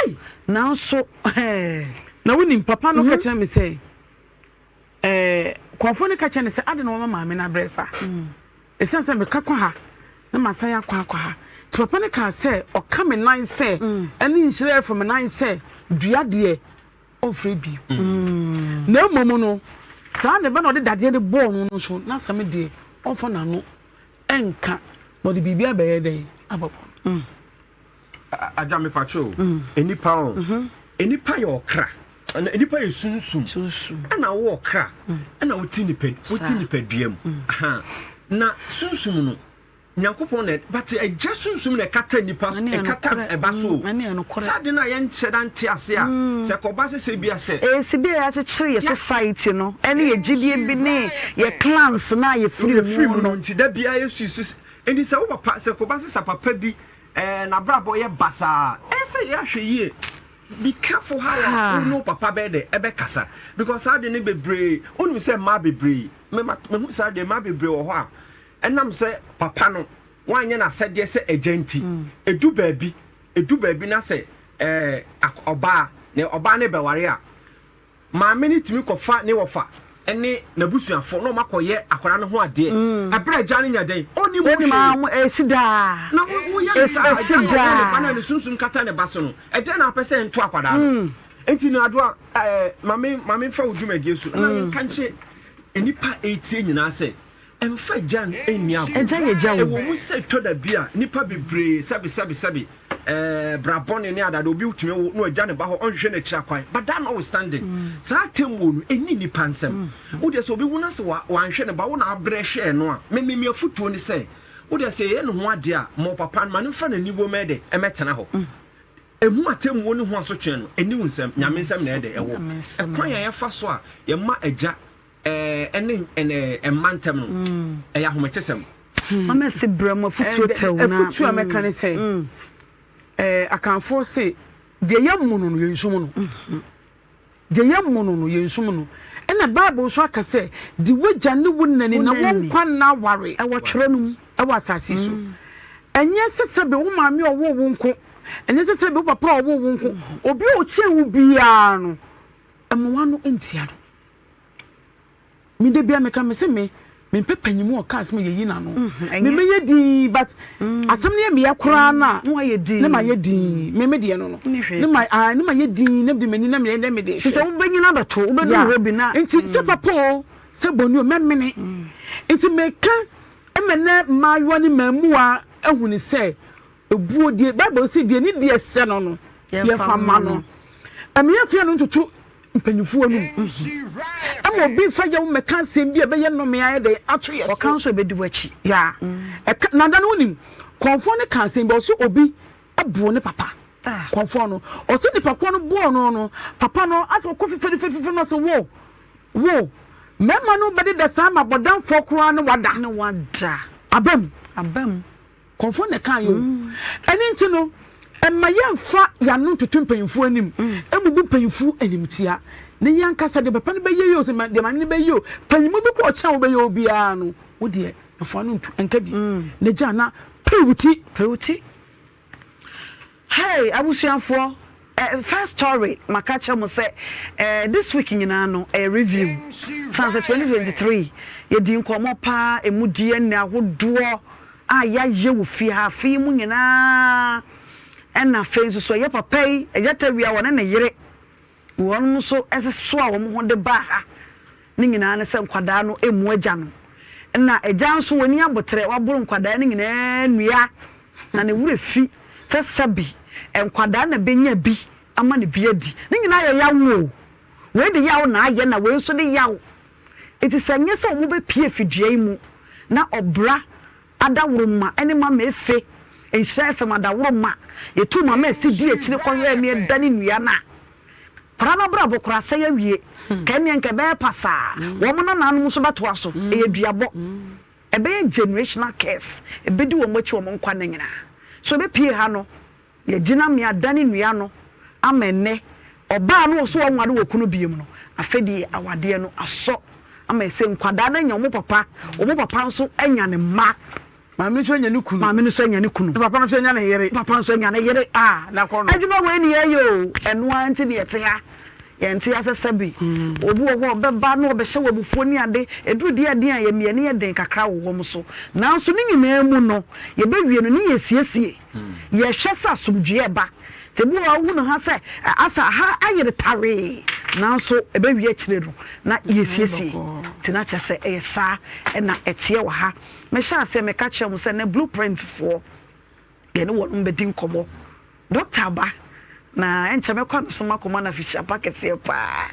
nanso ɛɛ. Na wonim papa no ka kyerɛ me sɛ ɛɛ kɔnfoɔ no ka kyerɛ no sɛ adɛn na wama maame no abrɛ saa. Ɛsiane sɛ meka kɔ ha na masan akɔ akɔ ha nti papa no kaa sɛ ɔka me nan sɛ ɛne nhyira ɛfa me nan sɛ dua deɛ ɔmfrɛ bio na mmom no saa ne ba na ɔde dadeɛ de bɔɔ no no nso n'asɛm deɛ ɔmfa n'ano ɛnka na ɔde biribi abɛyɛ dɛn abɛbɔ no. Agya mepakyɛ o, nnipa o, nnipa yɛ ɔkra, nnipa yɛ sunsum, ɛna wo ɔkra, ɛna wote nipa, wote nipadua mu, na sunsum no, Nyankopɔn na but agya sunsum na ɛkata nipa ɛkata ɛba so o, saa de no a yɛnhyɛ da nte ase a, sɛ kɔba sɛ sɛ bi a sɛ. Ɛsi bi a yɛakyekyere yɛ society no ɛne yɛ gyidie bi ne yɛ clans no a yɛfiri mu no. Nti da biara yɛsusu, nti sɛ wo papa sɛ kɔba sɛ sɛ papa bi Ɛɛ n'abrabɔ yɛ basaa a, ɛyɛ sɛ yɛahwɛ yie. Be careful how a wo ne wo papa bɛyɛ dɛ ɛbɛkasa because saa ade no bebree, wonim sɛ mmaa bebree, me ma mehu saa adeɛ mmaa bebree wɔ hɔ a, ɛnam sɛ papa no wanyɛ n'asɛdeɛ sɛ agya nti, ɛdu baabi, ɛdu baabi na sɛ ɛɛ ɔbaa, na ɔbaa no bɛware a, Maame no tumi kɔfa ne wɔfa ne n'abusuafo na wɔakɔyɛ akwadaa no ho adeɛ. Ɛberɛ a agya no nya dɛn? Ɔnnim ho hwee. Ɛsi daa. Na woyɛ no saa, agya no ɔwɔ ne ba no a ne sunsum kata ne ba so no, ɛdɛn na wopɛ sɛ ɛnto akwadaa no? Enti no Adoa, ɛɛ, ma me, ma memfa wo dwumadie so na yɛnka nkyerɛ nnipa a ɛretie nyinaa sɛ, Mfa agya nni agorɔ. Agya yɛ agya o. Ɛwɔ mu sɛ ɛtɔ da bi a nnipa bebree sɛbe sɛbe sɛbe ɛɛ bra bɔne ne adade obi tumi wo na wagya ne ba hɔ ɔnhwehwɛ n'akyiri akwan but that notwithstanding saa atemmuo no ɛnni nnipa nsam. Wo deɛ sɛ obi wu na sɛ wanhwɛ ne ba wo na abrɛ hwɛɛ no a me me me afutuo ne sɛ wo deɛ sɛ yɛyɛ ne ho adeɛ a ma ɔpapa no ma no mfa n'aniwuo mɛyɛ dɛ ɛmɛtena hɔ. Ɛmu atemmuo ne ho asotwee no ɛnni wo nsam Nyame nsam na ɛyɛ dɛ ɛwɔ. Ɛkwan a yɛfa so a yɛma agya ɛne ɛne mma ntɛm no ɛyɛ ahometesɛm. Mama ɛsi brɛ mu afutuo tɛw na. Afutuo a mɛka ne sɛ ɛɛ akanfoɔ se deɛ yɛ mmono no yɛn sum no deɛ yɛ mmono no yɛn sum no ɛna bible nso aka sɛ di wagya ne wo nani na wɔn nkwa nna aware ɛwɔ twerɛ no mu ɛwɔ asase so ɛnyɛ sɛ sɛbe wo maame a ɔwoo wo nko ɛnyɛ sɛ sɛbe wo papa a ɔwoo wo nko obi a ɔkyɛn wo biara no mmoa no ntia no. Me da bia meka mese me mempɛ panyimu ɔka asɛm a yɛyi n'ano mm, me mɛyɛ dinn but mm. asɛm no yɛ meya koraa no a ne ma yɛ dinn me me deɛ no no ne ma ah ne ma yɛ dinn ne de m'ani na meyɛ dɛ me de hwɛ sɛ wobɛnyina bɛto wobɛdu hɔ bi na nti sɛ mm. papa o sɛ bɔne o mɛmene nti meka ɛmɛ nɛ mmaayewa ne mmaamuwa ahu ne sɛ Ebuo deɛ, Bible se deɛ ne deɛ sɛ no no, yɛmfa mma no. Ɛma yɛmfa yɛn ano ntoto mpanyinfoɔ anum. Ɛma obi mfa yaw mmɛka asɛm bi a ɛbɛyɛ nnome ayɛ dɛn ato yɛ so. Ɔka nso ɛbɛdi w'akyi. Yeah. Ɛka, na da no wonim, kɔmfoɔ no ka asɛm bi, ɔse obi boo ne papa. Kɔmfoɔ no, ɔse nipa korɔ no bɔɔ no no, papa no asɛ ɔkɔ fifiri fifiri no ɔse wo, wo, mmarima no bɛdeda saa ma bɔdamfoɔ koraa ne wada. Ne wada. Abam. Abam. Kɔmfoɔ na ɛkaeɛ o. Ɛno nti no, mma yɛmfa yɛn ano ntoto mpanyimfoɔ anim, mmubu mpanyimfoɔ animtia, na yɛn ankasa deɛ papa no bɛyɛ yi o, sɛ deɛ maame no bɛyɛ yi o, panyinmu bi kɔ ɔkyɛn a wobɛyɛ obiara no, wo deɛ mfa ano ntu, nka bi, na gya na pere wo ti. Pere wo ti. Hey abusuafoɔ eh, first story maka akyerɛ mo sɛ eh, this week nyinaa no ɛyɛ review san sɛ 2023 yɛdi nkɔmmɔ paa ɛmu DNA ahodoɔ a yɛayɛ wɔ fie ha afe yi mu nyinaa ɛna afei nso so ɛyɛ papa yi ɛyɛ tawia wɔne ne yere Wɔn nso soaa wɔn ho de baa ha. Ne nyinaa ne sɛ nkwadaa no mmu agya no. Ɛna agya nso ɔnni aboterɛ, waboro nkwadaa no nyinaa nnua, na ne werɛ fi sɛ sɛbe nkwadaa na bɛnya bi ama no bi adi. Ne nyinaa yɛ yaw o. Wei de yaw na ayɛ na wei nso de yaw. Enti sɛ ɛnyɛ sɛ wɔbɛpue afi dua yi mu na ɔbra Adaworoma ne Mama Efe, Nhyira FM Adaworoma, yɛtuu Mama Esi dii akyire kɔhwɛɛ me ɛda ne nnua no a, kwadaa no abrabɔ koraa asɛe awie, ka ɛnneɛ nka ɛbɛyɛ pasaa, wɔn nananom nso bɛtoa so, ɛyɛ duabɔ, ɛbɛyɛ generational curse, ɛbɛdi wɔn akyi wɔn nkwa nna nyinaa. So ɛbɛpue ha no, Yɛagyina me adane nnua no ama ɛnnɛ ɔbaa no ɔso ɔnware wɔ kunu biom no afɛdeɛ awadeɛ no asɔ ama ɛsɛ nkwadaa no anya wɔn papa wɔn papa nso anya ne mma. Maame no nso anya ne kunu. Maame no nso anya ne kunu. Ne papa no nso anya ne yere. Ne papa nso anya ne yere. Ah, na kɔ no. Adwuma wei ne yɛyɛ o, ɛno ara nti ne yɛte ha. Yɛnte ha sɛ sɛbe obi wɔ hɔ a ɔbɛba na ɔbɛhyɛ wo abufuo ne ade. Ɛduru deɛ ɛden a, yɛn ani yɛ den kakra wɔ wɔn so. Nanso ne nyinaa mu no, yɛbɛwie no ne yɛresiesie. Yɛhwɛ sɛ asomdwoeɛ reba. Nti ebi wɔ hɔ a wohu no ha sɛ asɛ ha ayere tawee, nanso ɛbɛwie akyire no na yɛresiesie. Nti na kyerɛ sɛ ɛyɛ saa na ɛteɛ wɔ ha. Mehyɛɛ aseɛ meka kyerɛɛ wɔn sɛ nnɛ Blueprint foɔ yɛne wɔn bɛdi nkɔmmɔ. Dɔkta aba, na ɛnkyɛ mɛkɔ ano so makɔma no afehyia pa kɛseɛ paa.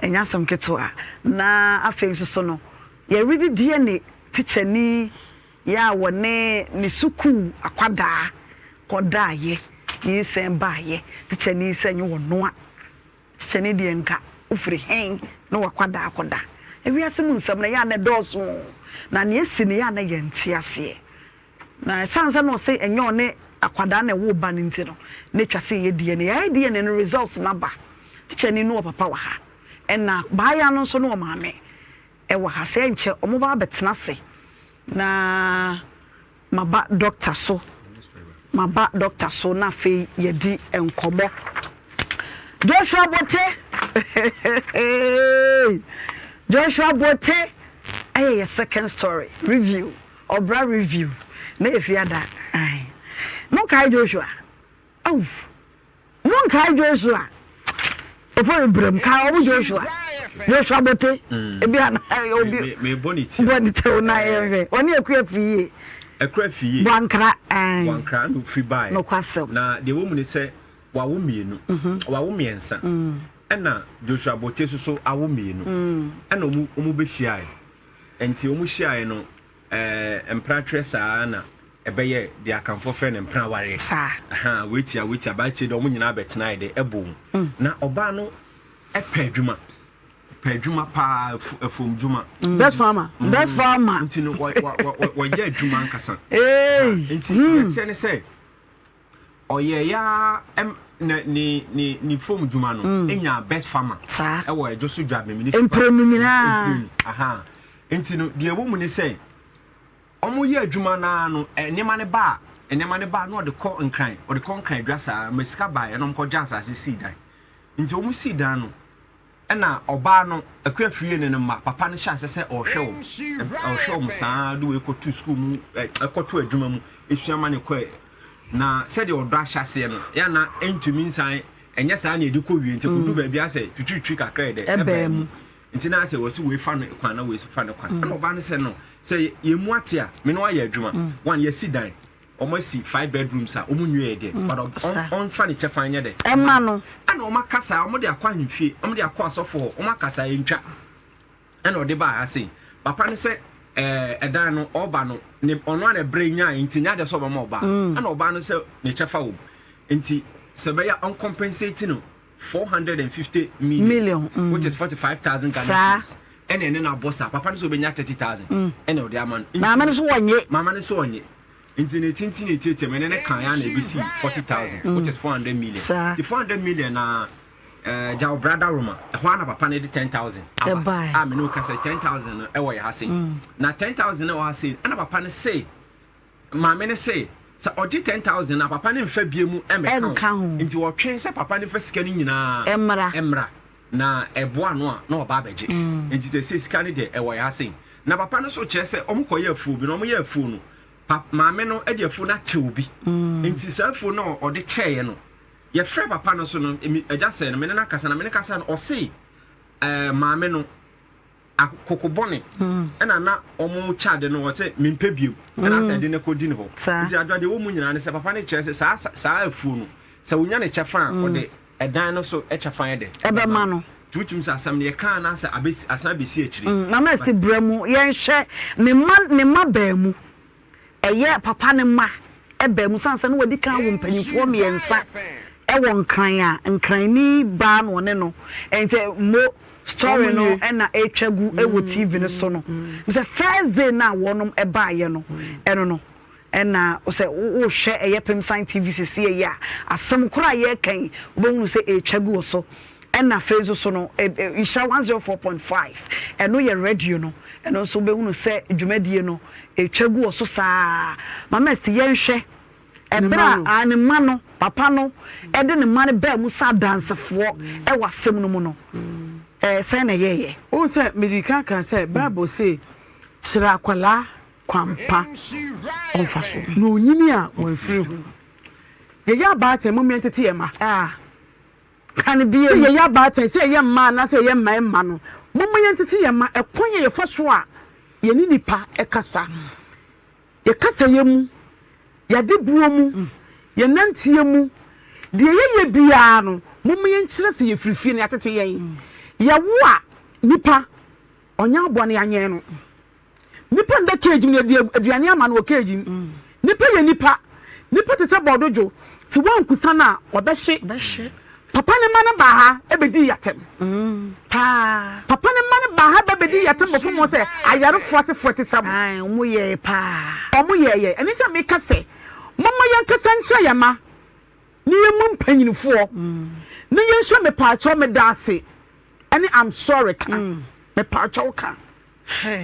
Ɛnyɛ asɛm ketewa. Na afei nso so no, yɛredi DNA tikyani yɛ a wɔne ne sukuu akwadaa kɔdaeɛ, nyinsɛn baeɛ, tikyani sɛ nyɛ ɔno a, tikyani deɛ nka wofiri hen ne w'akwadaa akɔda. Ewiase mu nsɛm no ɛyɛ a na ɛdɔɔso o, na nea asi no ɛyɛ a na yɛnte aseɛ. Na ɛsiane sɛ na ɔse ɛnyɛ ɔne akwadaa na ɛwoo ba no nti no, na ɛtwa sɛ yɛyɛ DNA. Yɛayɛ DNA no results no aba. Tikyani no wɔ papa wɔ ha, ɛna baayewa no nso ne ɔmaame wɔ ha. Sɛ ɛnkyɛ wɔbɛba abɛtena ase na maba dɔkta so, maba dɔkta so na afei yɛadi nkɔmmɔ. Joshua Bote, Joshua Bote ɛyɛ yɛ second story review, ɔbra review na yɛ fi ada. Mo kae Joshua? Aw. Monkae Joshua ofori brem kae ɔmo Joshua Joshua bote mm. ebi ana obi bɔ ne ti bɔ ne ti na yɛhwɛ ɔne akua firi yie akua firi yie bɔankra bɔankra na ofiri baeɛ nokwasɛm na deɛ ɛwɔ mu ne sɛ wawo mmienu mhm. wawo mmiɛnsa mm. ɛna Joshua bote soso awo mmienu mm. ɛna ɔmo ɔmo bɛhyiaeɛ nti ɔmo hyiaeɛ no Ɛɛ, mpratwerɛ saa ara na ɛbɛyɛ deɛ Akanfoɔ frɛ no mpena awareɛ. Saa. Ahaa, wei tia, wei tia, baa akyire deɛ wɔn nyinaa bɛtenaeɛ deɛ, ɛbɔ mu. Na ɔbaa no pɛ adwuma, pɛ adwuma paa, afu, afuom dwuma. Best farmer. Best farmer. Nti no, wɔ, wɔ, wɔ, wɔyɛ adwuma ankasa. Eei. Ha, nti deɛ ɛteɛ ne sɛ, ɔyɛeɛ ara ɛm, na ne, ne, ne fuom dwuma no, nyaa best farmer. Saa. Ɛwɔ Ɛdwo so Dwabe municipal. Mprenu nyinaa. Mprenu, ahaa. Nti no, deɛ ɛwɔ mu ne sɛ, wɔyɛ adwuma no ara no, nneɛma no ba a, nneɛma no ba a, na wɔde kɔ Nkran, wɔde kɔ Nkran dwa saa, ma sika baeɛ na wɔkɔgye asase sii dan. Nti wɔsii dan no, ɛna ɔbaa no, Akua Afriyie ne ne mma, papa no hyɛɛ aseɛ sɛ ɔrehwɛ wɔn, ɔrehwɛ wɔn saa ara de wei kɔto sukuu mu, kɔto adwuma mu, sua ma no kɔ, na sɛdeɛ ɔdɔ ahyɛ aseɛ no, yɛ a na ɛntumi nsan, ɛnyɛ saa na ɛde kɔ wie, nti ɛkɔdu baabi a sɛ twitwiritwi kakra yɛ dɛ, ɛbaa mu. Nti na sɛ wɔsi wei fa ne kwan na wei so fa ne kwan. Mm. Ɛna ɔbaa no sɛ no, sɛ yɛn mu ate a, me ne wayɛ adwuma. Mm. One, yɛsi dan. Wɔn asi five bedrooms a wɔn nwie deɛ. Mm. But ɔnfa ne kyɛfa nyɛ dɛ. Ɛma no. Ɛna wɔn akasa, wɔn de akɔ ahemfie, wɔn de akɔ asɔfo hɔ, wɔn akasa yɛntwa. Ɛna ɔde baa ha sei. Papa no sɛ ɛɛ ɛdan no ɔba no ne ɔno a na ɛbrɛ nyaa nti nya adeɛ sɛ ɔbɛma ɔbaa. Ɛna ɔbaa no sɛ ne kyɛfa wɔ mu. Nti sɛ ɛbɛyɛ a ɔncompensate no 450 million, million mm. which is 45,000 Ghana Saa. cedis. Ɛna ɛne no abɔ saa. Papa no sɛ ɔbɛnya 30,000 mm. ɛna ɔde ama no. Maame no so wɔnye. Maame no so ɔnye. Nti ne tenten ne tiatia me ne no kaeɛ a na ɛbɛsii 40,000 which is 400 million. Nti 400 million na eh, gya wo brada Roma ɛhɔ ara na papa no de 10,000 aba a me ne wo ka sɛ 10,000 no ɛwɔ yɛ ha sei. Na 10,000 no ɛwɔ ha sei ɛna papa no se maame no se sɛ ɔgye 10,000 a papa no mfa bie mu ɛmmɛka ho. Nti ɔtwɛn sɛ papa no mfa sika no nyinaa mmra. Na ɛboa ano a na ɔba abɛgye. Nti seesei sika no deɛ ɛwɔ yɛ ha sei. Na papa no nso kyerɛ sɛ wɔn kɔyɛ afuo bi na wɔn yɛ afuo no pa maame no de afuo no akyɛ obi. Nti saa afuo no a ɔde kyɛeɛ no yɛfrɛ papa no so no emi agya sɛɛ no me ne no akasa na me ne kasa no ɔse ɛɛ maame no akoko bɔne ɛna na wɔn kyɛ ade no ɔse mempɛ biom ɛna asɛ ɛde no kɔdi ne hɔ. Nti adwa deɛ ɛwɔ mu nyinaa ne sɛ papa no kyerɛ sɛ saa saa afuo no sɛ ɔnya ne kyɛfa a ɔde Ɛdan no so kyɛfa yɛ dɛ? Ɛbɛma no. Nti wotumi sɛ asɛm no yɛkaa no asɛ abɛsi asan abɛsi akyire. Mama Esti brɛ mu yɛnhwɛ ne mma ne mma baamu ɛyɛ papa ne mma baamu sane sɛ na wadi kan awo mpanyinfoɔ mmiɛnsa ɛwɔ Nkran a Nkranni baa na ɔne no ɛnti mo story no ɛna ɛtwa gu ɛwɔ TV no so no sɛ first day no a wɔnom ɛbaayɛ no ɛno no Ɛna sɛ wohwɛ ɛyɛ Pemsan TV sesie yi a, asɛm koro a yɛreka yi, wobɛhunu sɛ ɛretwa gu wɔ so. Ɛna afei nso so no, Nhyira 104.5, ɛno yɛ radio no, ɛno nso wobɛhunu sɛ dwumadie no ɛretwa gu wɔ so saa. Mama Esti, yɛnhwɛ ɛberɛ a ne mma no, papa no de ne mma no baa mu sɛ adansefoɔ wɔ asɛm no mu no, sɛn na ɛyɛeɛ? Wohu sɛ medii kan kaa sɛ Bible se kyerɛ akwadaa kwan pa ɔmfa so na onyini a wamfiri ho. Yɛyɛ abaatan mom yɛntete yɛn mma. Ah, ka no bio. Sɛ yɛyɛ abaatan, sɛ yɛyɛ mmaa anaasɛ yɛyɛ mmarima no, momma yɛntete yɛn mma ɛkwan a yɛfa so a yɛne nnipa kasa, yɛn kasayɛ mu, yɛn adebuo mu, yɛn nanteɛ mu, deɛ yɛyɛ biara no, momma yɛnkyerɛ sɛ yɛfiri fie na yɛatete yɛn. Yɛwo a, nipa, ɔnyɛ aboa na yɛanyɛn no. Nipa nda cage mu na yɛde aduane ama no wɔ cage mu. Mm. Nipa yɛ nipa. Nipa te sɛ bɔɔdodwo. Sɛ woankusa no a, ɔbɛhye. Papa ne ma no baa ha bɛdii yɛatɛm. Mm. Paa. Papa ne ma no baa ha bɛbɛdii yɛatɛm bɔ fam hɔ sɛ ayarefoɔ asefoɔ te sɛ mo. Ɔmo yɛɛ paa. Ɔmo yɛɛyɛ. Ɛno nti a meka sɛ, momma yɛnkasa nkyerɛ yɛn mma ne yɛn mu mpanyinifoɔ mm. na yɛnhyɛ mepaakyɛw meda ase ɛne I'm sorry ka. Mm. Mepaakyɛw ka.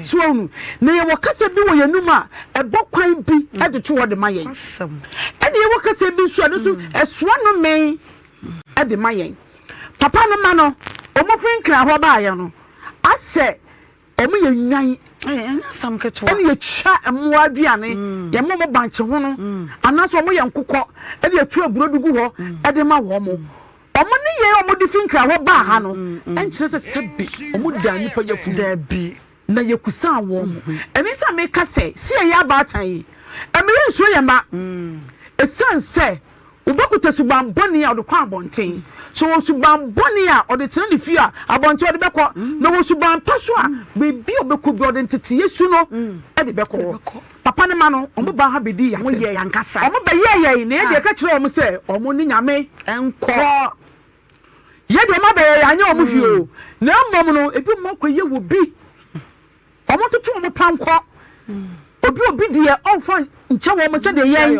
So wahu? Na yɛwɔ kasa bi wɔ yɛn anum a ɛbɔ kwan bi de to hɔ de ma yɛn. Ɛna yɛwɔ kasa bi nso a ɛno nso ɛsoa nnome de ma yɛn. Papa no ma no, wɔn firi Nkran hɔ baeɛ no, asɛ wɔn yɛ nnwan. Ɛna yɛtwa mmoa aduane, yɛma wɔn bankye ho no, anaasɛ wɔn yɛ nkokɔ, ɛna yɛtu aburo de gu hɔ de ma wɔn. Wɔn nneyɛe a wɔde fi Nkran hɔ baa ha no nkyerɛ sɛ sɛbe wɔdaa nnipa yafunu. Dabi. Na yɛkusaa wɔn. Ɛno nti na meka sɛ, sɛ yɛyɛ abaatan yi, ɛmma yɛnsuro yɛn mma. Ɛsiane sɛ wobɛkuta suban bɔne a ɔde kɔ abɔnten. Sɛ ɔwɔ suban bɔne a, ɔde tena ne fie a, abɔnten ɔde bɛkɔ. Na ɔwɔ suban pa so a, baabi a ɔbɛkɔ biara, ɔde nteteeɛ su no de bɛkɔ hɔ. Papa ne ma no, wɔn baa ha bɛdii yɛn atɛm. Wɔn bɛyɛɛ yɛn, na yɛn deɛ yɛka kyerɛɛ wɔn sɛ wɔn ne Nyame nkɔ. Yɛn deɛ wɔn abɛyɛ yɛn, anyɛ wɔn hwee o. Na mmom no, ebi wɔn akɔyɛ wɔ bi. Wɔn ntoto wɔn pa nkɔ. Obi obi deɛ ɔmfa nkyɛ wɔn sɛdeɛ yɛn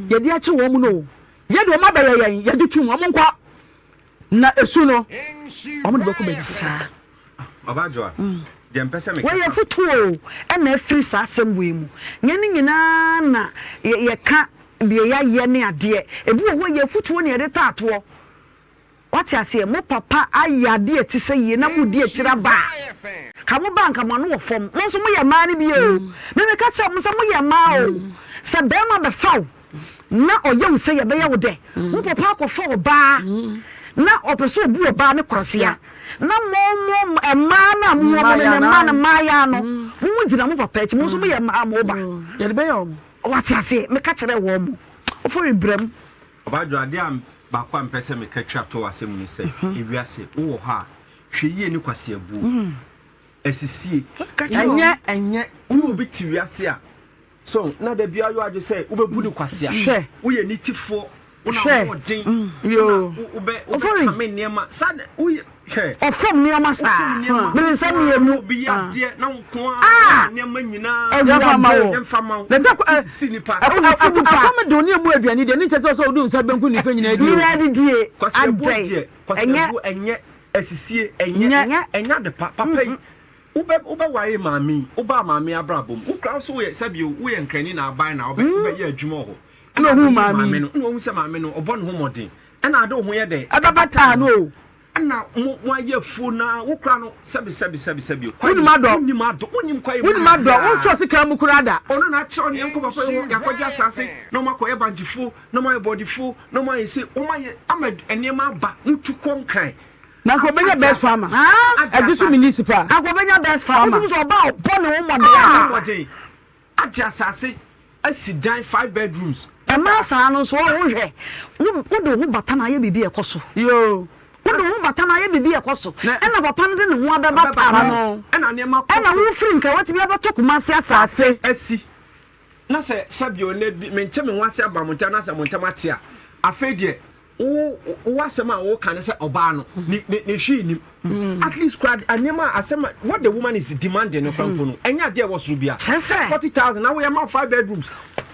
yɛde akyɛ wɔn no o. Yɛn deɛ wɔn abɛyɛ yɛn, yɛgye tom, wɔn nkɔ. Na esu no, wɔn de bɛkɔ baabi saa. Ɔbadwoa, deɛ mpɛ sɛ meka Wei yɛ afotuo o, ɛna afiri saa asɛm wei mu. Nyɛ ne nyinaa na yɛka deɛ yɛayɛ ne adeɛ. Ebi wɔ hɔ a ɛyɛ afotuo na yɛde taatoɔ. Wate aseɛ? Mo papa ayɛ adeɛ a ɛte sɛ yie na moredi akyire aba a, ka mo ba a nka mo ano wɔ fam. Mo nso moyɛ mmaa no bi o. Me meka kyerɛ mo sɛ moyɛ mmaa o. Sɛ barima bɛfa wo na ɔyɛ wo sɛ yɛbɛyɛ wo dɛ, wo papa akɔfa ɔbaa na ɔpɛ sɛ ɔbu ɔbaa no kwasea na mo mo mmaa no a mowɔ mo no ne mma no mmaayaa no mo mo gyina mo papa akyi, mo nso moyɛ mmaa mo ba. Yɛde bɛyɛ wɔn. Wate aseɛ? Meka kyerɛ wɔn mo. Ofori brɛ mu. Ɔbadwo, adeɛ a baako a mepɛ sɛ meka twa to wɔ asɛm mu ne sɛ, ewiase, wowɔ hɔ a, hwɛ yie ne kwaseabuo. Asisie. Ɛnyɛ. Ɛnyɛ. Wo ne obi te wiase a, So na da biara yɛ w'adwene sɛ wobɛbu no kwasea? Hwɛ. Woyɛ nitefoɔ, wo na Hwɛ. woɔden, Yoo. wo na wobɛ wobɛkame nneɛma. Saa na woyɛ. Ɔfam nneɛma saa. Mede nsa mmienu. Ah! Awurade. Na sɛ ɛkɔm de wo ne emu aduane deɛ ne nkyɛ sɛ sɛ wode wo nsa benkum nifa nyinaa di o. Nyinaa didie. Adɛn? Ɛnyɛ. Ɛnyɛ asisie. Ɛnyɛ. Ɛnyɛ adepa. Papa yi. Wobɛ wobɛware maame yi. Wobaa maame abrabɔ mu. Wo koraa nso woyɛ sɛbi o woyɛ nkrani na aban na wobɛ wobɛyɛ adwuma wɔ hɔ. Ɛna ohuu maame yi. no. Ɛna ohuu sɛ maame no ɔbɔ ne ho mmɔden. Ɛna ade wo ho yɛ dɛn? Ɛbɛbataa no o. Ɛna mo mo ayɛ afuo no ara wo koraa no sɛbi sɛbi sɛbi sɛbi o. Wonim adɔ. Wonim adɔ wonim kwaeɛ mu Wonim adɔ wonsɔɔ sekan mu koraa da. Ɔno na akyerɛ wo ne yɛnkɔ papa yi hɔ yɛakɔgye asaase na wɔn akɔyɛ bankyefuo na wɔn ayɛ bɔɔdefuo na wɔn ayɛ sei wɔn ayɛ ama nneɛma aba motu kɔ nkran. Na nka ɔbɛnya best farmer. Ɛgye so municipal. Anka ɔbɛnya best farmer. Wotumi sɛ ɔba a ɔbɔ ne ho mmɔden. Ah! Agye asase asi dan 5 bedrooms. Ɛmaa saa no nso ɔho hwɛ wo wode wo ho bata no ayɛ biribi a ɛkɔ so. Yoo. Wode wo ho bata no ayɛ biribi a ɛkɔ so. Ɛna papa no de ne ho abɛbata no. Ɛna nneɛma kɔ so. Ɛna wofiri nka watumi abɛtɔ Kumasi asase. Asi. Na sɛ sɛbio nnɛ bi mente me ho ase aba mo ntam na sɛ mo ntam ate a, afei deɛ wo wo asɛm a woka ne sɛ ɔbaa no ne ne ne hwee nim. At least kora nneɛma a asɛm a what the woman is demanding no kora mpo no ɛnyɛ adeɛ a ɛwɔ soro bia. Kyerɛ sɛ. 40,000 na woyɛ ma 5 bedrooms.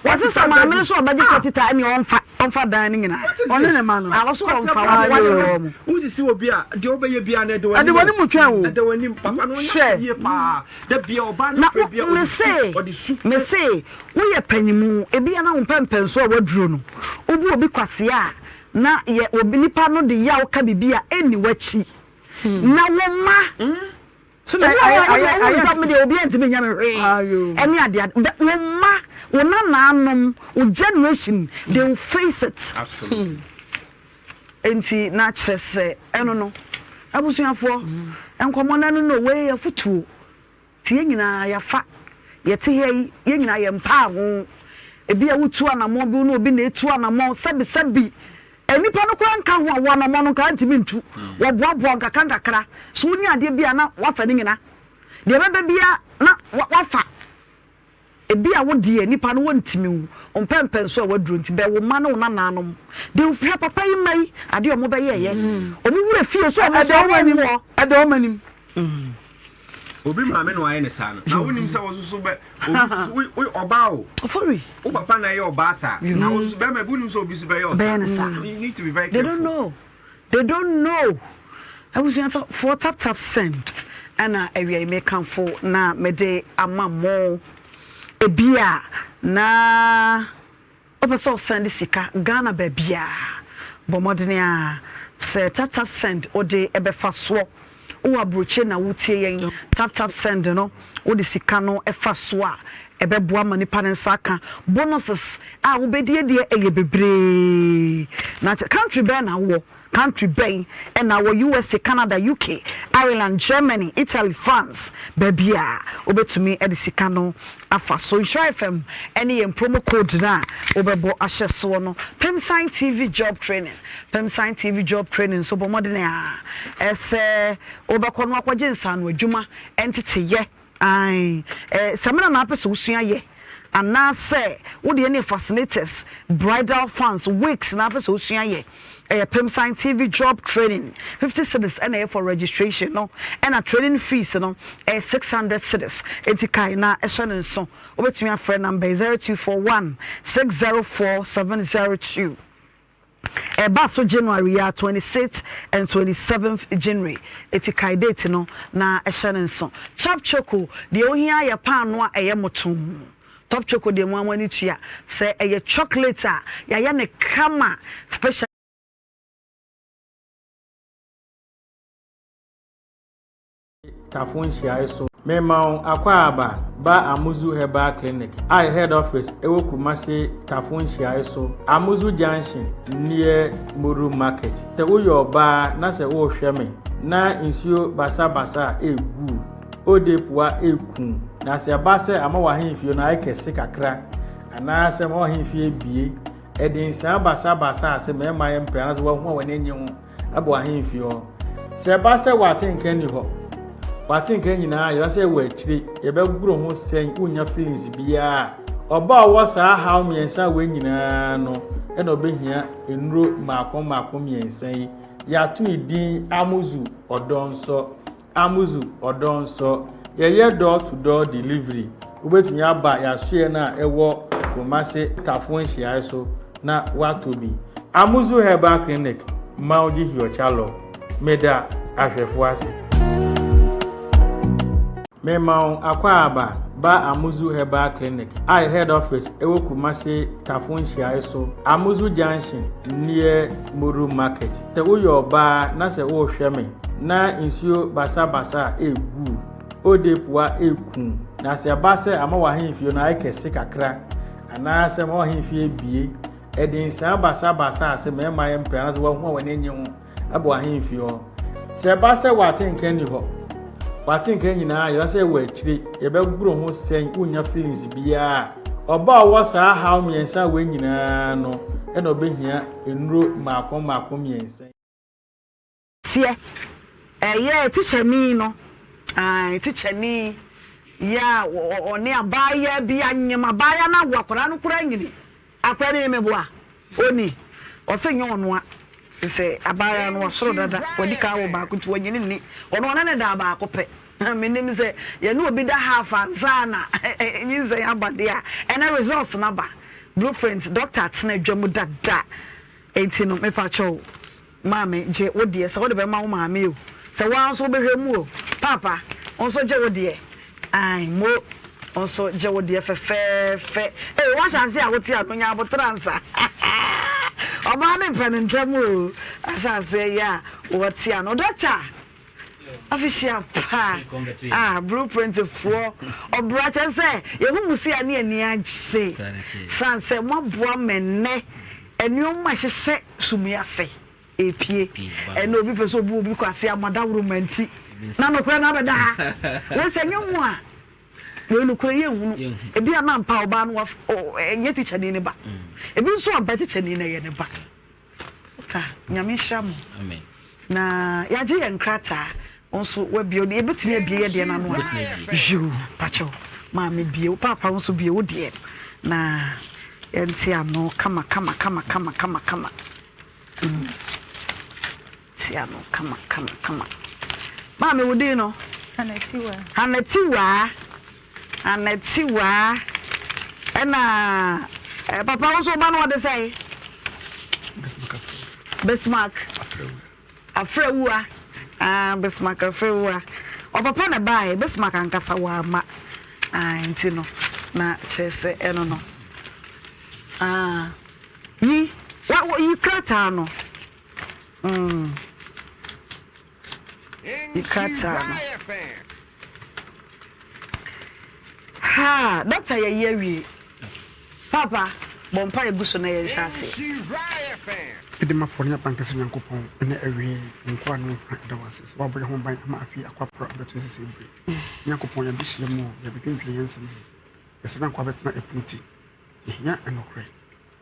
Wɔse sɛ maame no sɛ ɔbɛgye 40,000 ɛneɛ ɔmfa ɔmfa dan no nyinaa. What is Ɔne this? ne ma no. Ah ɔso ɔmfa wɔde wahyɛ wɔn. Wosisi obi a deɛ wobɛyɛ biara no ɛda Ɛde w'anim w'anim twɛn wo. Ɛda w'anim papa no ɔnyɛ Hwɛ. yie paa da bia ɔbaa no Na frɛ bia wo ɔde me su se ɔde su. me se woyɛ panyimu ebia na wo mpɛmpɛnso a waduro no wobu obi kwasea a na yɛ obi nipa no de yaw ka biribi a ɛnni w'akyi na wo mma So na ebi wɔ hɔ a ayɛ wo deɛ ayɛ wohu ayɛ sɛ me deɛ obiara ntumi nyɛ me hwee ayo. ɛne adeade but wo mma wo nanaanom wo generation they will face it. Absolutely. Enti na kyerɛ sɛ ɛno no abusuafoɔ nkɔmmɔ no ɛno no wei yɛ afotuo nti yɛn nyinaa yɛafa yɛte ha yi yɛn nyinaa yɛmpaa ho ebi a wotu anamɔn bi wo ne obi na etu anamɔn sɛbi sɛbi nnipa no koraa nka ho a wo anamɔn no nka ntumi ntu wɔboaboa nkakra nkakra so wonya adeɛ bi a na wafa ne nyina deɛ ɛbɛba bia na wafa Ebia wo deɛ nipa no wɔntimi wo, wo mpɛnpɛnso a waduro nti, bɛ wo mma ne wo nananom de wo hwɛ papa yi mma yi adeɛ ɔmo bɛyɛɛyɛ ɔmo wura fie so ɔmo nso ɔmo nwoɔ. Ɛda wɔn anim. Obi maame na wayɛ ne saa no na wonim sɛ wo nso bɛ obi wo ɔbaa o. Ofori. Wo papa na ɛyɛ ɔbaa saa na wo nso bɛrima bi wonim sɛ obi nso bɛyɛ ɔsaa. Bɛyɛ ne saa. You need to be very They careful. don't know. They don't know. Abusuafoɔ tap tap send ɛna awia yi mekamfo na mede ama mo. Ebia na wopɛ sɛ ɔsɛnde sika Ghana baabiara, bɔ mmɔden a sɛ tap tap send wode ɛbɛfa soɔ. Wowɔ aburokyire na wotie yɛn, tap tap send no wode sika no fa so a ɛbɛboa ma nipa no nsa aka. Bonuses a wobɛdie deɛ ɛyɛ bebree. Na kyɛ country bɛn na wowɔ? Country bɛn na wɔ USA, Canada, UK, Ireland, Germany, Italy, France, baabi a wobɛtumi de sika no afa so. Nhyira FM ne yɛn promo code no a wobɛbɔ ahyɛ soɔ no. Pemsan TV Job Training Pemsan TV Job Training nso bɔ mmɔden a sɛ wobɛkɔ no akɔgye nsaano adwuma nteteyɛ. Ae, eh, samina na apɛ sɛ wosua yɛ, anaasɛ wo deɛ ne fascinators, bridal fans, wigs na apɛ sɛ wosua yɛ. Ɛyɛ Pemsan TV job training, 50 cedis ɛna ɛyɛ for registration no, ɛna training fees no ɛyɛ 600 cedis. Enti kae na hyɛ no nso. Wobɛtumi afrɛ number yi 0241 604 702. Ɛba so January yi ara, 26th and 27th January. Eti kae date no na hyɛ no nso. Top Choco, deɛ wohia ara yɛ paanoo a ɛyɛ motoo. Top Choco deɛ mo ara mo ani tua. Sɛ ɛyɛ chocolate a, yɛayɛ no kama special. Tafo nhyiae so. Mema wo akwaaba ba Amuzu Herbal Clinic a yɛ head office wɔ Kumasi Tafo nhyiae so, Amuzu Junction near Moru Market. Sɛ woyɛ ɔbaa na sɛ worehwɛ me na nsuo basabasa a ɛregu wo, odepuwa reku wo, na sɛ ɛba sɛ ama w'ahemfie no ayɛ kɛse kakra anaasɛ ama w'ahemfie abue, ɛde nsaa basabasa a sɛ mmarima yɛ mpɛ anaasɛ wɔahu a wɔn ani nnye ho wɔ ahemfie hɔ. Sɛ ɛba sɛ w'atenka nni hɔ, w'atenka nyinaa yɛrɛ sɛ wɔ akyire, yɛbɛgoro ho sɛn, wonnya feelings biara. Ɔba a ɔwɔ saa haw mmiɛnsa wei nyinaa no ɛna ɔbɛhia nnuro mmaako mmaako mmiɛnsa yi. Yɛato ne din Amuzu. Ɔdɔ nsɔ. Amuzu ɔdɔ nsɔ. Yɛyɛ door to door delivery. Wobɛtumi aba yɛasoɛ no a ɛwɔ Kumasi Tafo nhyiae so na woatɔ bi. Amuzu Herbal Clinic, Maudji Hiochalor. Meda ahwɛfo ase. Mema wo akwaaba ba Amuzu Herbal Clinic a yɛ head office ɛwɔ Kumasi Tafo nhyiae so, Amuzu Junction near Moru Market. Sɛ woyɛ ɔbaa na sɛ worehwɛ me na nsuo basabasa a ɛregu wo, ode pua ɛreku, na sɛ ɛba sɛ ama w'ahemfie no ayɛ kɛse kakra anaasɛ ama w'ahemfie abue, ɛde nsaa basabasa a sɛ mmarima yɛ mpɛ anaasɛ wahu a w'ani nnye ho Ɛbɔ ahemfie hɔ. Sɛ ɛba sɛ w'atenka nni hɔ, w'atenka nyinaa yera sɛ wɔ akyire, yɛbɛgoro ho sɛn wonnya feelings biara. Ɔba a ɔwɔ saa haw mmiɛnsa wei nyinaa no na ɔbɛhia nnuro mmaako mmaako mmiɛnsa yi. Teɛ, ɛyɛɛ tikyani no, ae, tikyani yi a ɔne abaayaa bi anyem, abaayaa no awo akwadaa no koraa nyini. Akora no ye meboa? Oni. Ɔse nyɛ ɔnoa fisɛ abaayewa no wasoro dada wadi kan awo baako nti wanyini nni ɔno ɔne no daa baako pɛ menim sɛ yɛne obi da half ansa na nyinsɛn aba deɛ a ɛnɛ results no aba blueprint doctor atena dwa mu dada enti no mepakyɛw Maame, gye wo deɛ, sɛ wode bɛma wo maame o, sɛ wo ara nso wobɛhwɛ mu o, Paapa, wo nso gye wo deɛ, ae, Mo, wo nso gye wo deɛ fɛfɛɛfɛ, ei, woahyɛ aseɛ a wote ano, nya aboterɛ ansa, ɔbaa no mpɛ no ntɛm o, ahyɛ aseɛ yɛ a wɔte ano, Doctor, Afehyia pa ah blueprint foɔ ɔbra kyerɛ sɛ yɛhu mo sei a ne ani agye sane sɛ moaboa ma ɛnnɛ nneɛma ɛhyehyɛ sumi ase ɛpie ɛnɛ obi pɛ sɛ obu obi kwase a moadaworo ma nti na nokorɛ no abɛda ha wei sɛ nyɛ mo a wei nokorɛ yɛnhunu ebi a na ampa ɔbaa no ɛnyɛ tikyani ne ba ebi nso ampa tikyani na ɛyɛ ne ba. Doctor nyame nhyira mo na yagye yɛn nkrataa wo nso wabie wo deɛ yɛbɛtumi abie yɛ deɛ no ano a yoo pakyɛw maame bie wo paapa wo nso bie wo deɛ na yɛnte ano kama kama kama kama kama kama mm. te ano kama kama kama maame wo din no Hanatiwa Hanatiwa Anatiwaa ɛna eh, papa wo nso wo ba no ɔde sɛe? Bismarck Afrawua ah, Bismarck Afrawua ɔpapa na baeɛ Bismarck ankasa wama ah, nti no na kyerɛ sɛ ɛno no ah, yi wa, wa, yi krataa no mm. Yi krataa no. Haa, dɔkta yɛyi awie. Paapa, bɔ mpaeɛ gu so na yɛnhyɛ aseɛ. Ede ma fɔre abankɛse Nyankopɔn ɛnɛ awiei wo nkoa ne wo mfena yɛda wo ase sɛ woabɔ yɛn ho ban ama afe yi akɔ apra abɛto sesei bere Nyankopɔn yɛabehyia mu o yɛabedwendwene yɛn nsɛm ho yɛsrɛ na nkoa bɛtena ɛpono ti yɛhia ɛnokorɛ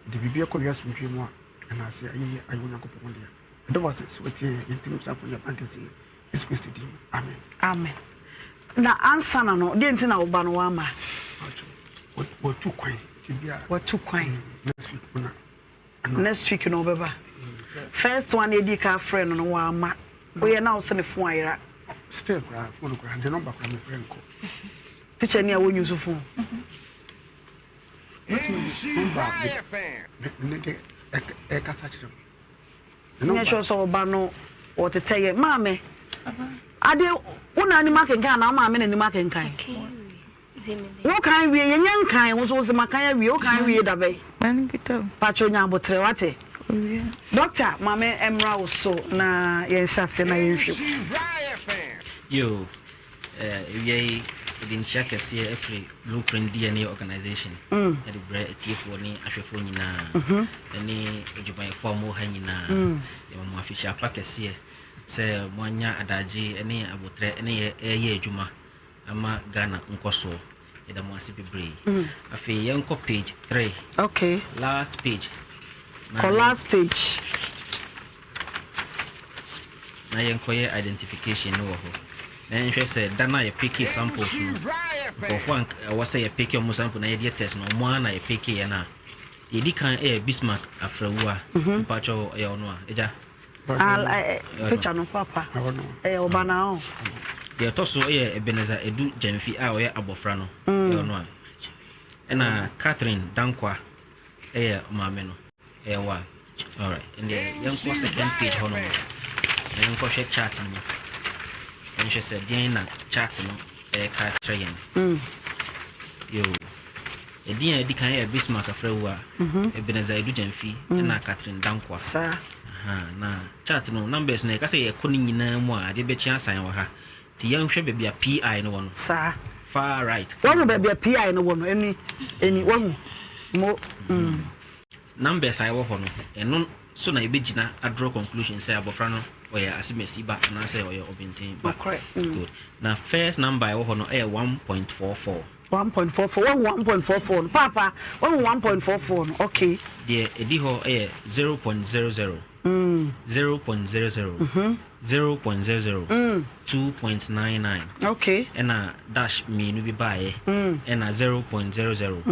yɛde biribi akɔ wie asomdwie mu a ɛna ase ayɛyie ayɛ Onyankopɔn dea Yɛda wo ase sɛ woatie yɛn, yɛn ntam gyinafo ne abankɛseɛ, Yesu Kristo din mu, amen. Amen. Na ansa na no, deɛ nti na wo ba no wamma? Watu kwan. Nti bia. Watu kwan. Mm, next week na. Next week na ɔbɛba. Mm, First one yɛdi ka frɛ no no wamma. Woyɛ na wo sɛ ne phone ayera. Still koraa, phone koraa, ne number koraa mefrɛ nkɔ. Teacher ni a wɔnyi so phone. Number ne de ɛkasa kyerɛ mu. Nyɛ sure sɛ ɔba no ɔtetɛ yɛ. Maame, adeɛ wo na anim akenkan anaa wo maame na anim akenkan? Wo kan wie, yɛnyɛ nkan, wo nso wo se makan awie, wo kan wie da bɛn? Pakyɛ nya abotrɛ wate. Doctor, maame mmra wo so na yɛnhyɛ aseɛ na yɛnhwɛ mu. Yo, Awia yi, yɛde nkyia kɛseɛ afiri Blueprint DNA Organization de brɛ atiefoɔ ne ahwɛfoɔ nyinaa ne adwumayɛfoɔ a wɔwɔ ha nyinaa. Yɛma mo afehyia pa kɛseɛ sɛ moanya adagye ne abotrɛ ne yɛ ɛreyɛ adwuma ama Ghana nkɔsoɔ. Yɛda mo ase bebree. Afei yɛnkɔ page 3. Okay. Last page. Kɔ last page. Na yɛnkɔyɛ identification no wɔ hɔ. Na yɛnhwɛ sɛ da no a yɛpeke samples no, nkurɔfoɔ a ɛwɔ sɛ yɛpeke wɔn sample na yɛde yɛ test no, wɔn ara na yɛpeke yɛn a. Deɛ ɛdi kan yɛ Bismarck Afrawua. Mpakyɛw ɛyɛ ɔno a, agya. Ah, eh, eh, picture no papa. Ɛyɛ ɔba na ɔ. Deɛ ɛtɔ so yɛ Ebenezer Edu Gyamfi a ɔyɛ abɔfra no. Mm. Ɛyɛ ɔno a. Ɛna Catherine Dankwa ɛyɛ maame no. Ɛyɛ wa. Alright, ɛndeɛ yɛnkɔ second page hɔ nom na yɛnkɔhwɛ chart no mu. Yɛnhwɛ sɛ deɛn na chart no ɛreka akyerɛ yɛn. Mm. Yo. Edin a edi kan yɛ Bismarck Afrawua, mhm. Ebenezer Edu Gyamfi, mm. ɛna Catherine Dankwa. Saa. Na chart no numbers no yɛka sɛ yɛkɔ ne nyinaa mu a adeɛ bɛkye asan wɔ ha. Nti yɛnhwɛ baabi a PI no wɔ no. Saa. Far right. Wahu baabi a PI no wɔ no ɛni ɛni wahu mo. Mm. Numbers a ɛwɔ hɔ no ɛno so na yɛbɛgyina adraw conclusion sɛ abɔfra no ɔyɛ asemasi ba anaasɛ ɔyɛ ɔbenten ba. Nokorɛ. Mm. Good. Na first number a ɛwɔ hɔ no ɛyɛ 1.44. 1.44 wahu 1.44 no paapa wahu 1.44 no okay. Deɛ ɛdi hɔ yɛ 0.00. 0.00, 0.00, 2.99. Okay. Ɛna dash mmienu bi baeɛ. Ɛna 0.00,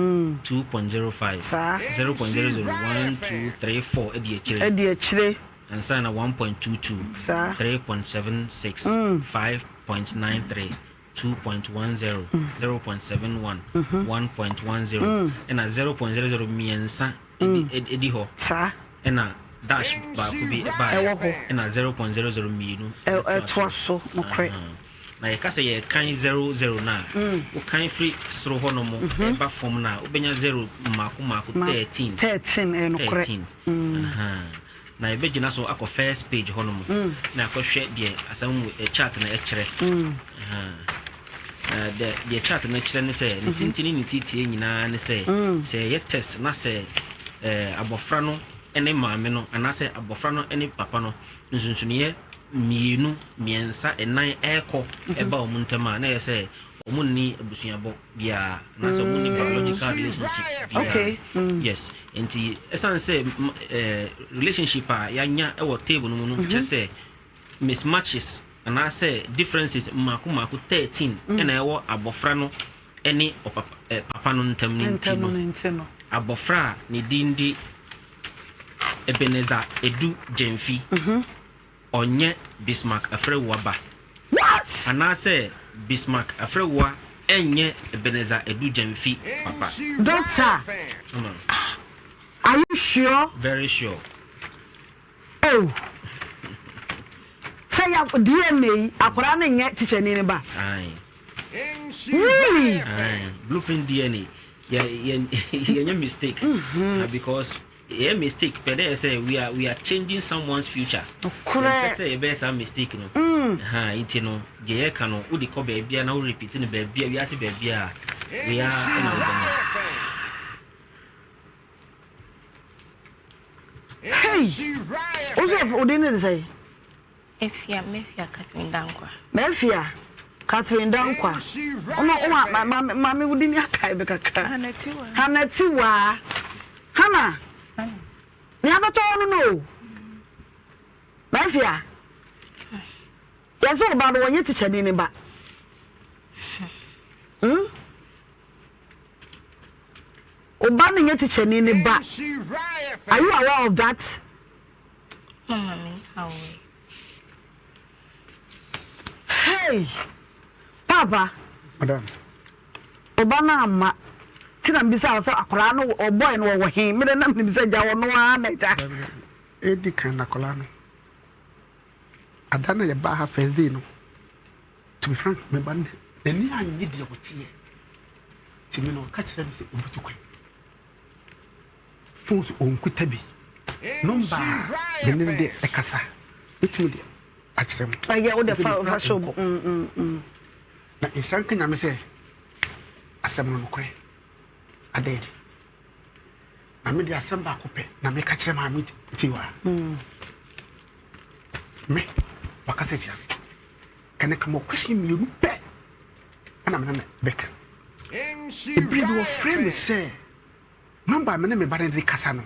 2.05, Saa. 0.00, 1, 2, 3, 4 ɛdi akyire. Ɛdi akyire. Ansa na 1.22, Saa. 3.76, 5.93, 2.10, 0.71, 1.10, ɛna 0.00 mmiɛnsa ɛdi hɔ. Saa. Ɛna dash baako bi ɛbaeɛ. Ɛwɔ hɔ. Ɛna 0.00 mmienu. Ɛtoa so nokorɛ. Na yɛka sɛ yɛkan 00 no a, wokan firi soro hɔ nom ɛba fam no a, wobɛnya 0 mmaako mmaako 13. 13 ɛyɛ nokorɛ. 13. Na yɛbɛgyina so akɔ first page hɔ nom na akɔhwɛ deɛ asɛm mu chart no ɛkyerɛ. Deɛ chart no kyerɛ ne sɛ ne tenten ne ne tietie nyinaa ne sɛ sɛ yɛyɛ test na sɛ abɔfra no ne maame no anaasɛ abɔfra no ne papa no nsonsonoeɛ mmienu mmiɛnsa nnan ɛrekɔ ɛba wɔn ntam a na ɛyɛ sɛ wɔn nni abusuabɔ biara anaasɛ wɔn nni biological relationship biara. Okay. Mm. Yes. Nti ɛsan sɛ relationship a yɛanya wɔ table no mu no kyerɛ sɛ mismatches anaasɛ differences mmaako mmaako 13 ɛna ɛwɔ abɔfra no ne ɔpapa papa no ntam no nti no, abɔfra a ne din de Ebenezer Edu Gyamfi, ɔnyɛ Bismarck Afrewua ba. What? Anaasɛ Bismarck Afrewua ɛnyɛ Ebenezer Edu Gyamfi papa. Doctor, are you sure? Very sure. Oh. Sɛ ya DNA yi akwadaa no nyɛ tikyani no ba. Aye. Really? Aye. Blueprint DNA. Yɛ yɛ yɛnyɛ mistake. Mm-hmm. Uh, because yɛ mistake pɛ dɛ sɛ we are we are changing someone's future. Korɛ. Yɛmpɛ sɛ yɛbɛyɛ saa mistake no. Mm. Ha nti no deɛ yɛka no wode kɔ baabi a na wo repeat no baabi a wiase baabi a we are ɛna wobɛnya. Hey! Wo sɛ wo din ne de sɛn? Efia, Mefia Catherine Dankwa. Mefia Catherine Dankwa. Ɔno o ma ma ma me wo din akae me kakra. Hannah Tiwa. Hannah Tiwa. Hannah. Ni abɛtɔ hɔ no no o. Mefia. Yɛsɛ wo ba no wɔnyɛ tikyani ne ba. Hmm? Wo ba no nyɛ tikyani ne ba. Are you aware of that? Mama me aware. Hey! Papa. Madam. Wo ba no amma. Ti na mbisa wo sɛ akwadaa no ɔbɔe no wɔwɔ he? Mede na menim sɛ gya ɔno ara na gya. Edi kan na akwadaa no. Ada na yɛbaa ha first day no. To be frank, me ba no n'ani annye deɛ ɔteɛ. Nti me no ɔka kyerɛ me sɛ ɔbɛtu kwan. Phone so ɔnkuta bi. Nɔmba a yɛne no de ɛkasa, mɛtumi de akyerɛ mo. Ɛyɛ wo de fa fa hyɛ obo. Mm, mm, mm. Na nhyira nka Nyame sɛ asɛm no nokorɛ ada adi. Na me de asɛm baako pɛ na meka kyerɛ maame tiwa. Mm. Me, wakasa tia me. Kane ka ma question mmienu pɛ ɛna me ne no bɛka. Ebere bi wɔfrɛ me sɛ nɔmba a me ne me ba no de kasa no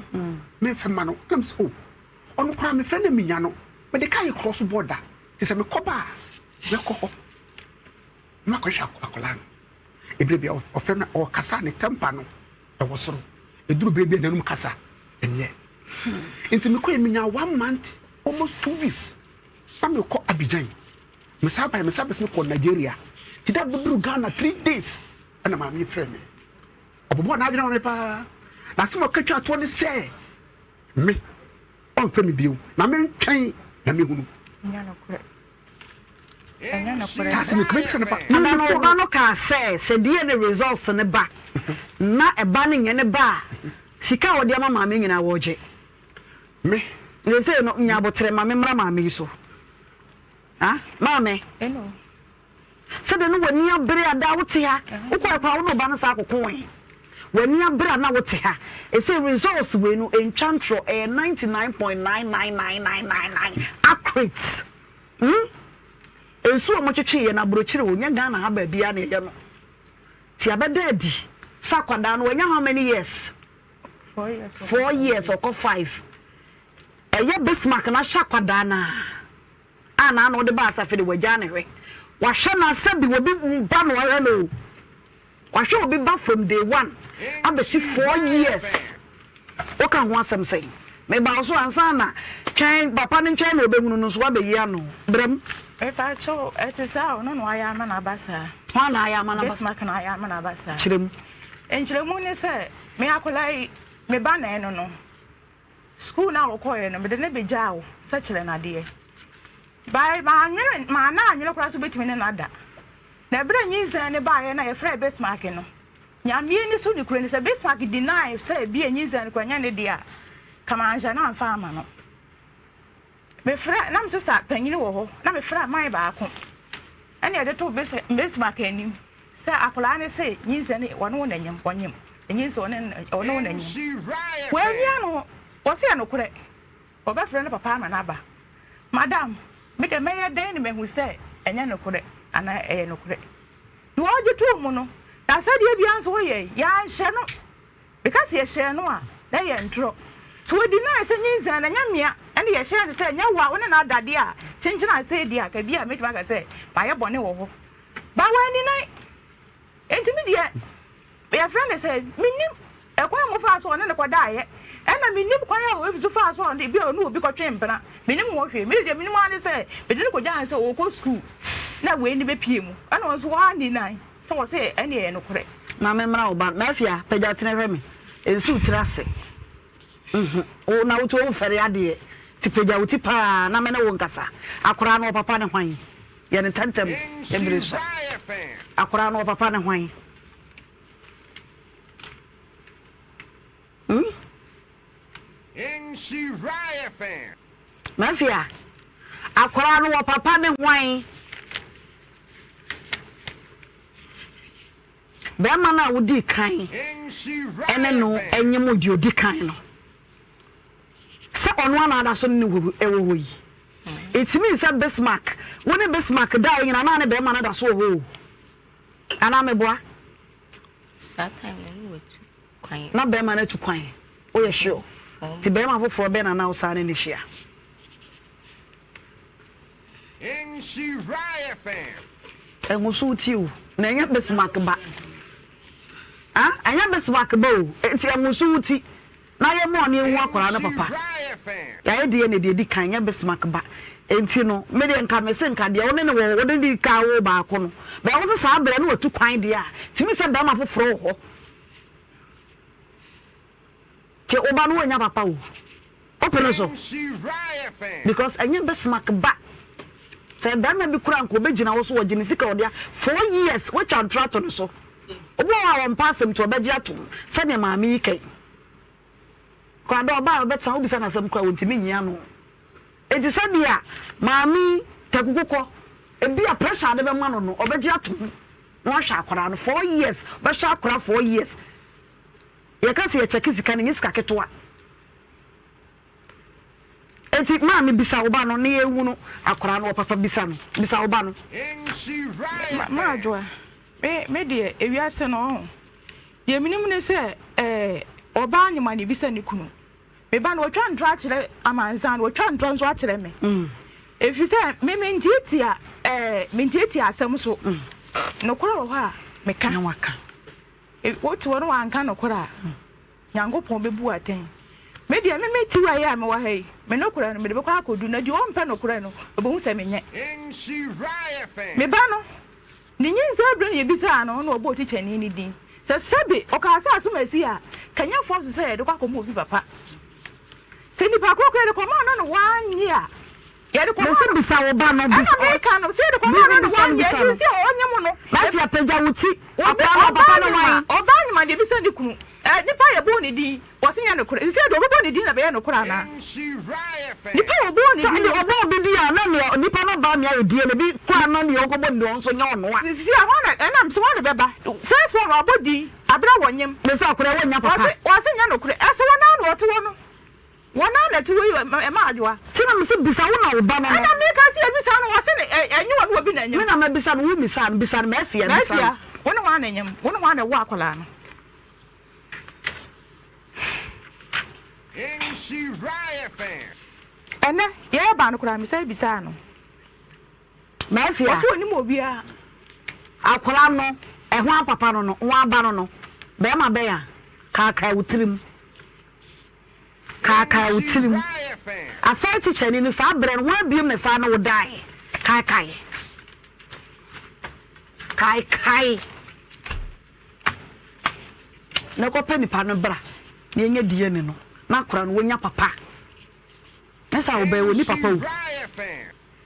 memfɛ ma no ɛna me sɛ oh ɔno koraa mefrɛ no menya no mede ka yɛ korɔ so bɔ da te sɛ mekɔba a mɛkɔ hɔ na makɔhwɛ akwadaa no. Ebere bi ɔfrɛ me ɔkasa ne tɛmpa no ɛwɔ soro eduru bere bi a n'anum kasa ɛnyɛ nti mekɔɛ menya one month. Almost 2 weeks na mekɔ Abidjan. Mesan baeɛ, mesan bɛsene kɔɔ Nigeria. Nti da bɛduru Ghana 3 days ɛna maame yi frɛ me. Ɔbobɔɔ n'adwene ma me paa. Na asɛm a ɔka twa toɔ ne sɛ me ɔmfrɛ me bio na mentwɛn na mehunu. Ada no ɔba no kaa sɛ sɛ DNA results no ba na ɛba no nyɛ ne ba a, sika a ɔde ama maame nyinaa wɔgye. Me. Seesei no nya aboterɛ ma me mmra maame yi so. Ah, maame. Sɛdeɛ no w'ani abere a daa wote ha, wokɔɛ koraa wo ne ɔba no saa kokoe. W'ani abere a na wote ha. Ɛsɛ results wei no ɛntwa ntorɔ, ɛyɛ 99.99999 accurate. Hmm? Nsuo a wɔtwetwe yɛ no aburokyire o, nyɛ Ghana ha baabiara na ɛyɛ no. Ti abɛda adi sɛ akwadaa no wanya how many years? 4 years ɔkɔ 5. Ɛyɛ Bismarck na ahyɛ akwadaa no a a na ano de ba asafo de wagya ne hwɛ. Wahwɛ no asɛ bi obi ba na wahwɛ no o. Wahwɛ obi ba from day one abɛsi 4 years. Woka ho asɛm sɛn? Meba wo so ansa na twɛn papa no nkyɛn na ɔbɛhunu no nso woabɛyi ano. Brɛ mu. Mepakyɛw, ɛte saa a, ɔno na wayɛ ama no aba saa. Hwan na ayɛ ama no aba saa? Bismarck na ayɛ ama no aba saa. Kyerɛ mu. Nkyerɛmu ne sɛ, me akwadaa yi, me ba na ɛno no. Sukuu no a ɔkɔeɛ no, mede no begyaa wo sɛ kyerɛ no adeɛ. By mannwene, manna annwene koraa sɛ wobɛtumi ne no ada. Na ɛberɛ a nyinsɛn no baeɛ na yɛfrɛɛ Bismarck no, Nyame ani so nokorɛ ni, sɛ Bismarck deny sɛ ebia nyinsɛn no koraa ɛnyɛ ne deɛ a, ka manhyɛ no amfa amma no. Mefrɛ, na me sista panyin wɔ hɔ, na mefrɛ man baako, ɛna yɛde too Bismarck anim sɛ akwadaa no se nyinsɛn no ɔne wo na nyem, ɔnyem, nyinsɛn ɔne ɔne wo na nyem. Wɔamia no, wɔse yɛ nokorɛ, wɔbɛfrɛ ne papa ama no aba. Madam, me deɛ mɛyɛ dɛn na mahu sɛ ɛnyɛ nokorɛ anaa ɛyɛ nokorɛ? Deɛ ɔgye too mu no, n'asɛdeɛ biara nso ɔyɛe, yɛanhyɛ no. Meka sɛ yɛhyɛɛ no a, na ɛyɛ ntorɔ. Sɛ ɔdinae sɛ nyinsɛn no ɛnyɛ mea ɛne yɛhyɛɛ no sɛ ɛnyɛ wo a wo ne no ada deɛ a, kyenkyen a sei deɛ a, ka bi a mɛtumi aka sɛ mayɛ bɔne wɔ hɔ. But wanninae. Enti me deɛ, yɛfrɛ no sɛ, mennim ɛkwan a wɔfaa so a ɔne no kɔdaeɛ, ɛna mennim kwan a ɔfi so faa so a ɔne, bi a ɔne obi kɔtwee mpena. Mennim ho hwee. Me deɛ menim ara ne sɛ, mede no kɔgyaa no sɛ ɔrekɔ sukuu na wei no bɛpue mu, ɛna ɔno nso wanninae. Sɛ wɔse ɛneɛ ɛyɛ nokorɛ. Ma me mmra wo ba no. Mafia, pagya tene hwɛ me. Nsi wo tiri ase. Nhu. Wo na wotu wo fɛre adeɛ. Ti pagya wo ti paa na me ne wo nkasa. Akoraa no ɔpapa ne hwan? Yɛ no ntɛmntɛm mmere sua. Akoraa no ɔpapa ne hwan? Hmm? Mafia, akoraa no ɔpapa ne hwan? Barima no a wodii kan ne no nyem deɛ odi kan no, sɛ ɔno ara na ada so ne no wɔ hɔ yi. It means sɛ Bismarck, wo ne Bismarck daeɛ nyinaa na ne barima no da so wɔ hɔ o. Anaa meboa? Saa time no na watu kwan. Na barima no atu kwan. Woyɛ sure? Nti barima foforɔ bɛn na na wo saa ne no hyia? Ɛnwoso wo ti o. Na ɛnyɛ Bismarck ba. Ah, ɛnyɛ Bismarck ba o. Enti ɛnwoso wo ti. Na yɛ mɔɔ ne ehu akwaraa no papa. Yɛayɛ deɛ na deɛ di kan nyɛ Bismarck ba. Enti no, me deɛ nka me se nka deɛ wo ne ne wɔ wo ne di kan wo baako no. Bɛn wo se saa berɛ no watu kwan deɛ a, tumi sɛ bɛrima foforɔ wɔ hɔ. Ke wo ba no wanya papa o. Wopene so? Because ɛnyɛ Bismarck ba. Sɛ barima bi kura nka obɛgyina wo so wɔgye ne sika ɔde a 4 years woatwa ntorɔ ato ne so. Obi wɔ hɔ a wɔmpa asɛm nti ɔbɛgye atom sɛdeɛ maame yi ka yi. Kɔ ada ɔbaa a ɔbɛtena wobisa no asɛm koraa wɔntumi nyi ano. Enti sɛdeɛ maame yi takukukɔ ebi a pressure ade bɛma no no ɔbɛgye atom na wahwɛ akwadaa no 4 years bɛhwɛ akwadaa 4 years. Yɛka sɛ yɛkyɛke sika no, ɛnyɛ sika ketewa. Enti maame bisa wo ba no na yɛnhunu akwadaa no ɔpapa bisa no, bisa wo ba no. Ma Maadwoa, me me deɛ ewiase no ɔho, deɛ menim ne sɛ ɛɛ ɔbaa nyem a na ebisa ne kunu. Me ba no watwa ntorɔ akyerɛ amansan no, watwa ntorɔ nso akyerɛ me. Ɛfiri sɛ me mentiatia ɛɛ mentiatia asɛm so. Nokorɛ wɔ hɔ a meka. Na waka. Wote hɔ na wanka nokorɛ a, Nyankopɔn bɛbu wo atɛn. Me deɛ, me me tiwa yi a mewɔ ha yi, me nokorɛ no, mede bɛkɔ akɔdu, na deɛ ɔmpɛ nokorɛ no, ɔbɛhu sɛ menyɛ. Me ba no, ne nyinsɛn berɛ na yɛbisaa no na ɔbɔɔ tikyani no din. Sɛ sɛbe ɔkaa sɛ asom asi a, kanyɛ force sɛ yɛde kɔ akɔma obi papa. Sɛ nipa korɔ koraa yɛde kɔmaa no na wannye a, yɛde kɔmaa Mese no. bisa wo ba no, bisa. Ɛna meka no, sɛ yɛde kɔmaa no na Bisa no, wannye a, bisa no. ɛnti sɛ ɔnye mo no. Mafia pagya wo ti. Obi, Akwadaa no, ɔbaa papa no nyem a, wan? ɔbaa nyem a deɛ bisa ne kunu. Ɛ, nipa a yɛbɔɔ ne din, wɔse nyɛ nokorɛ. Sesei deɛ ɔbɛbɔ ne din na ɛbɛyɛ nokorɛ anaa? Nipa a wɔbɔɔ ne Sɛ din deɛ no. ɔbɔ obi din a, na nea nipa no ba nea ɔdie no, ebi koraa na nea ɔkɔbɔ ne din ɔno nso nyɛ ɔno a. Sesei a, hwan na, ɛnam sɛ hwan na ɛbɛba? First one, wabɔ din, aberɛ a wɔnyem. Mese akwadaa yi wɔnnya papa. Wɔse, wɔse nyɛ nokorɛ. Ɛsɛ wɔn ara na wɔte hɔ no. Wɔn ara na ɛte hɔ yi, ɛma adwoa. Nti na mese bisa wo na wo ba no no. Ɛna meka sɛ yɛbisa no, wɔse ne, ɛ, ɛnyɛ ɔne obi na ɛnyem. Me na mabisa no, wo mmisaa no, bisa no, Mafia, bisa no. Mafia, wo ne hwan na ɛnyem? Wo ne hwan na ɛwɔ akwadaa no? Ɛnnɛ, yɛreba no koraa, mesan bisaa no. Mafia. Ɔse ɔnim obiara. Akwadaa no, ɛho apapa no no, ho aba no no, bɛrima bɛn a, kaakae wo tirim. Kaakae wo tirim. Asɛe tikyani no saa berɛ no, hwan biom na saa ne wo daeɛ? Kaakae. Kaekae. Na kɔpɛ nipa no bra na yɛnyɛ DNA no na akora no wɔnya papa. Ne saa wɔbɛyɛ wɔni papa o.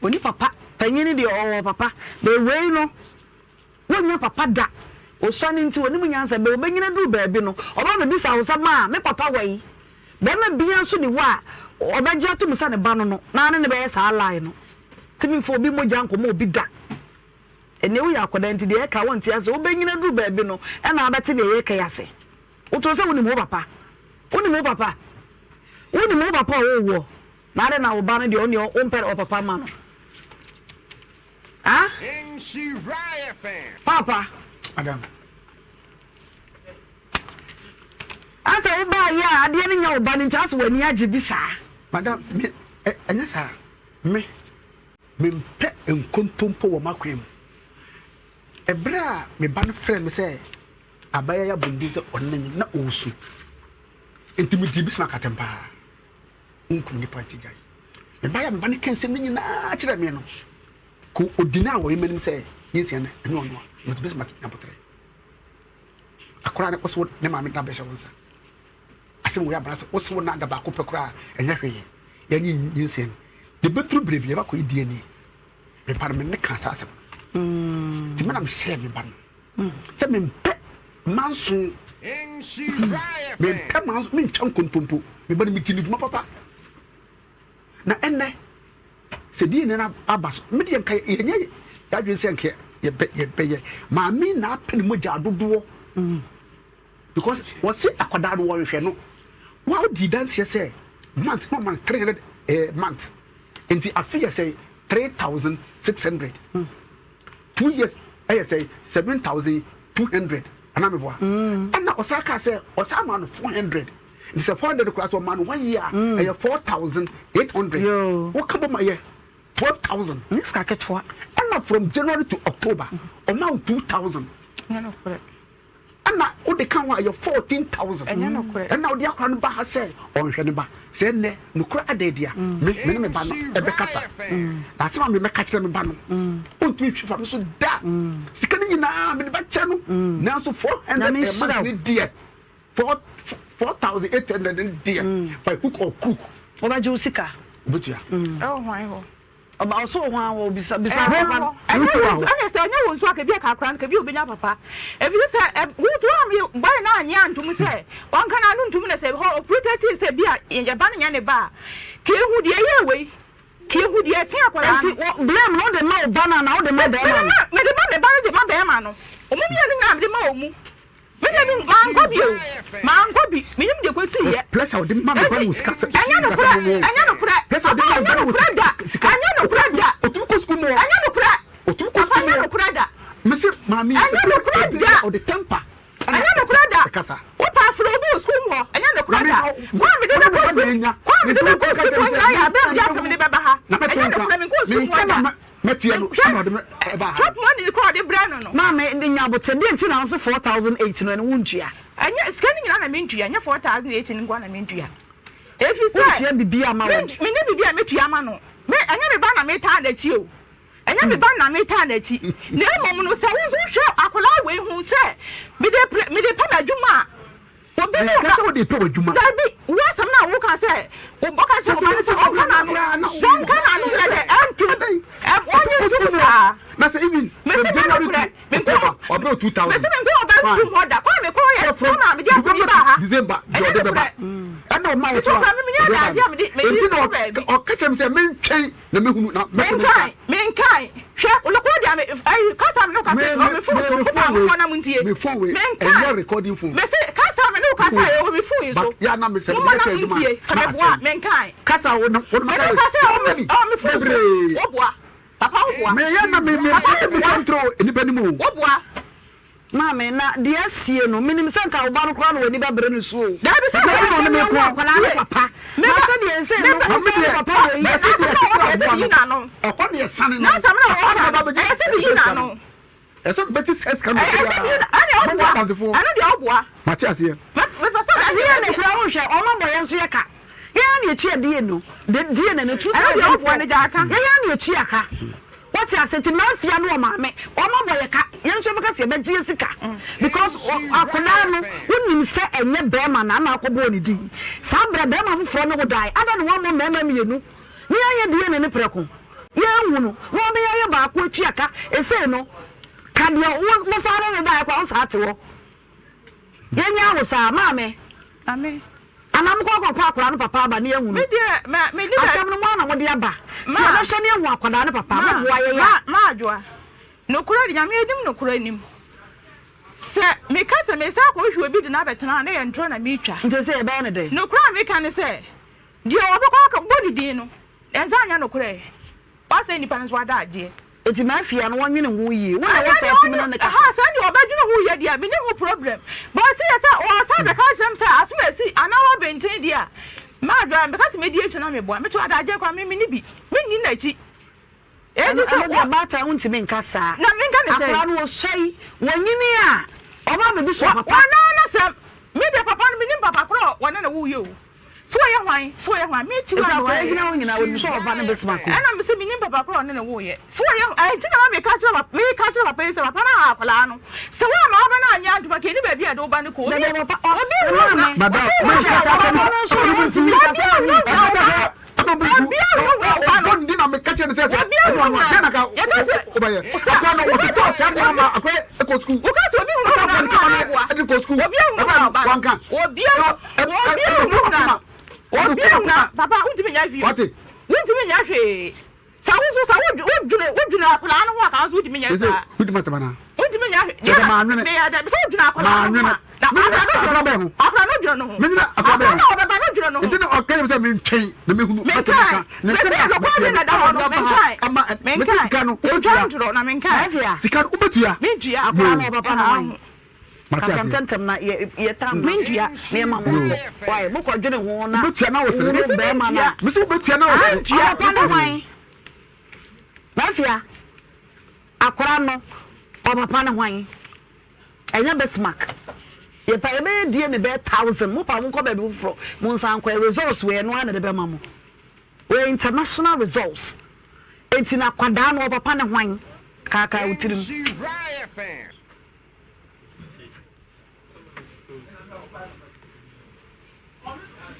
Wɔni papa. Panyin no deɛ ɔwɔ papa. Bɛyɛ wei no Wonnya papa da. Osua no nti, onim nyansa. Bɛ obenyin aduru baabi no, ɔba abebisa wo sɛ, 'Maa, me papa wɔ he? Barima biara nso nni hɔ a ɔbɛgye atom sɛ ne ba no no, na ne no bɛyɛ saa lie no. Ntumi mfa obi mogya nkɔma obi da. Ɛnnɛ woyɛ akwadaa nti, deɛ yɛka wonte ase. Wobenyin aduru baabi no, ɛna wobɛte deɛ yɛreka yi ase. Woto sɛ wonim wo papa? Wonim wo papa? Wonim wo papa a ɔwoo woɔ? Na adɛn na wo ba no deɛ, ɔno deɛ wompɛ ɔpapa mma no? Ah? Papa. Madam. Asɛ wo baa yɛ a adeɛ no nyɛ wo ba no nti asɛ w'ani agye bi saa. Madam, me ɛnyɛ saa. Me mempɛ nkontompo wɔ m'akwan mu. Ɛberɛ a me ba no frɛɛ me sɛ abaayewa yi abɔ ne din sɛ ɔne no nyem na ɔresu. Nti medii Bismarck atɛm paa. Wonkum nnipa nti gyae. Mebaeɛ a me ba no ka nsɛm no nyinaa kyerɛɛ me no, ko ɔdi no a wɔyɛ m'anim sɛ nyinsɛn no ɛnyɛ ɔno a, mete bɛsi ma aboterɛ. Akwadaa no wosɛ ne maame da bɛhyɛ wo nsa. Asɛm wɔ yɛ abana sɛ wosɛ wo na da baako pɛ koraa ɛnyɛ hwee. Yɛnye nyinsɛn no. Deɛ bɛduru berɛ bi yɛbɛkɔyɛ DNA. Me ba no me ne ka saa asɛm no. Nti me na mehyɛɛ me ba no. Sɛ mempɛ manso mempɛ manso mentwa nkontompo me ba no medi ne dwuma papa na ɛnnɛ sɛ DNA no aba so me deɛ nka yɛnyɛ yɛadwene sɛ nka yɛbɛ yɛbɛyɛ maame na apɛ ne mogya dodoɔ because wɔse akwadaa no wɔnhwɛ no wa wodi danseɛ sɛ month na ɔma no 300 eh, month nti afe yɛ sɛ 3600 2 years ɛyɛ sɛ 7200 anaa meboa ɛna ɔsan kaa sɛ ɔsan maa no 400 nti sɛ 400 koraa sɛ ɔmaa no one year a ɛyɛ 4800 woka bɔ ma yɛ 12000 ne sika ketewa ɛna from January to October ɔmaa wo 2000 Ɛna wode ka ho a ɛyɛ 14,000. Ɛnyɛ nokorɛ. Ɛna wode akora no ba ha sɛ ɔnhwɛ ne ba. Sɛ ɛnnɛ nokorɛ ada adi a, me, me ne me ba no ɛbɛkasa. Na asɛm a mebɛka kyerɛ me ba no, ɔntumi ntwe fa me so da. Sika no nyinaa mede bɛkyɛ no. Nanso 400 Nyame a nhyira month wo. no deɛ, 4,800 no deɛ, by hook or crook. Wɔbɛgye wo sika. Wobɛtua. Ɛwɔ hwan hɔ? Ɔba ɔsɛ wɔ hwan hɔ bisa bisa papa no. Ɛnyɛ wo nso ɛnyɛ sɛ ɛnyɛ wo nso a kebi akakora no kebi obenya papa efisɛ sɛ ɛ wotu a mi bɔyɛ na anyi antum sɛ ɔnka na ano ntum na sɛ hɔ oprotect sɛ bi a yɛ ba no nyɛ ne ba a keehu deɛ ɛyɛ wei keehu deɛ ɛte akwadaa no. Nti wɔ blame no wode ma wo ba no anaa wode ma bɛrima no. Mede ma me ba no de ma bɛrima no wɔn mmienu nyinaa mede ma wɔn mu. Me deɛ me mankɔ bi o mankɔ bi menim deɛ kɔsi yɛ. Pressure ɔde ma me ba no wɔ sika sɛ. Ɛnyɛ nokorɛ ɛnyɛ nokorɛ Pressure ɔde ma me ba no wɔ nokorɛ da sika. Ɛnyɛ nokorɛ da Otumi kɔ sukuu mu. Ɛnyɛ nokorɛ Otumi kɔ papa sukuu mu. ɛnyɛ nokorɛ da. Mese maame yi Ɛnyɛ nokorɛ da ɔde temper. Ɛnyɛ nokorɛ da. Ɛkasa. Wo pa afrɛ obi wɔ sukuu mu hɔ ɛnyɛ nokorɛ da. Kwan a mede bɛkɔ sukuu kwan a mede bɛkɔ sukuu mu hɔ nyinaa yɛ abere a mede asɛm de bɛba ha ɛnyɛ nokorɛ menkɔɔ sukuu mu hɔ da. Mɛteɛ no ɛna ɔde me ɛbaa ha. Chop money kora ɔde brɛ no no. Maame nya aboterɛ deɛ nti na wose 4008 no ɛno wontua. Ɛnyɛ sika no nyinaa na mentua ɛnyɛ 4008 no nkoa na mentua. Efisɛ Wontua biribiara mma wɔn. Menni biribi a mɛtua ama no. Me, ɛnyɛ me ba na metaa n'akyi o. Ɛnyɛ me ba na metaa n'akyi. Na mmom no, sɛ wo nso wohwɛ akwadaa wei ho sɛ mede pɛ, mede pɛ m'adwuma a, obi ne Menka sɛ wode pɛ w'adwuma. Dabi, wo asɛm no a woka sɛ wɔka kyerɛ wo ba no sɛ ɔnka n'ano, ɔnka n'ano nyɛ dɛ, ɛntom, ɔnyɛ ntom saa. Na sɛ even Mese from nyɛ January nokorɛ, to menkɔ, October, ɔbrɛ wo 2000. mese menkɔ ɔbaa Fine. sukuu hɔ da, kwan a mekɔ yɛ Sɛ from sukuu na mede asɛm yi November baa ha. to December, deɛ Ɛnyɛ ɔde bɛba. nokorɛ. Ɛna ɔma yɛ Mese so a, ɔkra me menni ɔde bɛba adagyeɛ a no. mede mede Enti na kɔ baabi. ɔka kyerɛ me sɛ mentwɛn na mehunu na mɛte me nka. Menkae, menkae. Hwɛ, oloko deɛ me, ɛyi, kasa me ne wo kasa Me yi, me ɔ me phone me so, me mo paa phone mo wei, kɔ na mo ntie. me phone wei, Menkae. ɛnyɛ recording phone. Mese, kasa me ne wo kasa yi, ɛwɔ me phone yi so. But yɛ a na me sɛ Mo mede ma na hwɛ mo adwuma ntie, sɛ na meboa a, asɛe. menkae. Kasa a wo ne wo ne Me maka ne wo wei, kasa so ɛwɔ me, many, ɛwɔ me phone so. bebree. Woboa. Papa woboa. Meyɛ na me me Papa me woboa. control nnipa no mu o. Woboa. Maame, na deɛ asie no, menim sɛ nka wo ba no koraa na w'ani bɛbere no so o. Dabi sɛ Nka w'ani ɔne me bɛbere ko akwadaa no papa. Me Na ba, sɛdeɛ ɛsɛ me no, ba, wo sɛ ne papa wɔ yi. Na asɛm na wɔka ɛsɛ meyi n'ano. Ɛhɔ ne ɛsane no. Na asɛm na wɔka no, ɛyɛ sɛ meyi n'ano. Ɛsɛ bɛkye sɛ sika no. Ɛyɛ sɛ meyi n'ano. Ɛne ɔboa. Ɛno deɛ ɔboa. Mate aseɛ. Mepɛ sɛ Adeɛ na kura wo hwɛ, ɔma bɔ yɛn nso yɛ ka. Yɛn ara na yɛtua DNA no, DNA no Ɛno deɛ ɔboa ne gya aka. Yɛn ara na yɛtua ka. Wote ase nti mafia ne ɔmaame wɔn abɔ yɛ ka yɛn nso yɛbɛka sɛ yɛbɛgye yɛ sika because akwadaa no wonim sɛ ɛnyɛ bɛrima na ana akɔbɔɔ ne din saa berɛ bɛrima foforɔ ne wo dae ada ne wammɔ mmarima mmienu ne yɛanyɛ DNA ne prɛko yɛanhu no na wɔbɛyɛ ayɛ baako atua ka esei no ka deɛ wo saa ne ne dae kɔ a wo saa te hɔ Yɛnyaa wo saa, maame. Ame. Anaa mokɔ akɔpɛ akwadaa no papa aba ne yɛahu no. Me deɛ, ma, me di bɛ. Asɛm no mo ara na mode aba. Ma. Nti yɛbɛhwɛ ne yɛahu akwadaa no papa. Ma, Moboa yɛn a. ma, ma Adwoa. Nokorɛ de, Nyame anim nokorɛ nim. Sɛ meka sɛ meresan akɔhwehwɛ obi de no abɛtena a, na ɛyɛ ntorɔ na meretwa. Nti sɛ yɛbɛyɛ no dɛn? Nokorɛ a meka ne sɛ, deɛ wɔbɛkɔ akɔbɔ ne din no, ɛnsa nyɛ nokorɛ. Woasɛe nnipa no nso adagyeɛ. Enti mafia no wɔnwene ho yie. Wo na Ɛnyɛ wo deɛ first me ne ɔne no kasa. ɛha sɛ deɛ ɔbɛdwene ho yɛ deɛ menni ho problem but ɔsi yɛ sɛ ɔsan bɛka akyerɛ me sɛ asom asi anaa wabɛnten deɛ a madware meka sɛ mɛdi akyi na meboa meto adagyeɛ koraa me menni bi menni n'akyi Ɛno enti sɛ ɛno deɛ abaatan wontumi nka saa. Na menka ne sɛn? Akwadaa no ɔsua yi wɔnyini a ɔba abɛbi so papa. Wɔnaa n'asɛm me deɛ papa no menim papa korɔ a wɔne no woyɛ o. So ɔyɛ hwan? So ɔyɛ hwan? Me ti wa Efra no akwadaa gyina hɔ nyinaa onim sɛ ɔba ne Bismarck o. Ɛna me sɛ menim papa korɔ ɔne ne woyɛ. So ɔyɛ ɛnti na ma meka kyerɛ papa meka kyerɛ papa yi sɛ papa no aha akwadaa no. Sɛ woamma wo ba no anyɛ adwuma ka ɛni baabi a yɛde wo ba no kɔ. Obi Dɛbɛ papa ɔ obi nwura maame. obi nwura Papa no nso ɔntumi nka sɛ ɔne wo ba no. Obi nwura wo ba no. Obi nwura yɛka sɛ woka sɛ obi nwura wo ba no a na aboa. Obi nwura wo ba no. Obi obi nwura no. Obi nwura papa wontumi nyɛ hwee. Wontumi nyɛ hwee. Sɛ wo nso sɛ wodwene wodwene akwadaa no ho a ka nso wontumi nyɛ saa. Wontumi nyɛ hwee. Kyerɛ maanwene. Meyɛ dɛ sɛ wodwene akwadaa no ho a. Na akwadaa no dwene ho. Akwadaa no dwene no ho. Menwene akwadaa no ɔbɛba no dwene no ho. Nti na ɔka yɛ sɛ mentwɛn na mehunu. Menkae. Mese nokwa de na da hɔ no menkae. Menkae. Sika no wobɛtua. Ntwa ntorɔ na menkae. Sika no wobɛtua. Mentua. Akwadaa no ɔpapa no hwan? Kasa ntɛmntɛm na yɛ yɛ tam na Mentua. na yɛ ma mo nkɔ. Why? Mo kɔ dwene ho na Wobɛtua na wosere. wo bɛrima na. Mese wobɛtua na wosere. Ɔpapa no hwan? Mafia, akwadaa no ɔpapa no hwan? Ɛnyɛ Bismarck. Yɛpa yɛbɛyɛ DNA bɛyɛ thousand. Mo pa mo nkɔ baabi foforɔ. Mo nsan nkɔ. Results wɔ ɛno ara na ɛde bɛma mo. Wɔyɛ international results. Enti na akwadaa no ɔpapa ne hwan? Kaakaa wo tirim.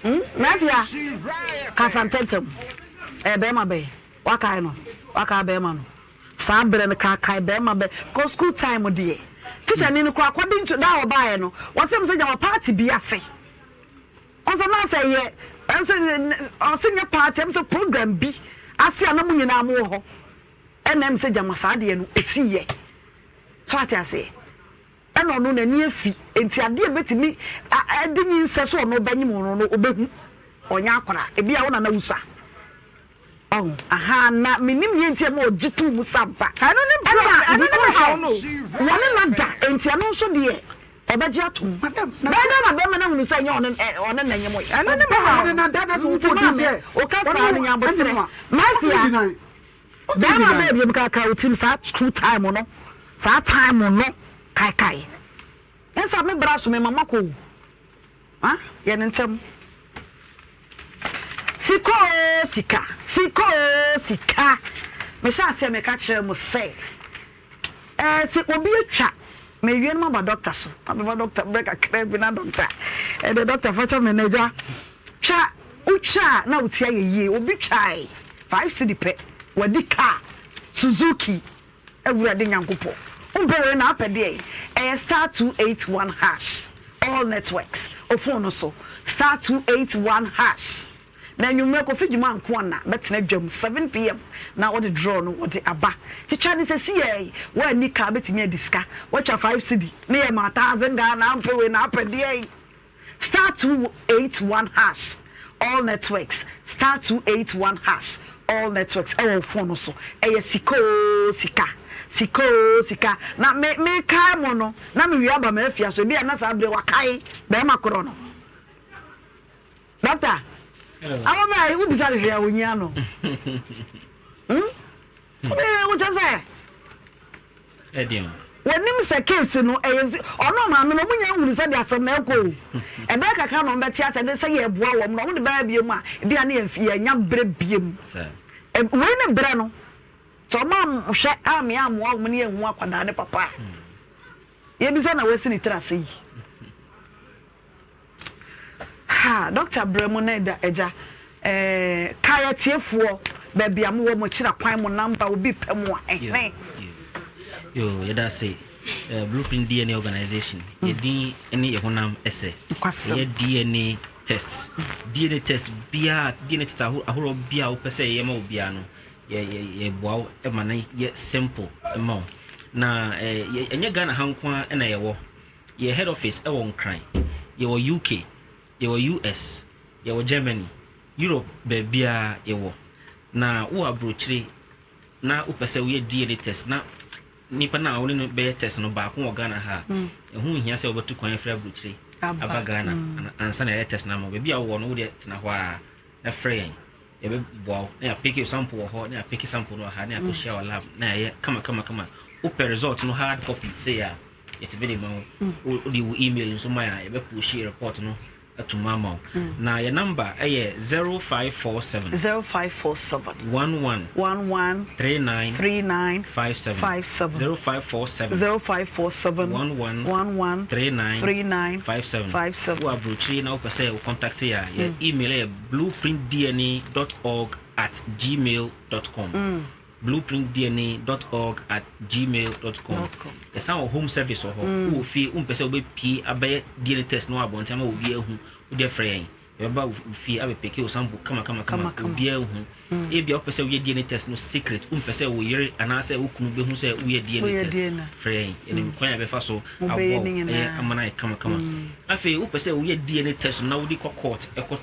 Hmm? Mafia, kasa ntɛntɛm. Ɛyɛ bɛrima bɛn? Wakae no? Wakae bɛrima no? Saa berɛ no kaakae bɛrima bɛ kɔ school time deɛ. Teacher ni no koraa according to da a ɔbaeɛ no, wɔsɛ m sɛ gyama party bi ase. Ɔsɛ na sɛ yɛ ɛsɛ ɔsɛ nyɛ party ɛm sɛ program bi ase a na mo nyinaa mo wɔ hɔ. Ɛna ɛm sɛ gyama saa deɛ no ɛsi yɛ. So ate aseɛ? Ɛna ɔno n'ani afi, enti adeɛ a ɛbɛtumi de nyinsɛ sɛ ɔno bɛnyem wo no, ɔbɛhu. Ɔnyɛ akwadaa. Ebia wo nana wusa. Ɔho, ahaa, na mennim deɛ nti a ɛma ɔgye too mu sa ba. Ɛno ne Ɛna ɛno deɛ ne wohwɛ, haw no o. wɔne no ada, enti ɛno nso deɛ ɔbɛgye atom. Madam, na Bɛyɛ dɛn na bɛrima no ahunu sɛ ɛnyɛ ɔne ɛ ɔne na nyem wo? Ɛno ne me haw ɔne no. na da na sɛ Nti wobɔ din maame, sɛ woka ɔne saa no wo nya aboterɛ. anyem a, Mafia, wotumi deny. Bɛɛma bɛɛ biom kaakae wo tirim saa school time no saa time no kaekae nsa me bra so me ma makɔ o ah yɛ ne ntɛm. Sika oo sika, sika oo sika. Mehyɛ aseɛ meka kyerɛ mo sɛ ɛɛ sɛ obi atwa mewie no maba dɔkta so mabɛma dɔkta berɛ kakra bi na dɔkta ɛdɛ dɔkta fakyɛ me n'agya twa wotwa a na wo ti ayɛ yie obi twae 5 cedi pɛ wadi kaa Suzuki Awurade Nyankopɔn wompɛ wei na apɛ deɛn? Ɛyɛ star 281 hash all networks wo phone no so star 281 hash na anwummerɛ Kofi Dwuma Nkoana bɛtena dwam 7 pm na wɔde draw no wɔde aba twitwa no sɛsiɛ yi woanni car bɛtumi adi sika woatwa 5 cedi ne yɛ ma 1000 Ghana wompɛ wei na apɛ deɛn? Star 281 hash all networks star 281 hash all networks ɛwɔ wo phone no so ɛyɛ sika oo sika sika oo sika na me me kae mo no na me wie aba ma afia so ebi a na saa bere wakae bɛrima korɔ no doctor awɔ bɛɛ wobisa no hwee a onyia no hmm Wokyɛ sɛ wɔnim sɛ case no ɛyɛ ɔno maame no ɔmo nya nhunu sɛ de asɛm na ɛkɔ o ɛbɛyɛ kakra na ɔmo bɛte asɛ de sɛ yɛboa wɔn na ɔmo de bɛyɛ biem a ebi a ne yɛn yɛnya brɛ biem wei ne brɛ no sɛ ɔmo amhwɛ amea amoa wɔn ne yɛn hu akwadaa ne papa a yɛbisa na wɔasi ne tiri ase yi. Ha, Dɔkta brɛ mu na ɛda agya. Eh, kae atiefoɔ baabi a mowɔ mo akyira kwan mo namba obi pɛ mo a ɛhene. Yo, yɛda ase. Eh, Blueprint DNA Organization, mm. yɛdin ne yɛ honam ɛsɛ. Yɛyɛ DNA test. DNA test biara, DNA test ahoroɔ biara wopɛ sɛ yɛyɛ ma wo biara no, yɛboa wo ma no yɛ simple ma wo. Na eh, ɛnyɛ Ghana ha nko ara na yɛwɔ. Yɛ head office wɔ Nkran, yɛwɔ UK, yɛwɔ US, yɛwɔ Germany, Europe baabiara yɛwɔ. Na wowɔ aburokyire na wopɛ sɛ woyɛ DNA test na nipa no a wo ne no bɛyɛ test no baako wɔ Ghana ha a, mm. ɛho nhia sɛ wobɛtu kwan afiri aburokyire aba Ghana mm. ansa na yɛayɛ test no ama wo. Baabi a wowɔ no wodeɛ tena hɔ a na frɛ yɛn. Yɛbɛboa wo na yɛapeke wo sample wɔ hɔ na yɛapeke sample no wɔ ha na yɛakɔhyia wɔ lab na yɛayɛ kama kama kama. Wopɛ result no hard copy sei a yɛtumi de ma wo. Wode wo email nso ma a yɛbɛpushi report no ato mu ama wo. Na yɛ number ɛyɛ 0547 0547 11 11 39 39 57 57 0547 0547 11 11 39 39 57 57 Wowɔ aburokyire na wopɛ sɛ wo contact yɛ a yɛ email yɛ blueprintdna dot org at gmail dot com blueprintdna dot org at gmail dot com Yɛsan wɔ home service wɔ hɔ. Wowɔ fie wompɛ sɛ wobɛpie abɛyɛ DNA test no wɔ abɔnten ama obi ahu wodeɛ frɛ yɛn. Yɛbɛba wo fie abɛpeke wo sample kama kama kama obiara nhu. Ebia wopɛ sɛ woyɛ DNA test no secret, wompɛ sɛ wo yere anaasɛ wo kunu bɛhu sɛ woyɛ DNA test. Frɛ yɛn, yɛnim kwan a yɛbɛfa so aboa wo ɛyɛ ama no ayɛ kama kama. Afei wopɛ sɛ woyɛ DNA test no na wode kɔ court ɛkɔ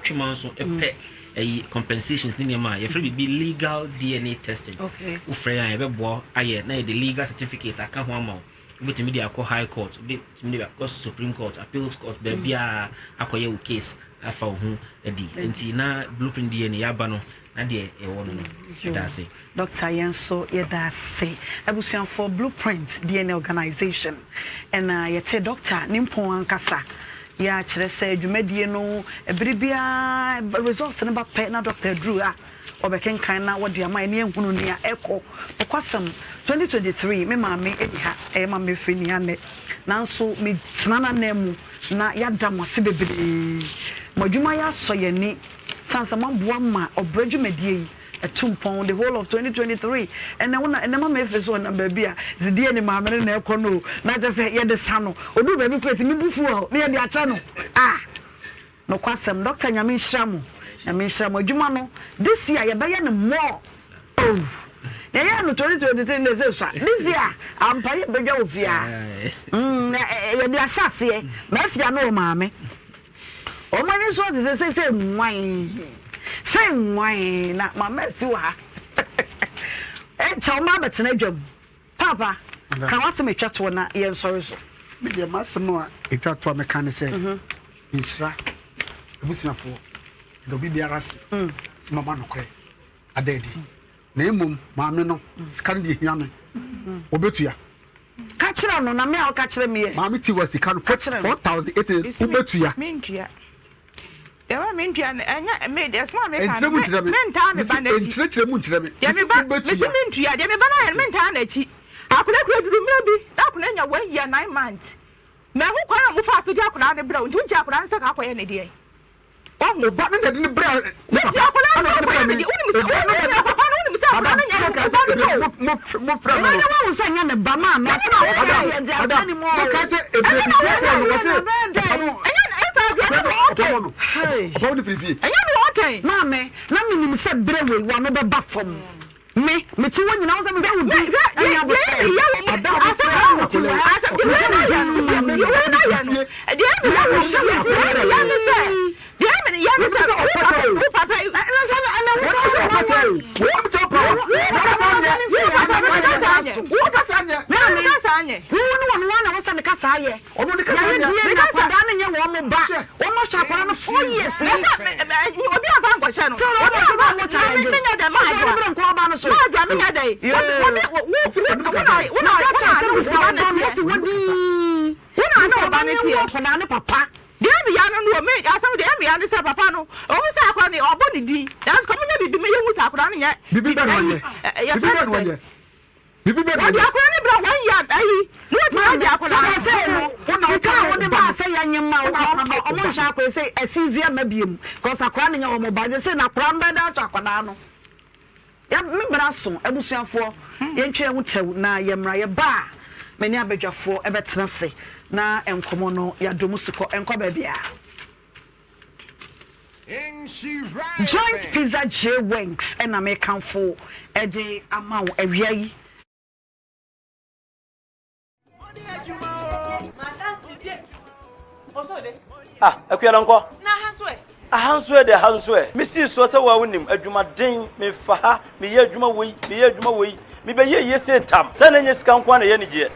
twe manso pɛ ɛyi compensations ne nneɛma a yɛfrɛ biribi legal DNA testing. Wofrɛ yɛn a yɛbɛboa wo ayɛ na yɛde legal certificate aka ho ama wo. Wobɛtumi de akɔ high court, wobɛtumi de akɔ supreme court, appeals court, baabiara akɔyɛ wo case afa wo ho adi. Nti na blueprint DNA yɛaba no na deɛ yɛwɔ no no yɛda ase. Doctor yɛn nso yɛda ase. Abusuafoɔ Blueprint DNA Organization ɛna yɛte Doctor ne mpɔn ankasa yɛ a kyerɛ sɛ dwumadie no bere biara results no ba pɛ na Doctor aduru ha wɔbɛkenkan na wɔde ama yɛn na yɛahunu nea ɛrekɔ. Nokwasɛm, 2023 me maame nni ha, ɛyɛ ma mefiri nni ha nnɛ, nanso metena n'ananmu na yɛada mo ase bebree. Mo adwuma yi asɔ yɛn ani sane sɛ moaboa ma ɔbrɛ dwumadie yi atu mpɔn the whole of 2023. Ɛnnɛ wo na ɛnnɛ mama efiri so ɔnam baabi a zidie ne maame no na ɛkɔ no o, na kyerɛ sɛ yɛde sa no. Ɔduru baabi koraa ɛtumi bu fuel na yɛde akyɛ no. Ah! Nokwasɛm doctor nyame nhyira mo nyame nhyira mo adwuma no this year yɛbɛyɛ no more oh yɛyɛɛ no 2023 no ɛsɛ sua this year ampa yɛbɛdwa wɔ fie ha mm, yɛde ahyɛ aseɛ mafia ne wɔ maame wɔn ani so ɔte sɛ sɛ sɛ nwan sɛ nwan na maame asi wɔ ha ɛkyɛ wɔn abɛtena adwam Paapa, ka w'asɛm a ɛtwa toɔ na yɛnsɔre so. Me deɛ m'asɛm a ɛtwa toɔ a mɛka ne sɛ, nhyira abusuafoɔ, yɛda obi biara ase sɛ moama nokorɛ ada adi. Na mmom maame no, sika no deɛ hia me, wɔbɛtua. Ka kyerɛ no, na me a woka kyerɛ me yɛ. Maame Tiwa sika no, 4,800 wobɛtua. Mentua. Deɛ ɛma mentua no, ɛnyɛ me, deɛ ɛsoma me ka Nkyerɛ no, mu me, nkyerɛ me. mentaa me Mese ba no akyi. nkyerɛkyerɛ mu nkyerɛ me. Deɛ Mese me ba, wobɛtua. mese mentua, deɛ me ba no ayɛ no, mentaa n'akyi. Akwadaa kura duru mmerɛ bi, na akwadaa anya one year nine months. Mahu kwan a wɔfaa so de akwadaa no brɛ wo, nti wogye akwadaa no sɛ ka akɔyɛ ne deɛn? Wahu? Wo ba no na ɛde no brɛ ne Wogye papa, akwadaa no ɛna sɛ ɔde no akɔyɛ brɛ ne me. deɛ? Wonim sɛ, Obi no wonim na papa no, wonim sɛ akwadaa Madam, no nyɛ ne moka wo sɛ ba no ebire ba o. mo mo mofrɛ me Ɛbɛyɛ no. dɛ woahu sɛ ɛnyɛ ne ba maame Ɛnyɛ asɛm na a woka woka yi yi. deɛ Madam, nteaseɛ nni mu oo. moka sɛ ebire Ɛnyɛ bi na mofrɛ woka no yi. wɔse Ɛbɛyɛ papa dɛn? no Ɛnyɛ na ɛsɛ adeɛ ɔpɛ no no na ɔpɛ ɔka yi. no Hey. ɔpɛ no firi fie. Ɛnyɛ na ɔka yi. Maame, na menim sɛ berɛ wei w'ano bɛba fam. Me, mete hɔ nyinaa, wo sɛ mehwɛ wo din ɛne abotire. Ada a wofrɛ akwadaa yi, Maame, wo ne wɔn wɔn na wo sɛ ne kasa ayɛ. Yare die na akwadaa no nyɛ wɔn mo ba. Wɔn ahyɛ akwadaa no four years ni. Obi afa nkɔhyɛ no. Sɛ wɔn bɛ sɛ wɔn mo challenge. Menya dɛ maa Sɛ wɔn bɛ nkɔ ɔba no so. Maa dwa menya dɛ. Wo wo wo na wo na Meka kyerɛ sɛ wo bisa na ɔba no wote hɔ dinn. Wo na Bisa ɔba ɔba no no teɛ. nyɛ akwadaa no papa. Deɛ ɛmi ya no no me asɛm deɛ ɛmi ya no sɛ papa no ɔhu sɛ akwadaa no ɔbɔ ne din nanso kɔm nyɛ bibi mi yɛ hu sɛ akwadaa no nyɛ Bibi bɛ na ɔnyɛ. yɛfrɛ Bibi bɛ no na sɛ ɔnyɛ. Bibi bɛ na wɔde ɔnyɛ. akwadaa no brɛ wɔn yɛ ayi na wɔtumi agye akwadaa no. Sɛ no sika a wode baa sɛ yɛnye ma wo ɔmo nhyɛ akwadaa sɛ ɛsinzi ama biem cause akwadaa no nyɛ wɔn ba gye sɛ na akwadaa no bɛda ahyɛ akwadaa no. Yɛ me bra so abusuafoɔ yɛntwa yɛn ho tɛw na yɛmmra yɛba a me ne abadwafoɔ ɛbɛtena ase na nkɔmmɔ no yɛadɔ mu sukɔ ɛnkɔ baabiara. Joint Pizza J Wings na mekamfo de ama wo awia yi. Ah, Akua Donkor. Na aha nso ɛ? Aha nso ɛ de, aha nso ɛ. Mesii soɔ sɛ wo a wonim, adwumaden, mefa ha, meyɛ adwuma wei, meyɛ adwuma wei, mebɛyɛ yie sei tam. Sɛ na ɛnyɛ sika nko ara na ɛyɛ anigyeɛ.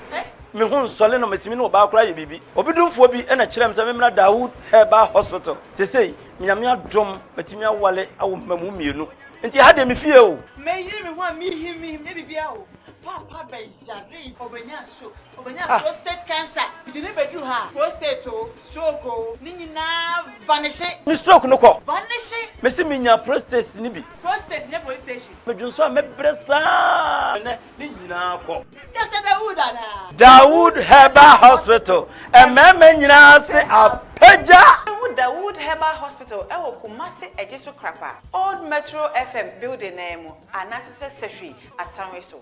Me ho nsɔle no, metumi ne ɔbaa koraa yɛ biribi. Obi domfoɔ bi na kyerɛɛ me sɛ memmra Dawood Herbal Hospital. Seesei, Nyame adom, matumi awale awo mmamu mmienu. Nti ɛha deɛ me fie o. Meyere me ho a mehim mehim nyɛ biribiara o. Paapa bɛyaree, ɔbɛnyaa stroke, ɔbɛnyaa prostate cancer, mede no bɛduru ha a, prostate o, stroke o, ne nyinaa vanishe. Me stroke no kɔ. Vanishe. Mese menya prostate no bi. Prostate nyɛ police station. Medwonsɔ a mɛbrɛ saa. Ɛnɛ ne nyinaa kɔ. Doctor Dawood anaa? Dawood Herbal Hospital, mmarima nyinaa se apagya. Wobɛhu Dawood Herbal Hospital wɔ Kumasi Ejisu Krapa, Old Metro FM building no ara mu anaa nso sɛ Sehwi Asanwe so.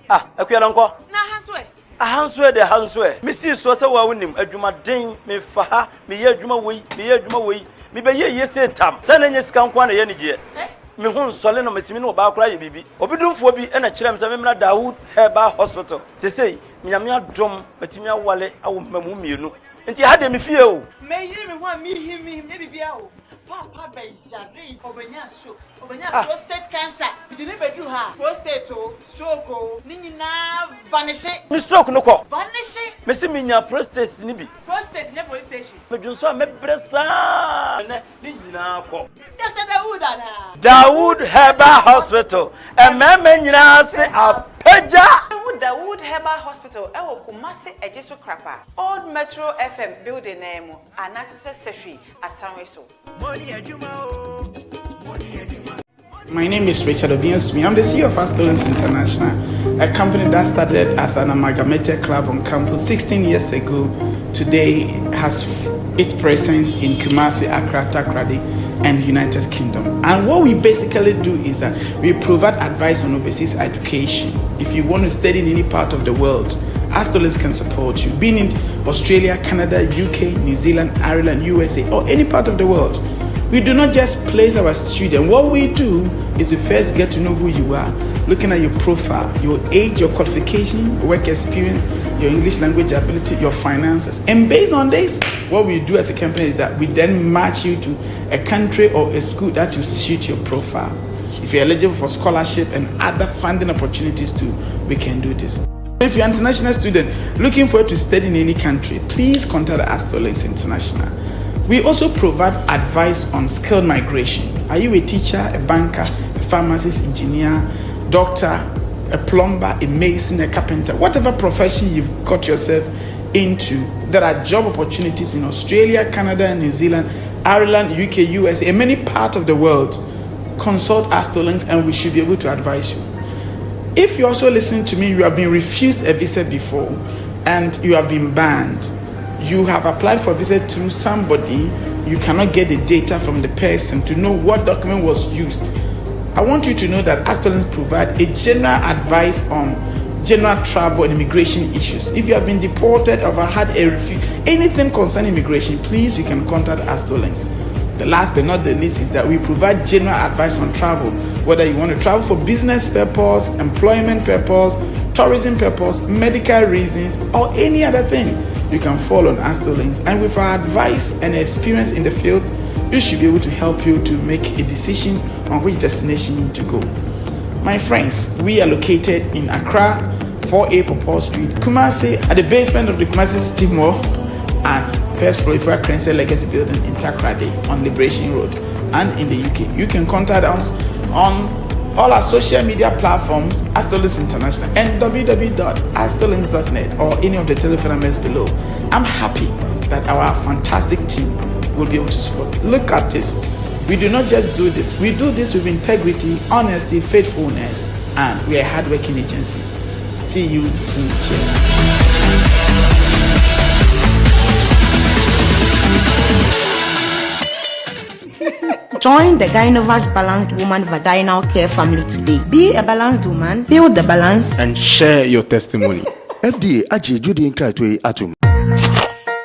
Ah, Akua Donkor. Na aha nso ɛ? Aha nso ɛ de, aha nso ɛ. Mesii soɔ sɛ wo a wonim, adwumaden, mefa ha, meyɛ adwuma wei, meyɛ adwuma wei, mebɛyɛ yie sei tam. Sɛ na ɛnyɛ sika nko ara na ɛyɛ anigyeɛ. Me ho nsɔle no, metumi ne ɔbaa koraa yɛ biribi. Obi domfoɔ bi na kyerɛɛ me sɛ memmra Dawood Herbal Hospital. Seesei, Nyame adom, matumi awale awo mmamu mmienu. Nti ɛha deɛ me fie o. Meyere me ho a mehim mehim nyɛ biribiara o. Paapa bɛyaree, ɔbɛnyaa stroke, ɔbɛnyaa prostate cancer, mede no bɛduru ha a, prostate o, stroke o, ne nyinaa vanishe. Me stroke no kɔ. Vanishe. Mese menya prostate no bi. Prostate nyɛ police station. Medwonsɔ a mɛbrɛ saa. Ɛnɛ ne nyinaa kɔ. Doctor Dawood anaa? Dawood Herbal Hospital, mmarima nyinaa se apagya. Wobɛhu Dawood Herbal Hospital wɔ Kumasi Ejisu Krapa, Old Metro FM building no ara mu anaa nso sɛ Sehwi Asanwe so. My name is Richard Obiansmi. I'm the CEO of Astalins International, a company that started as an amalgamated club on campus 16 years ago. Today has its presence in Kumasi, Accra, Takoradi, and United Kingdom. And what we basically do is that we provide advice on overseas education. If you want to study in any part of the world, Astolins can support you, being in Australia, Canada, UK, New Zealand, Ireland, USA, or any part of the world. We do not just place our student. What we do is we first get to know who you are, looking at your profile, your age, your qualification, work experience, your English language ability, your finances. And based on this, what we do as a company is that we then match you to a country or a school that will suit your profile. If you're eligible for scholarship and other funding opportunities too, we can do this. If you're an international student looking forward to study in any country, please contact Astolinks International. We also provide advice on skilled migration. Are you a teacher, a banker, a pharmacist, engineer, doctor? a plumber, a mason, a carpenter, whatever profession you've got yourself into, there are job opportunities in Australia, Canada, New Zealand, Ireland, UK, USA, and many parts of the world. Consult Astolinks and we should be able to advise you. If you also listen to me, you have been refused a visa before and you have been banned. You have applied for visa through somebody, you cannot get the data from the person to know what document was used. I want you to know that Astolins provide a general advice on general travel and immigration issues. If you have been deported or had a refuse, anything concerning immigration, please you can contact Astolins. The last but not the least is that we provide general advice on travel, whether you want to travel for business purpose, employment purpose, tourism purpose, medical reasons, or any other thing. You can fall on Astolinks, and with our advice and experience in the field, we should be able to help you to make a decision on which destination to go. My friends, we are located in Accra, 4A Popol Street, Kumasi, at the basement of the Kumasi City Mall, and first floor Ifua Crense Legacy Building in Takoradi on Liberation Road and in the UK. You can contact us on all our social media platforms, Astolinks International and www.astolinks.net or any of the telephone numbers below. I'm happy that our fantastic team will be able to support. Look at this. We do not just do this, we do this with integrity, honesty, faithfulness, and we are a hardworking agency. See you soon. Cheers. Join the Gynovas Balanced Woman Vaginal Care family today. Be a balanced woman, build the balance, and share your testimony. FDA agye dwodie nkratoɔ yi atom.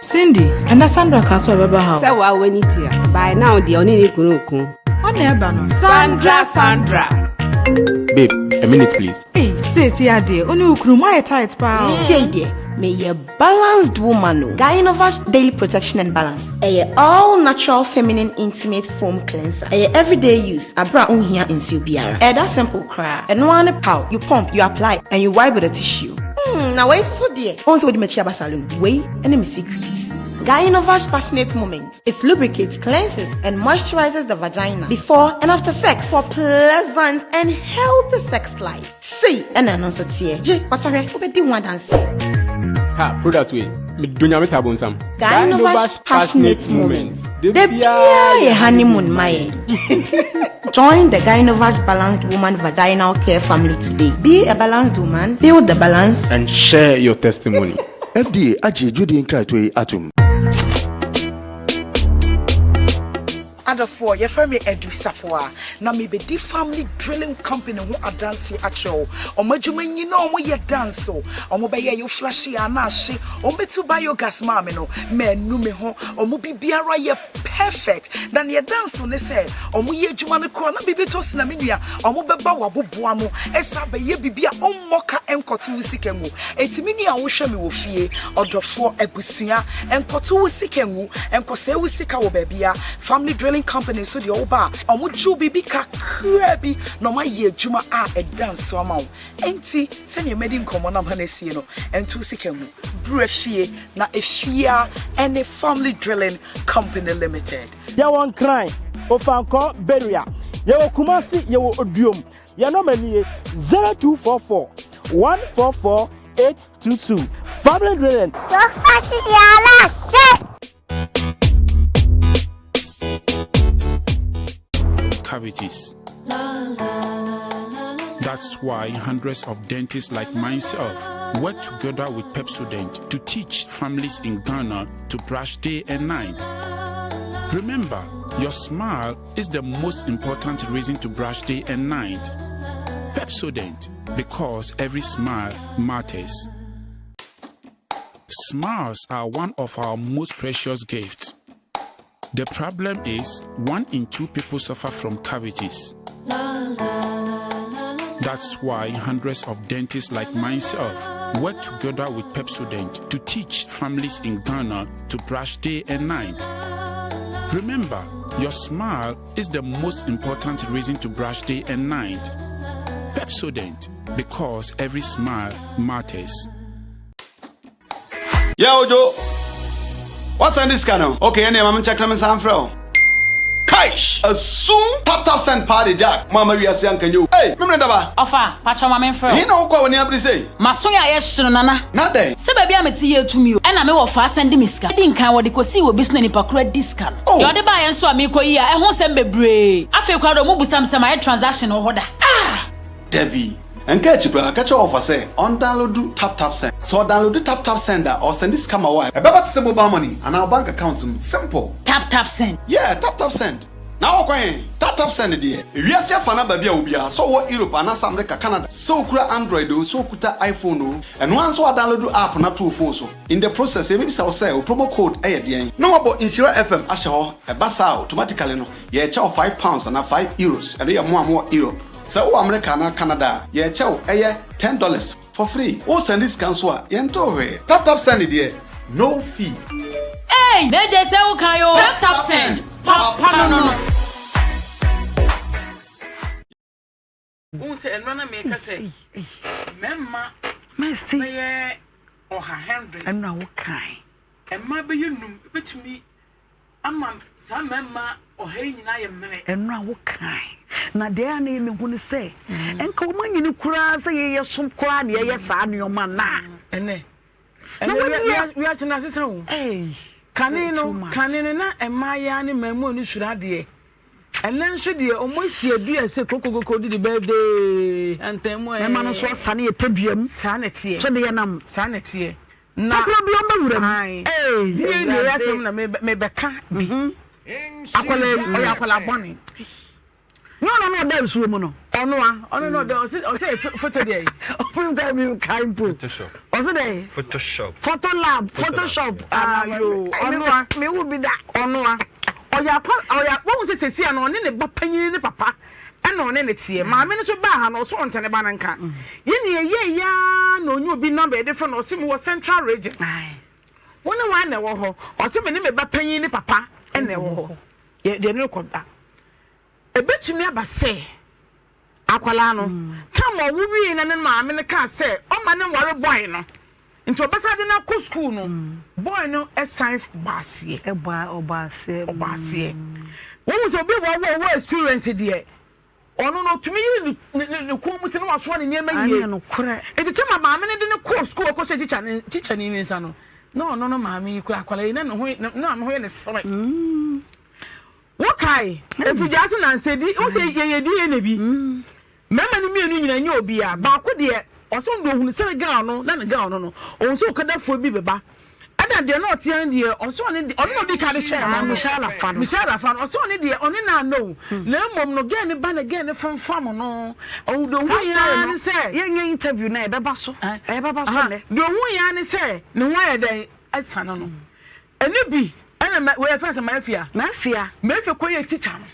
Cindy, ɛnɛ Sandra ka sɛ ɔbɛba ha o. Sɛ waa w'ani tua. By now deɛ ɔne ne kunu ko. Ɔna ɛba no. Sandra Sandra. Babe, a minute please. Ei, seesei adeɛ, wo ne wo kunu moayɛ tight paa o. Sei deɛ, meyɛ balanced woman o. Gynovas Daily Protection and Balance, ɛyɛ all natural feminine intimate foam cleanser. Ɛyɛ everyday use, aberɛ a wonhia nsuo biara. Ɛyɛ that simple koraa. Ɛno ara ne pow, you pump, you apply and you wipe with a tissue. Hmm, na wei nso deɛ, wohu sɛ wodi m'akyi aba saloon. Wei ne me secret. Gynovas Passionate Moment. It lubricates, cleanses, and moisturizes the vagina before and after sex for pleasant and healthy sex life. Sei ɛna ɛno nso teɛ. Gye, kɔsɔhwɛ, wobɛdi ho adanseɛ. Ha, product wei, medɔ nyame taa bonsam. Gynovas Passionate Moment. Da biara yɛ honeymoon ma yɛn. Join the Gynovas Balanced Woman Vaginal Care family today. Be a balanced woman, build the balance, and share your testimony. FDA agye dwodie nkratoɔ yi atom. Adɔfoɔ, yɛfrɛ me Adu Safoa, na mebɛdi Family Drilling Company ho adanseɛ akyerɛ wo. Wɔn adwuma nyina wɔn yɛ danso. Wɔn bɛyɛ yo flashe a na ahye. Wɔn bɛtu biogas maa me no, manu me ho. Wɔn biribiara yɛ perfect. Na neɛ ɛda nso ne sɛ, wɔn yɛ adwuma no koraa na biribi tɔ sin a me nua, wɔn bɛba w'aboboa ano san abɛyɛ biribi a ɔmmɔ ka nkɔto wo sika ngu. Enti me nua a wohwɛ me wɔ fie, ɔdɔfoɔ, abusua, nkɔto wo sika ngu, nkɔsɛe wo sika wɔ baabiara. Family Drilling Company nso deɛ woba a, wɔgye wo biribi kakraa bi na wɔayɛ adwuma a ɛda nso ama wo. Enti sɛdeɛ madi nkɔmmɔ no ama no asie no, nto wo sika ngu. Bra fie na efie ara ne Family Drilling Company Limited. Yɛwɔ Nkran, Ofankor, Beria, yɛwɔ Kumasi, yɛwɔ Oduom. Yɛn nɔma nie, 0244 144 822. Family Drilling. Cavities. That's why hundreds of dentists like myself work together with Pepsodent to teach families in Ghana to brush day and night. Remember, your smile is the most important reason to brush day and night. Pepsodent, because every smile matters. Smiles are one of our most precious gifts. The problem is, one in two people suffer from cavities. That's why hundreds of dentists like myself work together with Pepsodent to teach families in Ghana to brush day and night. Remember, your smile is the most important reason to brush day and night. Pepsodent, because every smile matters. Yeah, Ojo. What's on this channel? Okay, ɛnna ma me nkyɛkɛ me nsa mfrɛ wo. Kai! Eish! Asum! Tap tap send paa de Jack mo ama wiase anka nyɛ o. Ei! Memene daba! Ɔfa, pakyɛw ma menfrɛ wo. Ɛhe na wokɔ a w'ani abere sei? M'aso yɛ ayɛ hye no Nana. Na dɛn? Sɛ baabi a mete yɛ tumi o. Ɛna me wɔfaa sɛnde me sika. Edi nkan wɔde kosii wɔ bi so na nipa koro adi sika no. Oh! Deɛ ɔde baeɛ nso a meekɔ yi a ɛho nsɛm bebree. Afei koraa deɛ ɔmo busa me sɛ mayɛ transaction wɔ hɔ da. Ah! Dabi. Ɛnka akyi koraa, ka kyerɛ wɔfa sɛ ɔndownloadu Tap Tap Send. Sɛ ɔdownloadu Tap Tap Send a, ɔresɛnde sika ma wo a, ɛbɛba te sɛ mobile money anaa wo bank account mu. Simple! Tap Tap Send. Yeah, Tap Tap Send. Na wɔ kwan he? Tap Tap Send deɛ, ewiase afa no baabi a wɔ biara, sɛ wowɔ Europe anaasɛ America, Canada, sɛ wokura Android oo, sɛ wokuta iPhone oo, ɛno ara ne sɛ woadownloadu app no ato wo phone so. In the process, yɛbɛbisa wo sɛ wo promo code yɛ deɛn? Na woabɔ Nhyira FM ahyɛ hɔ. Ɛba saa a, automatically no, yɛrekyɛ wo £5 anaa €5, ɛno yɛ mo a mowɔ Europe. Sɛ wowɔ America anaa Canada a, yɛrekyɛ wo, ɛyɛ $10 for free. Wo sɛnde sika nso a, yɛntew hwee. Tap tap send deɛ, no fee. Eii na gye sɛ wo kan oo. Tap tap send, papa no no no. Wohu sɛ ɛno na meka sɛ mmarima bɛyɛ ɔha hundred. Ɛno na wokae. Mmaa bɛyɛ num bɛtumi ama saa mmarima ɔha yi nyinaa ayɛ mmerɛ. Ɛno na wokae. Na deɛ a na ɛyɛ me hu ne sɛ, nka wɔn anyini koraa sɛ yɛyɛ som koraa na yɛyɛ saa nneɛma no a. Ɛnɛ, ɛnɛ wiase no asesa o. Kane no, kane no na mmaayewa ne mmaamua no suro adeɛ. Ɛnɛ nso deɛ ɔmo asi adua sɛ kokokoko didi birthday hantan mu ɛɛ. Mɛma no nso asa ne yɛ tadua mu. Saa na ɛteɛ. So deɛ nam. Saa na ɛteɛ. Na tokuro bi ɔmo bɛwura mu. Ae. Ee awurade. Asɛm na me bɛka bi. Akwadaa yi ɔyɛ akwadaa bɔne. Nyɛ ɔno na ɔda nsuo mu no. Ɔno a ɔno na ɔda ɔsi ɔsi yɛ foto deɛ yi. Ɔmo nka mi nka mpo. Photoshop. Ɔsi dɛ. Photoshop. Photo lab photoshop. Ayo ɔno a. Mi wu bi da. Ɔno a ɔyɛ akwa ɔyɛ wɔn sɛ sɛsi a na ɔne ne ba panyin ne papa ɛna ɔne ne teɛ maame no nso baa ha na ɔso ɔntɛ ne ba no nka yɛ ne ɛyɛ ya na onye obi namba yɛde fɛ na ɔsi mi wɔ central region wɔn ne wɔn na ɛwɔ hɔ ɔsi mi ne me ba panyin ne papa ɛna ɛwɔ hɔ yɛ deɛ ne rekɔ da. Ebetumi aba sɛ akwadaa no, tam a ɔwo wiei na ne maame no kaa sɛ ɔmma no nware bɔe no nti ɔbɛsan de no akɔ sukuu no, bɔe no san bɔ aseɛ. Ɔbɔ aseɛ. Ɔbɔ aseɛ. Wohu sɛ obi wɔ hɔ a ɔwɔ experience deɛ, ɔno no ɔtumi yiri ne ne ne kɔn mu sɛ na wasoa ne nneɛma yie. Nokorɛ. Nti tam a maame no de no kɔɔ sukuu ɔkɔhyɛ tikya ne tikyani ne nsa no, na ɔno no maame yi kura akwadaa yi na ne ho na ne ho yɛ ne sere. Wokae? Mfigyaase nnansa di, wohu sɛ yɛyɛ DNA bi. Mmarima no mmienu nyinaa nyɛ obiara. Baako deɛ, ɔsɛ ɔno deɛ ɔhunu sɛ girl no, na ne girl no no, ɔhunu sɛ ɔkadafoɔ bi bɛba. Ɛna deɛ na ɔteɛ no deɛ, ɔsɛ ɔne deɛ, ɔno na ɔdi ka de hyɛɛ hɔ no. Michelle Afa no. Michelle Afa no, ɔsɛ ɔne deɛ, ɔne no anɔ o. Na mmom no, girl no ba na girl no femfam no. Ɔhu deɛ Saa ɔhu story yɛ no, ne sɛ. yɛnyɛ interview no a, ɛbɛba so. Ɛbɛba so nnɛ. Deɛ ɔhu yɛ ne sɛ, ne ho ayɛ dɛn? Asane no. Ɛno bi ɛna ma wei yɛfrɛ sɛ mafia. Mafia. Mafia kɔ yɛ teacher no.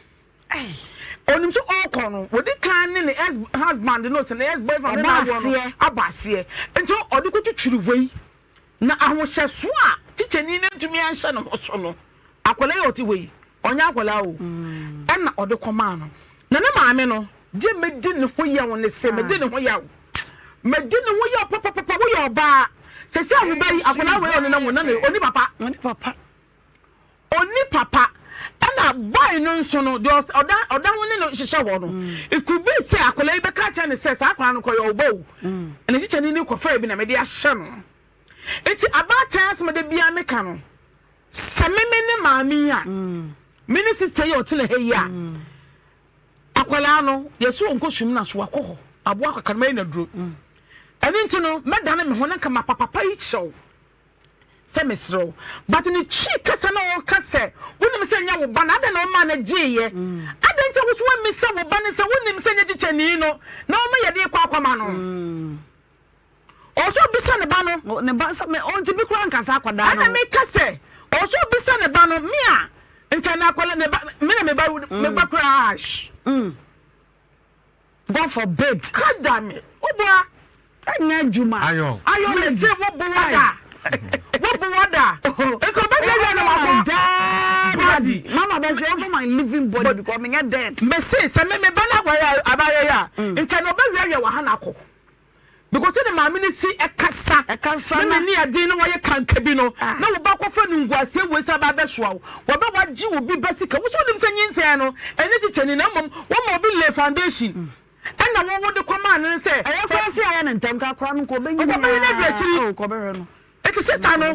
Onim sɛ ɔkɔ no wɔde kan ne ne ex husband no sɛ ne ex boyfriend ne n'awɔ no abɔ aseɛ nti ɔde kɔ twitwiri wei na ahohyɛso a teacher ni no ntumi anhyɛ ne ho so no akwadaa yi ɔte hɔ yi ɔnyɛ akwadaa o ɛna ɔde kɔ maa no na ne maame no gye medi ne ho yaw ne se medi ne ho yaw. Medi ne ho yaw papapapa woyɛ ɔbaa sɛsɛ a wo ba yi akwadaa wei ɔnenam wo nana yi ɔni papa ɔni papa ɔni papa ɛna boy no nso no deɛ ɔda ɔda ho ne no hyehyɛ hɔ no mm. it could be sɛ akwadaa yi bɛka akyerɛ ne sɛ saa akwadaa no kɔyɛ ɔba o mm. ɛna kyekyɛ ne ne kɔfɛ bi na mede ahyɛ no nti abaatan asɛm de bia meka no sɛ meme ne maame yi a mm. me ne sister yi a ɔte na ha yi a Akwadaa no, yɛse ɔnkɔ sum no a, so wakɔ hɔ? Aboa akaka no, mɛyɛ no aduro. Ɛno nti no, mɛdane me ho na nka mapa papa yi kyɛw sɛ mesrɛ wo. But ne twi kasa na ɔka sɛ, wonim sɛ nyɛ wo ba no, adɛn na womaa no gyeeɛ? Adɛn nti a wo so woammisa wo ba no sɛ wonim sɛ nyɛ kyikyɛni no na woma yɛde rekɔ akɔma no? Ɔwɔ sɛ ɔbisa ne ba no. Ne ba sɛ me ɔnti bi koraa nkasa akwadaa no. Ɛna meka sɛ ɔwɔ sɛ ɔbisa ne ba no me a nka na akwadaa ne ba me na me ba me ba koraa ash. Mm. God forbid. Kada me woboa. Ɛnyɛ adwuma. Ayɔ. Ayɔ me se woboa da. Woboa da. Nka ɔbɛdua wia na wakɔ. Dead body. Mama bɛ sɛ over my living body because me nyɛ dead. Me se sɛ me me ba na abayɛ abayɛ a nka na ɔbɛwia wia wɔ ha na akɔ. Because sɛdeɛ maame no si kasa Ɛkasa na na. n'ani yɛ den na wayɛ kanka bi no, Ah. na wo ba kɔfa animguaseɛ wei sɛ aba abɛsoa wo. Wɔbɛ wagye obi ba sika. Wo nso wonim sɛ nyinsɛn no, ɛnyɛ kyikyɛni na mmom wɔma obi lay foundation. Ɛna wo wode kɔmaa no no sɛ. Ɛyɛ koraa sɛ ayɛ no ntɛm ka akwadaa no nka ɔbɛnyini Nka ɔbɛnyini aduru aa. akyiri. Oh, nka ɔbɛhwɛ no. Enti sister no,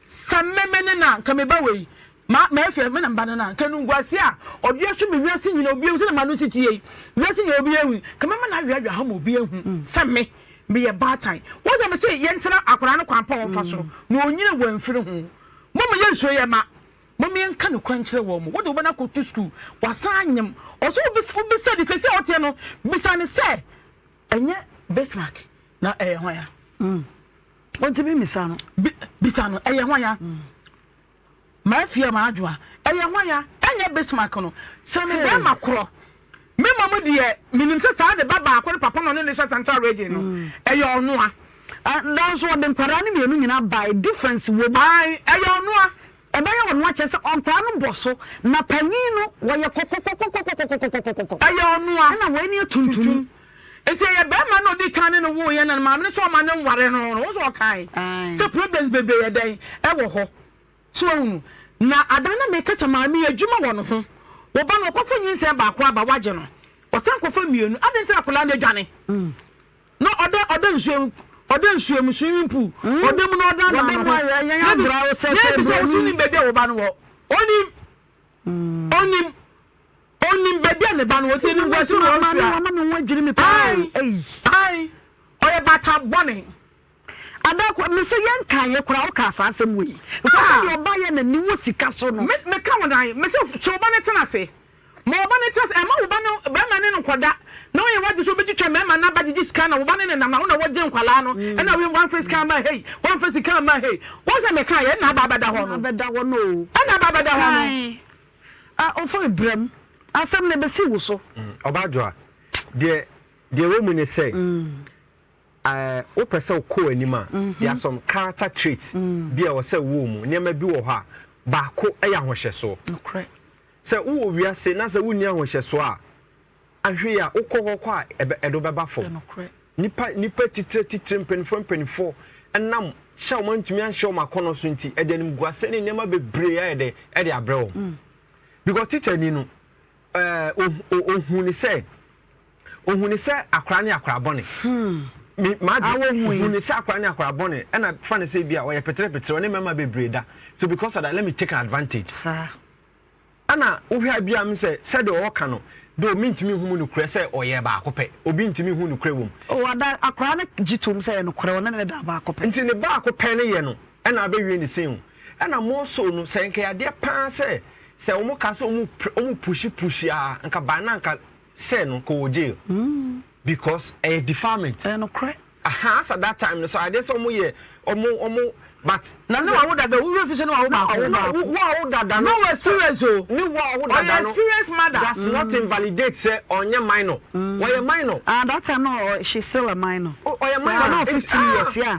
sɛ me me ne no a, nka me ba wei, ma mafie me na me ba no no a, nka animguaseɛ a ɔde aso me wiase nyina obi ahu sɛdeɛ m'ano si teɛ yi, wiase nyina obi ahu yi, nka mɛma no aweawea ha ma obi ahu sɛ me, meyɛ baatan. Wohu sɛ mese yɛnkyerɛ akwadaa no kwan pa a ɔmfa so na ɔnyini wamfiri ho. Mom yɛnsuro yɛn mma, mom yɛnka nokorɛ nkyerɛ wɔn. Wode wo ba no akɔto sukuu, wasan anyem, ɔsɛ wobisa no, seesei a ɔteɛ no, bisa no sɛ, ɛnyɛ Bismarck na ɛyɛ hwan a? Ɔntumi mmisa no. Bi, bisa no, ɛyɛ hwan a? Mafia m'adwoa, ɛyɛ hwan a? Ɛnyɛ Bismarck no. Hyɛ me bɛrima korɔ. Me mmom deɛ, menim sɛ saa ne ba baako ne papa na ɔne no hyɛ Central Region no, ɛyɛ ɔno a. Nanso ɔde nkwadaa no mmienu nyinaa bae, difference wɔ mu. Ae, ɛyɛ ɔno a. Ɛbɛyɛ ɔno a, kyerɛ sɛ nkwadaa no bɔ so, na panyin no, wɔyɛ kɔkɔkɔkɔkɔkɔkɔkɔkɔkɔ. Ɛyɛ ɔno a. Ɛna wei no yɛ tuntum. Nti ɛyɛ bɛɛma no a ɔdii kan ne no woeɛ na ne maame no sɛ ɔma no nware no no, wo nso ɔkae sɛ problems bebree yɛ dɛn ɛwɔ hɔ. So wahunu? Na ada na meka sɛ maame yi adwuma wɔ ne ho. Wo ba no ɔkɔfa nyinsɛn baako aba wagye no, ɔsan kɔfa mmienu, adɛn nti na akwadaa no adwane? Na ɔda ɔda nsuo mu ɔda nsuo mu swimming pool ɔda mu na ɔda Wɔda mu ne ho. a yɛn abra wo sɛ Na sɛ ebi sɛ wo so broni. nim baabi a wo ba no wɔ. Onim. Onim. Onim baabi a ne ba no wɔ nti animguase wɔ Maame ɔsua. wama me ho adwiri me paa o. Ae, Ei. ae, ɔyɛ baatan bɔne. Adako, me se yɛn kan yɛ koraa wo kaa saa asɛm wei. Because Ah. sɛdeɛ ɔba yɛ n'ani wɔ sika so no. Me, me ka wo dan, me se kye wo ba no tena ase. Ma wo ba no tena ase, ɛmma wo ba no, barima ne no nkɔda. Na woyɛ w'adwene sɛ wobɛtwitwa mmarima no aba gyegye sika na wo ba ne ne nam na wo na wogye nkwadaa no. Ɛna wei wamfa sika amma hei, wamfa sika amma hei. Wohu sɛ me kaa yɛ, ɛna aba abɛda hɔ no. Ɛna abɛda hɔ no o. Ɛna aba abɛda hɔ no. Ae. Ah Ofori brɛm asɛm no ɛbɛsi wo so. Ɔbadwoa, deɛ deɛ ɛwɔ mu ne sɛ, eh, wopɛ sɛ wokɔ w'anim a, there are some character traits bi a ɛwɔ sɛ wowɔ mu. Nneɛma bi wɔ hɔ a, baako yɛ ahohyɛsoɔ. Nokorɛ. Sɛ wowɔ wiase na sɛ wonni ahohyɛsoɔ a, Ahwɛ yi a, wokɔ hɔ kɔ a, ɛbɛ, ɛde wo bɛba fam. Nnipa, nnipa atitire atitire, mpanimfoɔ mpanimfoɔ, ɛnam hyɛ a wɔantumi anhyɛ wɔn akɔnnɔ so nti, ɛde animguaseɛ ne nneɛma bebree ayɛ dɛ, ɛde abrɛ wɔn. Because tikyani no, ɛɛ, oh, ohun ne sɛ, ohun ne sɛ akwaraa ne akwaraa bɔne. Me, m'adwene, ohun ne sɛ akwaraa ne akwaraa bɔne, ɛna fa ne sɛ bi a ɔyɛ petere petere, ɔne mmarima bebree da. So because of that, let me take an advantage. Saa. Ɛna wohwɛ a bia sɛ sɛdeɛ ɔɔka no though mentumi nhu mu nokorɛ sɛ ɔyɛɛ baako pɛ, obi ntumi nhu nokorɛ wɔ mu. Oh ada akwadaa no gye tom sɛ ɛyɛ nokorɛ ɔne no daa baako pɛ. Nti ne baako pɛ no yɛ no ɛna abɛwie ne sin o. Ɛna more so no sɛ nka ɛyɛ adeɛ paa sɛ sɛ wɔn ka sɛ wɔn wɔn pushi pushi a nka by now nka sɛ no nka ɔwɔ jail because ɛyɛ defilement. Ɛyɛ nokorɛ. Aha asa that time no so adeɛ sɛ ɔmo yɛ ɔmo ɔmo but. Na ne wawo dada wo werɛ fi sɛ ne wawo baako. Na wo wawo dada no. No experience o. Ne wawo dada no. Ɔyɛ experience mother. Does not invalidate sɛ ɔnyɛ minor. Ɔyɛ minor. Ah that time no she still a minor. Ɔyɛ minor. Ɔno 15 years yeah.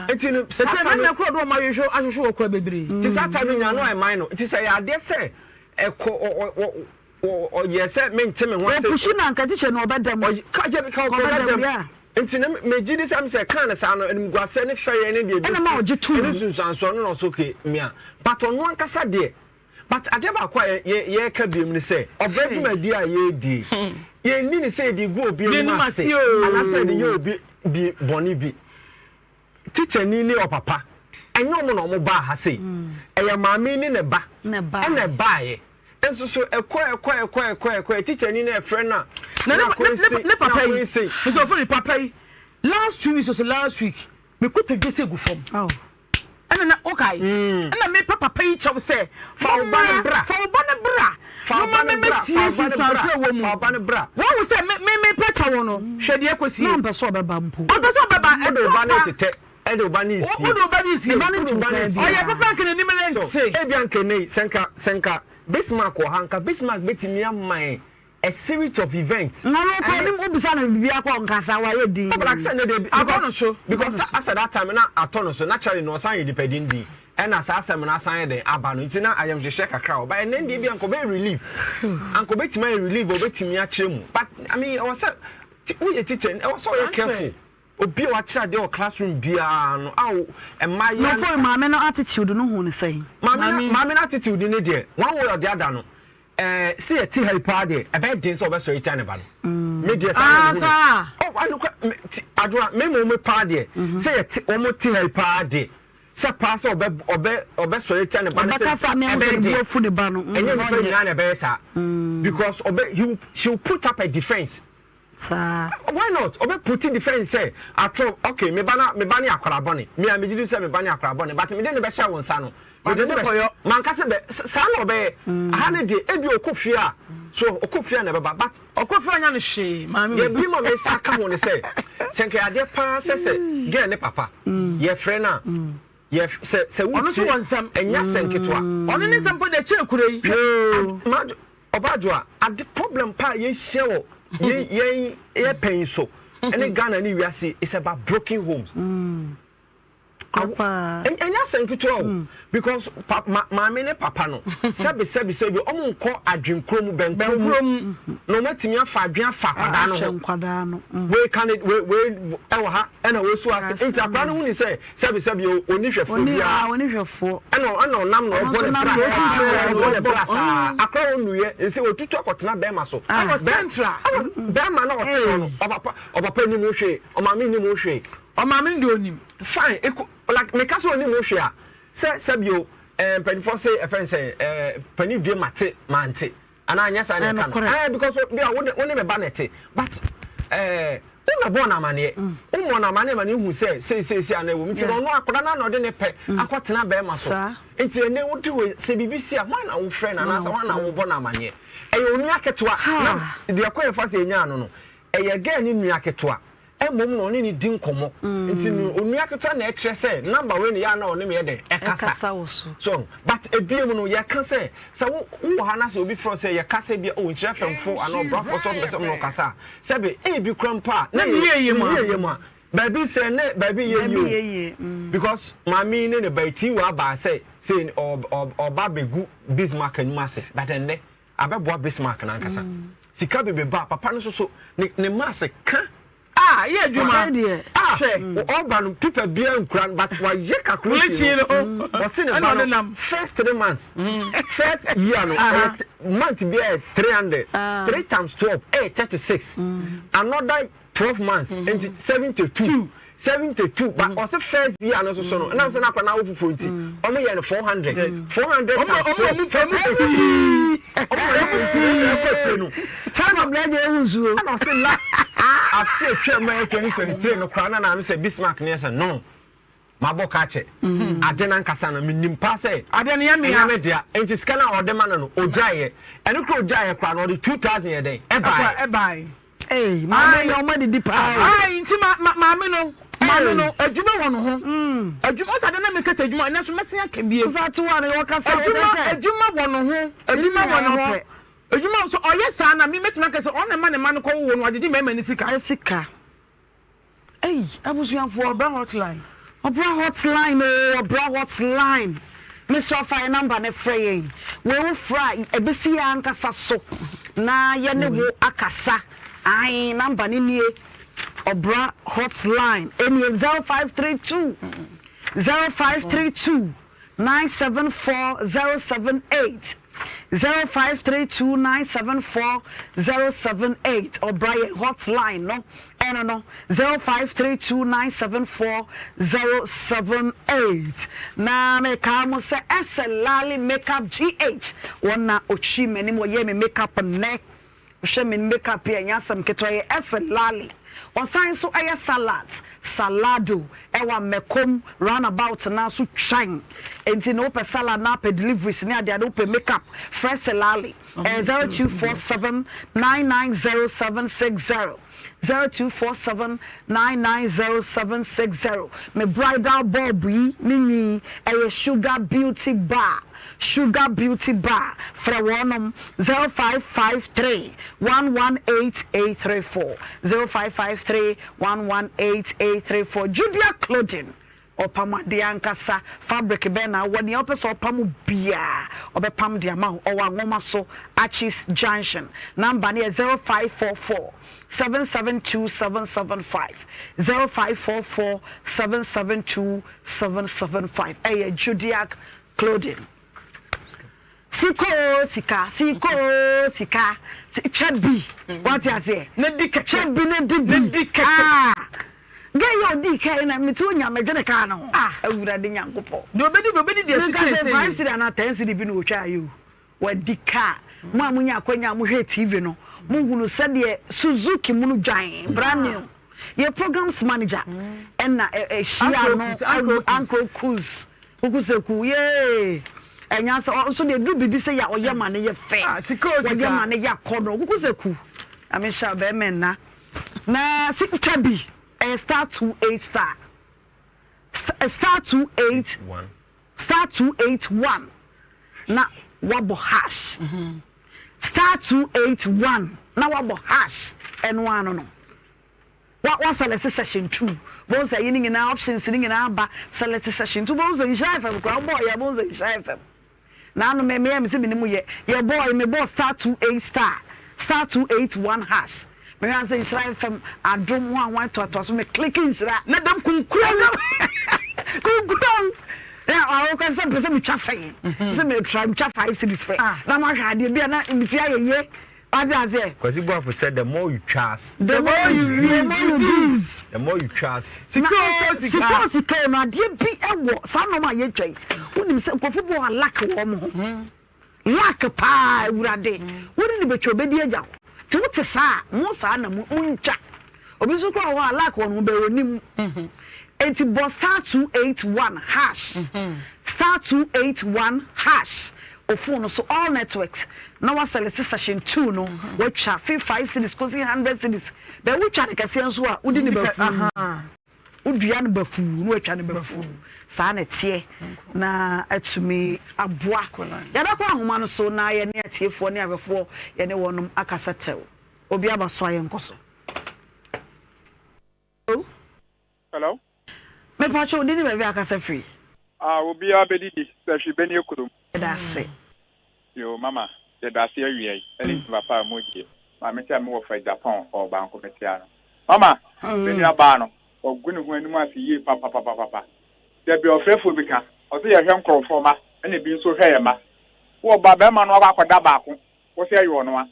Nti no saa time no. Sɛ ɛna kura do ɔmo ahwehwɛ ahwehwɛ wɔ kura bebree. Nti saa time no nyinaa no ɔyɛ minor nti sɛ ɛyɛ adeɛ sɛ ɛkɔ ɔ ɔ Ɔyɛ sɛ mente me ho ase. Ɔpusu no anka teacher no ɔbɛda mu. Ɔy ka yɛ ka ɔbɛda mu. Yeah. Nti na megye di sɛ sɛ kaa no saa no animguasɛ ne fɛreɛ ne deɛ Ɛna ma ɔgye too ɛne mu. nsunsuansoɔ no na ɔsɛ okay mea but ɔno ankasa deɛ but adeɛ baako a yɛ yɛreka biom ne sɛ ɔbrɛ dwumadie a yɛredie yɛnni ne sɛ yɛde gu obi anim N'anim ase ase oo. anaasɛ yɛde yɛ obi bi bɔne bi. Tikyani ne ɔpapa, ɛnyɛ wɔn na wɔbaa ha sei. Ɛyɛ maame yi ne ne ba na ɛbaeɛ. Nso so ɛkɔ ɛkɔ ɛkɔ ɛkɔ ɛkɔ tikyani no ɛfrɛ no a Na ne na akɔyɛ ne sei ne na papa yi akɔyɛ sei. nso ɔfrɛ ne papa yi last 2 weeks ɔsɛ last week me kotodwe sɛ gu fam. Ɛna na wokae ɛna mepɛ papa yi kyɛw sɛ Fa wo ba no bra. Fa wo ba no bra. Fa wo ba no bra. Mɛmɛtie Fa wo ba no bra. nsunsuanso a ɛwɔ mu. Fa wo ba no bra. Wɔn sɛ me me mepɛ kyɛw no hwɛ deɛ ɛkɔsie. Na ɔmpɛ sɛ ɔbɛba mpo. Ɔmpɛ sɛ ɔbɛba. Wode wo ba no Ɛkyɛw pa. retetɛ. Ɛde wo ba no resie. Wode wo ba no resie. Ne ba no Wode wo ntu ba no kwan resie. Ɔyɛ biara. papa nka n'anim So rente. ebia nka ɛnnɛ yi sɛ nka sɛ nka Bismarck wɔ ha nka Bismarck bɛtumi ama yɛn a series of events. Na no kɔ nim wobisa no biribi akɔ nkasa wayɛ din. Oh, but like sɛ ne de Atɔ no so. because as at that time na atɔ no so naturally na ɔsan yɛ nipa din din ɛna saa asɛm no asan yɛ den aba no nti na ayamhyehyɛ kakra wɔ but ɛnɛ deɛ bi anka ɔbɛyɛ relief anka ɔbɛtumi ayɛ relief ɔbɛtumi akyerɛ mu but I mean ɛwɔ sɛ woyɛ teacher ɛwɔ sɛ ɔyɛ careful. Obi a wakyerɛ adeɛ wɔ classroom biara no a mmaayewa. Nkurɔfoɔ maame no attitude no hu no sɛn? Maame no maame no attitude no deɛ one way or the other no ɛɛ sɛ yɛte ha yi paa deɛ ɛbɛyɛ den sɛ ɔbɛsɔre atia ne ba no. Me deɛ saa na mehu no. Oh anokora me ti adwoa me mmom me paa deɛ sɛ yɛte wɔn te ha yi paa deɛ sɛ paa sɛ ɔbɛ ɔbɛ ɔbɛsɔre atia ne ba no sɛ Ɔbɛkasa ne ɛbɛyɛ ɛho sɛ ne den. bo afu ne ba no. Ɛnyɛ nipa Ɔnyɛ. nyinaa na ɛbɛyɛ saa because ɔbɛ he will she will put up a defence. Saa. Why not? Ɔbɛ puti defence sɛ atoro okay me ba na me ba ne akwadaa bɔne me a megye di sɛ me ba ne akwadaa bɔne but mede no bɛhyɛ wo nsa no mede no bɛhyɛ manka sɛ bɛ saa na ɔbɛyɛ aha ne deɛ ebi ɔkɔ fie a so ɔkɔ fie a na ɛbɛba but ɔkɔ fie a ɔnya no hwee maame deɛ bi ma me sa ka ho ne sɛ sɛ nka adeɛ paa sɛ sɛ girl ne papa yɛfrɛ no a yɛ sɛ sɛ Ɔno nso wotie wɔ nsɛm. ɛnyɛ asɛm ketewa. Ɔno ne nsɛm mpo deɛ ɛkyɛn kuro yi. Majo ɔbaajoa ade problem paa yɛhyia wɔ yɛn yɛn yɛ pɛn yi so ɛne Ghana ne wiase is about broken homes. Korɔ paa. Ɛnyɛ asɛm ketewa o because pa ma maame ne papa no sɛbi sɛbi sɛbi ɔmo nkɔ adwen kuro mu bɛnkuro mu na ɔmo atumi afa adwen afa akwadaa no ho. Nkwadaa no. Wei ka ne wei wei ɛwɔ ha ɛna wei so ase nti akwadaa no hu ne sɛ sɛbi sɛbi o ɔni hwɛfoɔ biara. Ɔni hwɛfoɔ. Ɛna ɛna ɔnam na ɔbɔ ne bra saa ɔbɔ ne bra saa akwadaa ɔnuyɛ nsi otutu akɔtena bɛrima so. Ɛwɔ central. Ɛwɔ bɛrima na ɔte hɔ no ɔpapa ɔpapa nim ho hwee ɔmaame nim ho hwee. Ɔmaame no deɛ ɔnim. Fine eko like meka sɛ ɔnim ho hwee a sɛ sɛbi o ɛɛ mpanyinfoɔ se ɛfɛn sɛ ɛɛ panyin due mate mante. Anaa anyɛ saa na ɛka no? Ɛɛ because bi a wo ne me ba na ɛte but ɛɛ wo na bɔɔ no amaneɛ mm. wo mmɔ no amaneɛ ma no hu sɛ sei sei sei anaa ɛwɔ mu nti na ɔno akwadaa no na ɔde ne pɛ mm. akɔtena bɛrima so nti ɛnɛ wote hɔ sɛ biribi si a hwan na wofrɛ no anaasɛ hwan na wobɔ no amaneɛ ɛyɛ onua ketewa na deɛ ɛkɔ yɛfa sɛ ɛnyaa no no ɛyɛ gɛɛ ne nua ketewa Mmom na ɔne no di nkɔmmɔ. Nti no onua ketewa na ɛkyerɛ sɛ number wei na yɛ a na ɔne me yɛ dɛn ɛkasa. Wɔ so. So but ebiem no yɛka sɛ sɛ wo wowɔ ha na sɛ obi frɛ wo sɛ yɛka sɛ bi oh nkyerɛ fɛmfo anaa ɔbrafo sɛ ɔmpɛ sɛ ɔne wo kasa a sɛbe ebi kora mpo a na Ne yie yie mu a. ne yie mu a baabi sɛ ne baabi yɛ yie o because maame yi ne ne ba yi tii wɔ abaa sɛ sɛ ɔba bɛgu Bismarck anim ase but ɛnnɛ Abɛboa Bismarck no ankasa. Sika bebrebe a papa no nso so ne ne mass ka. Ah, yɛ adwuma. Ɔbɛyɛ deɛ. Ah, Hwɛ. ɔba no paper biara nkura no but wayɛ calculation no. Ɔse ne ba no first 3 months, first year no ɛyɛ month biara yɛ 300, 3 times 12 ɛyɛ 36, another 12 months nti 72. 72 but ɔsɛ first year no soso no ɛnam sɛ n'akora n'awo foforɔ nti ɔmo yɛ no 400 400 times 12 48 ɔmo yɛ no ɛkɔ akyire no time of blɛ gye ewu nsuo ɛna ɔsɛ la afe atwa mu ɛyɛ 2023 no koraa na na sɛ Bismarck ne yɛ sɛ no mabɔ ka kyɛ ade no ankasa no menim paa sɛ ade no yɛ mea ɛnyɛ me dea nti sika no a ɔde ma no no ogyaeɛ ɛno kora ogyaeɛ koraa no ɔde 2000 yɛ dɛn ɛbaeɛ ɛbaeɛ Ee, maame no ɔmo adidi paa o. Ayi nti ma ma maame no maame no adwuma wɔ ne ho. Adwuma ɔsɛ ade na mi kasa adwuma ɛnɛ so mɛsen aka bie. Ɔsɛ ati wa ne ɔkasa adwuma adwuma wɔ ne ho adwuma wɔ ne ho adwuma nso ɔyɛ saa na mi mɛtumi aka sɛ ɔna ma ne ma no kɔ wo no agyegye mɛɛma ne sika. Sika. Ei abusuafoɔ. Ɔbra hotline. Ɔbra hotline oo ɔbra hotline. Mesrɛ wo fa yɛn number no frɛ yɛn. Wei wo frɛ a ɛbɛsi yɛn ankasa so na yɛne wo akasa. Ae number no nie ɔbra hotline ɛnie 0532 0532 974 078 0532 974 078 Ɔbra yɛn hotline no ɛno no 0532 974 078 Na mekaa mo sɛ ɛsɛ Lali Makeup GH wɔn na ɔtwi m'anim wɔyɛɛ me makeup nnɛ. Hwɛ me makeup yi ɛnyɛ asɛm ketewa ɛyɛ Ethel Lali. Ɔsan nso yɛ salads, salado ɛwɔ Amɛkom round about no ara so twan. Enti no wopɛ salad na apɛ deliveries ne adeade wopɛ makeup frɛ Ethel Lali ɛyɛ 0247 990760 0247 990760. Me bridal bulb yi ne nwi yi ɛyɛ Sugar Beauty Bar. Sugar Beauty Bar, frɛ wɔnom 0553 118 834, 0553 118 834, Judea Clothing. Ɔpam adeɛ ankasa. Fabric bɛn na wowɔ? Nea wopɛ sɛ ɔpam biara, ɔbɛpam de ama wo. Ɔwɔ Anwoma so, Archies Junction. Number no yɛ 0544 772 775. 0544 772 775. Ɛyɛ Judiac Clothing. Sika oo sika, sika oo sika, kyɛ bi, wate aseɛ? Na di kɛkɛ. Kyɛ bi na di bi. Na di kɛkɛ. Ah, gɛ yɛ odi kaa yi na mete onya mɛdwene kaa no ho. Ah. Awurade Nyankopɔn. Deɛ obedi bi obedi deɛ Menka ɛso sɛ kyɛn 5 sɛ cedi anaa 10 cedi bi na otwaa yi o. Wadi kaa. Mo a monya akwanya a mohwɛ TV no, mohunu sɛdeɛ Suzuki munu dwan, brand new. Yɛ programs manager ɛna ɛhyia no Uncle Kuz. Kukuseku yee ɛnya sɛ ɔnso deɛ duru biribi sɛ yɛ ɔyɛ ma no yɛ fɛ. Wɔyɛ ma no yɛ akɔnɔ. Kukuseku. Nyame nhyira bɛrima nna. Na si twa bi ɛyɛ star 28 star. Star 28 star 281 na wabɔ hash. Star 281 na wabɔ hash ɛno ano no. Wa wa select session 2. Bohu sɛ ɛyi no nyinaa options no nyinaa aba select session 2 bohu sɛ Nhyira FM koraa wobɔɔ yɛ bohu sɛ Nhyira FM. Na ano me me yɛ me sɛ me ne mu yɛ yɛ bɔɔ me bɔɔ star 28 star star 281 hash. Mehwɛ sɛ Nhyira FM adom ho ahoan toatoa so me click Nhyira. Na dɛm kunkurom. Kunkurom. Na awokɔ sɛ mpɛ sɛ metwa sɛn. Sɛ metra metwa 5 cedis pɛ. Na mahwɛ adeɛ bi a na meti ayɛ ye. Wate aseɛ? Kwasi Boafo said the more you twas. The more you the more you dis. The more you twas. Sika o sika. Sika o sika o no adeɛ bi wɔ saa nneɛma a yɛtwa yi. Wonim sɛ nkurɔfo bi wɔ hɔ a lack wɔ wɔn ho. Lack paa awurade. Wo ne no bɛtwa obɛdi agya wo. Nti wote saa a mo saa na mo ntwa. Obi nso koraa wɔ hɔ a lack wɔ ne ho bɛɛ ɔnim. Enti bɔ star 281 hash star 281 hash o phone no so all networks na wa select session 2 no watwa fi 5 cedis kosi 100 cedis. Bɛ wotwa no kɛseɛ nso a wodi ne bafuu. Wodua no bafuu na watwa no bafuu. Saa na ɛteɛ na atumi aboa. Yɛbɛkɔ ahoma no so na yɛne atiefoɔ ne ahwɛfoɔ yɛne wɔnom akasa tɛw. Obi aba so a yɛnkɔ so. Hello. Hello. Mepakyɛ wo din ne baabi a akasa firi? Ah obiara bɛdidi sɛ hwe bɛnie kurom. Yɛda ase. Yoo mama yɛda ase awia yi ɛne dwuma pa a mo die. Maame sɛ me wɔfa Japan ɔwɔ baanko me tea no. Mama me nua baa no wagu ne ho anim ase yie papapapapa. Dabi ɔfrɛfoɔ bi ka ɔse yɛhwɛ nkorɔfoɔ ma ɛna ebi nso hwɛ yɛn mma. Wowɔ ba bɛɛma no akɔ akɔda baako wose ɛyɛ ɔnoa.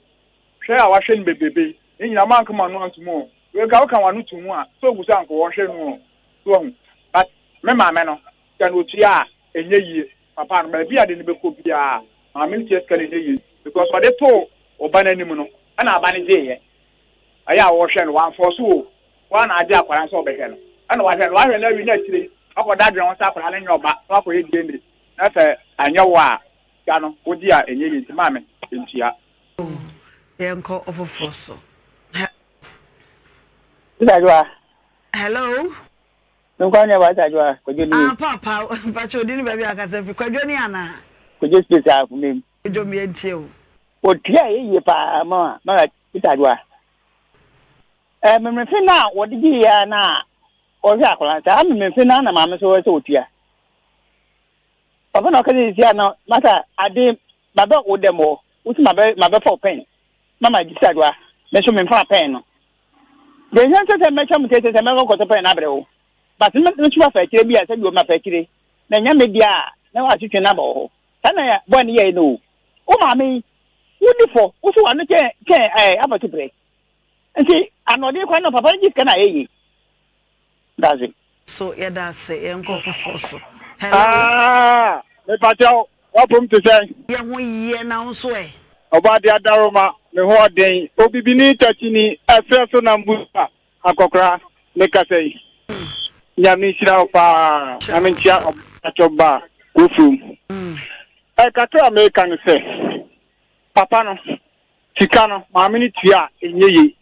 Hwɛ a wahwɛ no bebrebe yi, ne nyinaa moanka mo ano anto mu o. Wei nka woka w'ano to mu a, sɛ ogu so a nka wɔhwɛ no o. So wahu? But me maame no, sika no otua a, ɛnyɛ yie. Papa no, baabi a ade no bɛkɔ biara, maame no tua sika no ɛnyɛ yie. Because ɔde too ɔba no anim no, ɛna aba no gyeeɛ. Ɛyɛ a wɔhwɛ no, wamfɔɔso o. Woa na agye akwadaa no sɛ ɔbɛhwɛ no. Ɛna wahwɛ no, wahwɛ no awie na akyire, wakɔda adwene ho sɛ akwadaa no nyɛ ɔba, na wakɔyɛ DNA. Na sɛ anyɛ wo a, sika no, wogye a ɛnyɛ yie nti maame, ntua. Yɛnkɔ ɔfoforɔ so. Sister Hello. Nkwa ne ba Sister Joa, Kwadwo ni. Ah papa, mpacho odi ne baabi akasa firi. Kwadwo ni ana? Kwadwo space a fumem. Kwadwo mi entie o. Otua yɛ yie paa ma ma Sister Joa. Eh memefe na wɔde gye ya na ɔhwɛ akwadaa saa memefe na na maame so sɛ otua. Papa na ɔka sɛ sisi a na masa ade mabɛ wo dɛm hɔ wosi mabɛ mabɛfa wo pɛn mama Sister Joa me nso memfa pɛn no. Deɛ nhwɛ nsɛ sɛ mɛtwa mo tete sɛ mɛkɔ kɔtɔ pɛn no abrɛ wo. But me nso mafa akyire bi a sɛ bi mafa akyire na ɛnyɛ me deɛ a na wasotwe no aba wɔ hɔ. Saa na bɔɔ no yɛe no o. Wo maame yi, wodi fɔ, wo so w'ano kyɛn kyɛn ɛɛ afɔtoprɛ. Nti anoɔden kwan no papa no gye sika no a ɛyɛ yie. Daze. So yɛda ase yɛnkɔ foforɔ so. Hello. Ah, mepakyɛw, w'apom te sɛn? Yɛ ho yɛ na wo nso ɛ? Ɔbɔadeɛ adaworoma, me ho ɔden. Obibini takyini, ɛserɛ so nam busa akɔkora ne kasa yi. Nyame nhyira wo paa na menkyia ɔbɔakyɛw ba Kofurom. Ɛ kakra a meka ne sɛ, papa no, sika no, maame no tua a ɛnyɛ yie.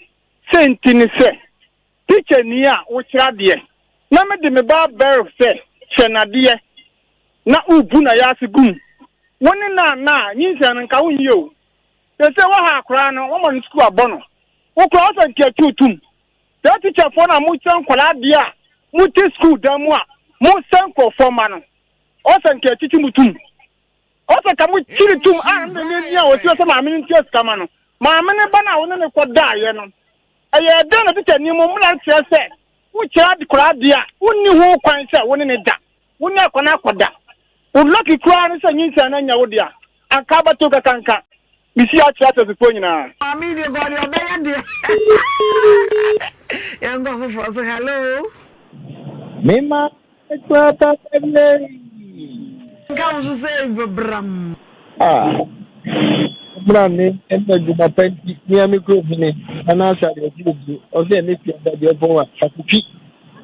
Sei nti ne sɛ, Tikyani a wokyerɛ adeɛ na mede me ba abɛr sɛ kyerɛ no adeɛ na wobu no ayaase gu mu. Wo ne no anna a, nyinsɛn no nka wonyie o. Seesei woaha akoraa no, woama no sukuu abɔ no. Wo koraa wosɛ nka ɛtwe wo tom. Saa tikyafoɔ no a mokyerɛ nkwadaa adeɛ a mote sukuu dan mu a Mo sɛ nkurɔfoɔ mma no, ɔsɛ nka ɛkyekye mo tum. Ɔsɛ ka mo kyiri tum a ɛna ne ni a ɔkyerɛ sɛ maame no ntua sika ma no. Maame no ba no a wo ne no kɔ daeɛ no, ɛyɛ dɛn na tikya ni mo mmara kyerɛ sɛ wokyerɛ akwadaa adeɛ a wonni ho kwan sɛ wo ne ne da. Wo ne akwadaa no akɔda. Wo lucky koraa ne sɛ nyinsɛn no anyɛ wo dea. Anka abɛto kakanka. Mesi akyerɛ ateasefoɔ nyinaa. Maame yi deɛ kɔ deɛ ɔbɛyɛ deɛ. Yɛnkɔ foforɔ so. Hello. Mema kura papa bi. Nka wo so sɛ bram. Ah, mmra ne ɛna adwuma pa nti mea me kuro hene anaasɛ adeɛ obi ɔsɛ ɛne fie adadeɛ fɔn a fakotwi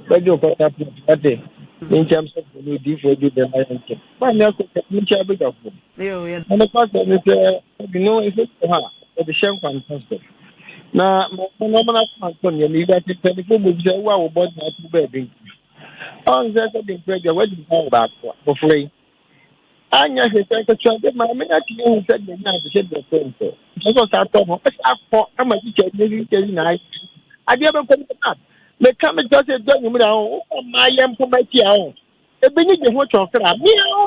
bɛgye ɔkɔta pɔt ate ne nkyɛm sɛ ne odiifoɔ adwo dɛm ayɛ nkyɛm ba ne akɔ ne nkyɛn abɛdwafoɔ na ne pasɛ ne sɛ ɛde no ɛsɛ sɛ hɔ a wɔde hyɛ nkwanta so na ma na ɔmana akoma ntɔ nneɛma yi ase mpanimfoɔ mu bi sɛ wo a wobɔ nyinaa to baabi nti ɔn sɛ sɛ de mprɛ deɛ wadi nka wɔ baako a abɔfra yi anyɛ hwɛ sɛ nketewa de maame no atumi ahu sɛ deɛ nya ahyehyɛ deɛ sɛ nsɛ nkyɛ sɛ ɔsa tɔ no ɛsɛ akɔ ama tikya ne tikya yi na ayɛ adeɛ bɛkɔ mu na meka mekyerɛ sɛ dɔ nwummerɛ ho wokɔ mmaa yɛ mpoma akyi a ho ebi ne gye ho twɔn kra mea ho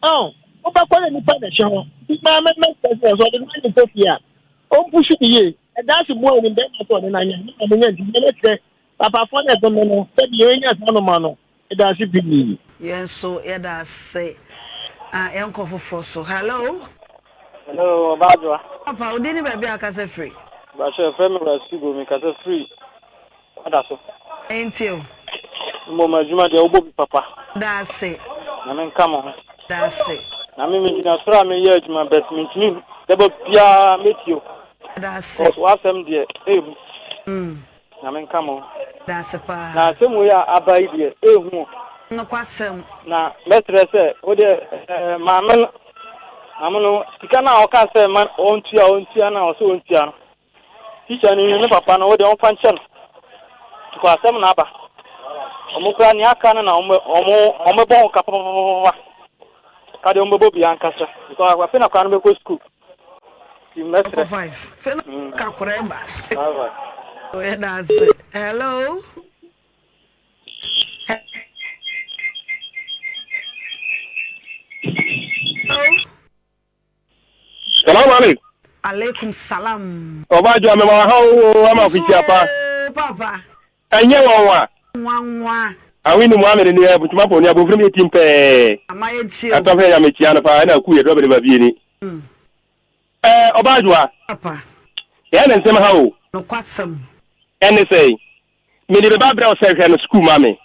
ɔn wobɛkɔ yɛ nipa na ɛhyɛ hɔ nti maame mɛsɛ sɛ ɔsɛ ɔde no ayɛ kɔ fie a ɔmpusu ne yie ɛda ase boa onim bɛrima sɛ ɔne no anyɛ ne maame nya nti mɛmɛkyerɛ papafoɔ no ɛdɔm no sɛdeɛ ɛnya saa noma no Yɛda ase pii. Yɛn nso yɛda ase. Ah, yɛnkɔ foforɔ so. Hello. Hello, Ɔbaadwoa. Papa, wo din ne baabi a akasa firi? Bahyɛ, yɛfrɛ me Rasugo, mekasa firi Kwada so. Yɛntie o. Mmom adwuma deɛ wobɔ bi papa. Da ase. Nyame nka mo ho. Da ase. Na me megyina soro a meyɛ adwuma but mentumi daba biara mɛtie o. Da ase. Cause w'asɛm deɛ ɛhu. Nyame nka mo ho. Dase paa. Na asɛm wei a aba yi deɛ ehu o. Nokwasɛm. Na mɛsrɛ sɛ wo deɛ ɛɛ maame no maame no sika no a ɔka sɛ ma ɔntua ɔntua no a ɔsɛ ɔntua no tikya no ne papa no wo deɛ ɔmfa nkyɛ no because asɛm na aba wɔn koraa nea aka no na wɔn wɔn wɔbɛbɔ ho ka papapapa ka deɛ wɔbɛbɔ bi ankasa because afei na koraa no bɛkɔ sukuu. Mɛsrɛ. Fɛ no kakora ɛba. Yɛda ase. Hello. Hello. Salaam alaikum. Alaikum salam. Ọba àjọ àmì wà ha o ama òkìkí apa. Papa. Ɛnyɛ nwanwa. Nwanwa. Awini Mohammed ni Buntuma pɔ ni abofra mi ti mpɛɛ. Ama yɛ tie o. Atɔ fɛ ya mekyia no paa ɛna ku yɛ dɔbɛrɛ ba bie ni. Ɛɛ ɔbaa adwoa. Papa. Yɛ na nsɛm ha o. Nokwasɛm. Ɛne sɛn? Mede me ba brɛ wo sɛ hwɛ no sukuu ma me.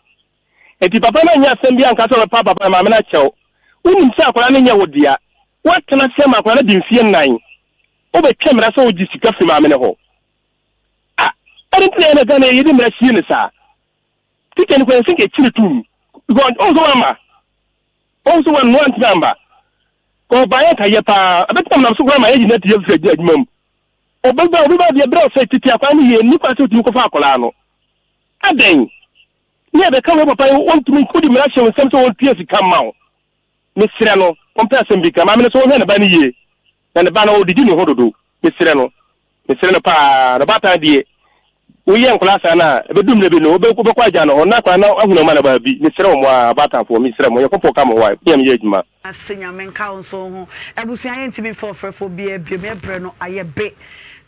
Enti papa no anyɛ asɛm bi anka sɛ ɔbɛpa papa maame no akyɛw. Wonim sɛ akwadaa no nyɛ wo dea. Woatena ase ama akwadaa no adi mfeɛ nnan. Wobɛtwa mmara sɛ wogye sika firi maame no hɔ. Ah, ɛno nti na yɛn na Ghana yɛde mmara sie no saa. Teacher no kura yɛsɛ nka ɛkyiri tum. Because ɔhu sɛ wamma. Ɔhu sɛ wanoa ntumi amba. Ɔbaeɛ nka yɛ paa. Ɛbɛtumi nam so koraa ma yɛyi no adi afiri adwuma mu. Ɔbɛba obi ba deɛ berɛ ɔsɛ tete akwadaa no yie nni kwan sɛ ɔtumi kɔfa akwadaa no. Adɛn? Ne yɛbɛka wei papa yi wɔntumi wode mmara hyɛ wo nsɛm sɛ wɔntua sika mma wo. Mesrɛ no ɔmpɛ asɛm bi nka. Maame no sɛ ɔnhwɛ ne ba no yie na ne ba no ɔdidi ne ho dodo. Mesrɛ no. Mesrɛ no paa. Na ɔbaatan deɛ woyɛ nkwadaa saa no a ɛbɛdu mmerɛ bi no wobɛkɔ agya no hɔ na akwadaa no ahunu ɔma no baabi. Mesrɛ wɔn ara ɔbaatanfoɔ mesrɛ mo Onyankopɔn ka mo ho a yɛ meyɛ adwuma. Ase Nyame nka wo nso wo ho. Abusua yɛntumi mfa ɔfrɛfoɔ biara biom yɛ brɛ no ayɛ be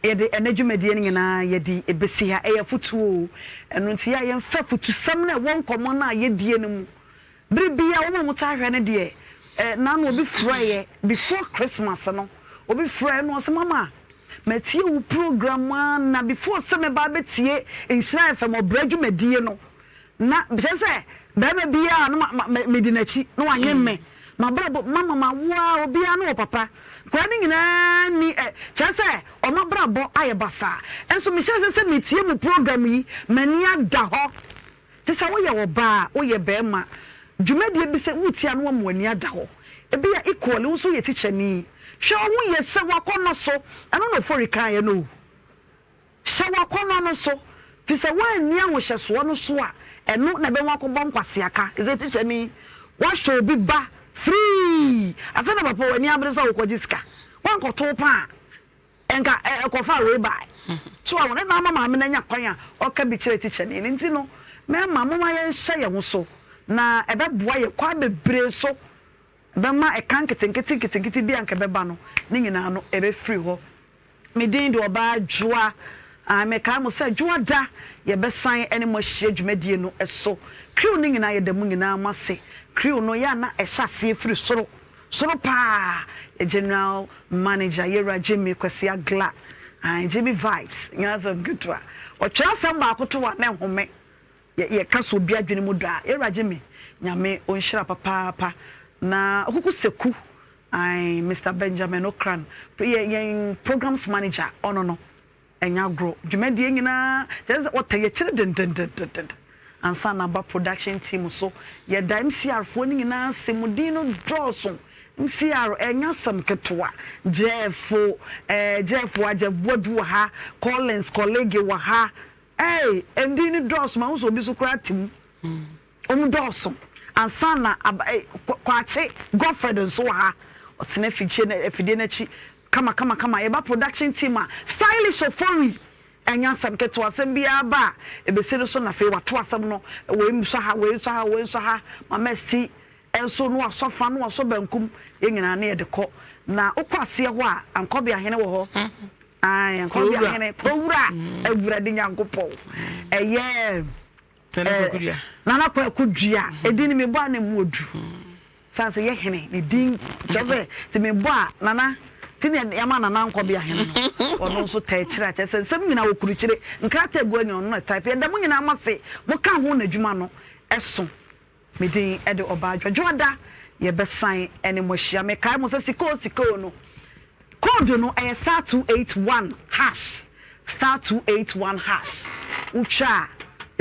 yɛde ɛnɛ dwumadie no nyinaa yɛde ɛbɛsi ha ɛyɛ afutuo o ɛno nti yɛ a yɛmfa afutusɛm no a ɛwɔ nkɔmmɔ no a yɛdie no mu Bere biara wɔn a wɔtaa hwɛ no deɛ, eh, naano obi frɛeɛ before Christmas no, obi frɛeɛ na ɔsɛ mama, matie wo program a na before sɛ mɛba abɛtie Nhyira FM ɔbrɛ dwumadie no, na kyerɛ sɛ bɛrima biara no ma, ma, medi n'akyi na wanye me. Mabrabɔ, mama mawo a obiara ne wɔ papa. Nkwadaa no nyinaa ni ɛ, kyerɛ sɛ wɔn abrabɔ ayɛ basaa. Nso mehyɛ sɛ sɛ metie mu program yi, m'ani ada hɔ. Te sɛ woyɛ ɔbaa, woyɛ barima, dwumadie bi sɛ woretie a na wama w'ani ada hɔ. Ebia equally wo nso woyɛ tikyani. Hwɛ wo ho yie, hyɛ w'akɔnnɔ so. Ɛno na Ofori kaeɛ no o. Hyɛ w'akɔnnɔ no so, firi sɛ woanni ahohyɛsoɔ no so a, ɛno na ɛbɛma woakɔbɔ nkwaseaka. Te sɛ tikyani, woahwɛ obi ba free, afei na papa w'ani abere sɛ wokɔgye sika. Woankɔto wo paa. Nka ɛkɔfaa wei bae. So wahu? Ɛna ama maame no anya kwan a ɔka bi kyerɛ tikyani no. Nti no, mmarima, momma yɛnhyɛ yɛn ho so. Na ɛbɛboa yɛn kwan bebree so. Ɛbɛma ɛka nketenkete nketenkete bi a anka ɛbɛba no, ne nyinaa no, ɛbɛfiri hɔ. Me din de Ɔbaa Dwoa. Ae, mekae mo sɛ Dwoa da yɛbɛsan ne mo ahyia dwumadie no so. Crew no nyinaa, yɛda mo nyinaa mo ase. Crew no, yɛ a na ɛhyɛ aseɛ firi soro, soro paa. Yɛ General Manager, Yɛwura Jimmy Kwasi Agla. Ae, Jimmy Vibes, nyɛ asɛm ketewa. Ɔtwerɛ asɛm baako to hɔ a, na ɛhome. Yɛ yɛka sɛ obi adwene mu dɔ a, yɛwura Jimmy, Nyame ɔnhyira papaapa. Na Okuku Seku, ae, Mister Benjamin Okran, yɛ yɛn programs manager, ɔno no, ɛnyɛ agorɔ. Dwumadie nyinaa, kyerɛ sɛ ɔtɛ yɛkyerɛ dendendendenden ansa na aba production team so. Yɛda MCR foɔ no nyinaa ase, mo din no dɔɔso. MCR, ɛnyɛ asɛm ketewa. Jeff, eh, Jeff wɔ ha, Jeff Boadu wɔ ha, Collins Colleague wɔ ha, Ei, ndin no dɔɔso, mahu sɛ obi so koraa te mu. Wɔn dɔɔso. Ansa na aba ei, Kwakye Godfred nso wɔ ha. Ɔtena afidie no afidie no akyi kama kama kama. Yɛba production team a, Stylish Ofori, ɛnyɛ asɛm ketewa. Asɛm biara ba a, ɛbɛsi no so na afei wato asɛm no. Wei nsɔ ha, wei nsɔ ha, wei nsɔ ha. Mama Esti nso na wasɔ fa, na wasɔ bankum. Yɛn nyinaa na yɛde kɔ. Na wokɔ aseɛ hɔ a, Ankɔbeahene wɔ hɔ. Ae, Nkɔbea Hene, Owura, Awurade Nyankopɔn. Ɛyɛ Nana Kwaku Dua. Edin no mebɔ a na emu odu. San sɛ yɛ hene, ne din kyerɛ sɛ nti mebɔ a Nana ti na yɛama Nana Nkɔbea Hene no. Ɔno nso taa akyire a kyerɛ sɛ nsɛm nyinaa ɔkurukyire, nkrataa gu nyinaa ɔno na type. Yɛda mo nyinaa mo ase, moka ho na adwuma no ɛso. Me din de Ɔbaa Dwadwoada, yɛbɛsan ne mo ahyia. Mekae mo sɛ sika o sika o no, code no ɛyɛ star 281 hash, star 281 hash. Wotwa a,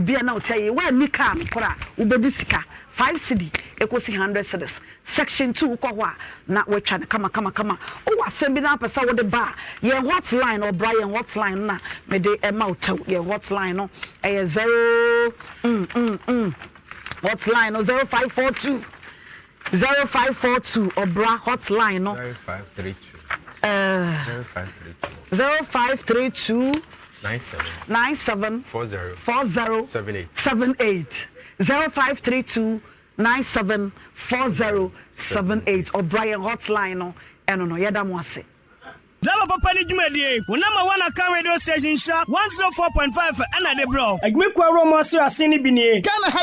ebia na wote ayɛ, woanni kaa no koro a, wobɛdi sika, 5 cedi ɛkɔsi 100 cedis. Section 2 wokɔ hɔ a, na woatwa no kama kama kama. Wowɔ asɛm bi na wopɛ sɛ wode ba a, yɛn hotline, ɔbra yɛn hotline no na mede ɛma wo kyɛw. Yɛn hotline no ɛyɛ 0 mm mm mm. Hotline no 0542 0542 ɔbra hotline no. 0532 0532 0532 97 97 40 40 78 78 0532 97 40 78 ɔbra yɛn hotline no ɛno no yɛda mo ase. Driver papa ne dwumadie, wo number one Akan radio station Nhyira 104.5 ɛna de brɛ wo. Agumi Kwawu Ɔmo Ase Asen no bi nie. Ghana ha.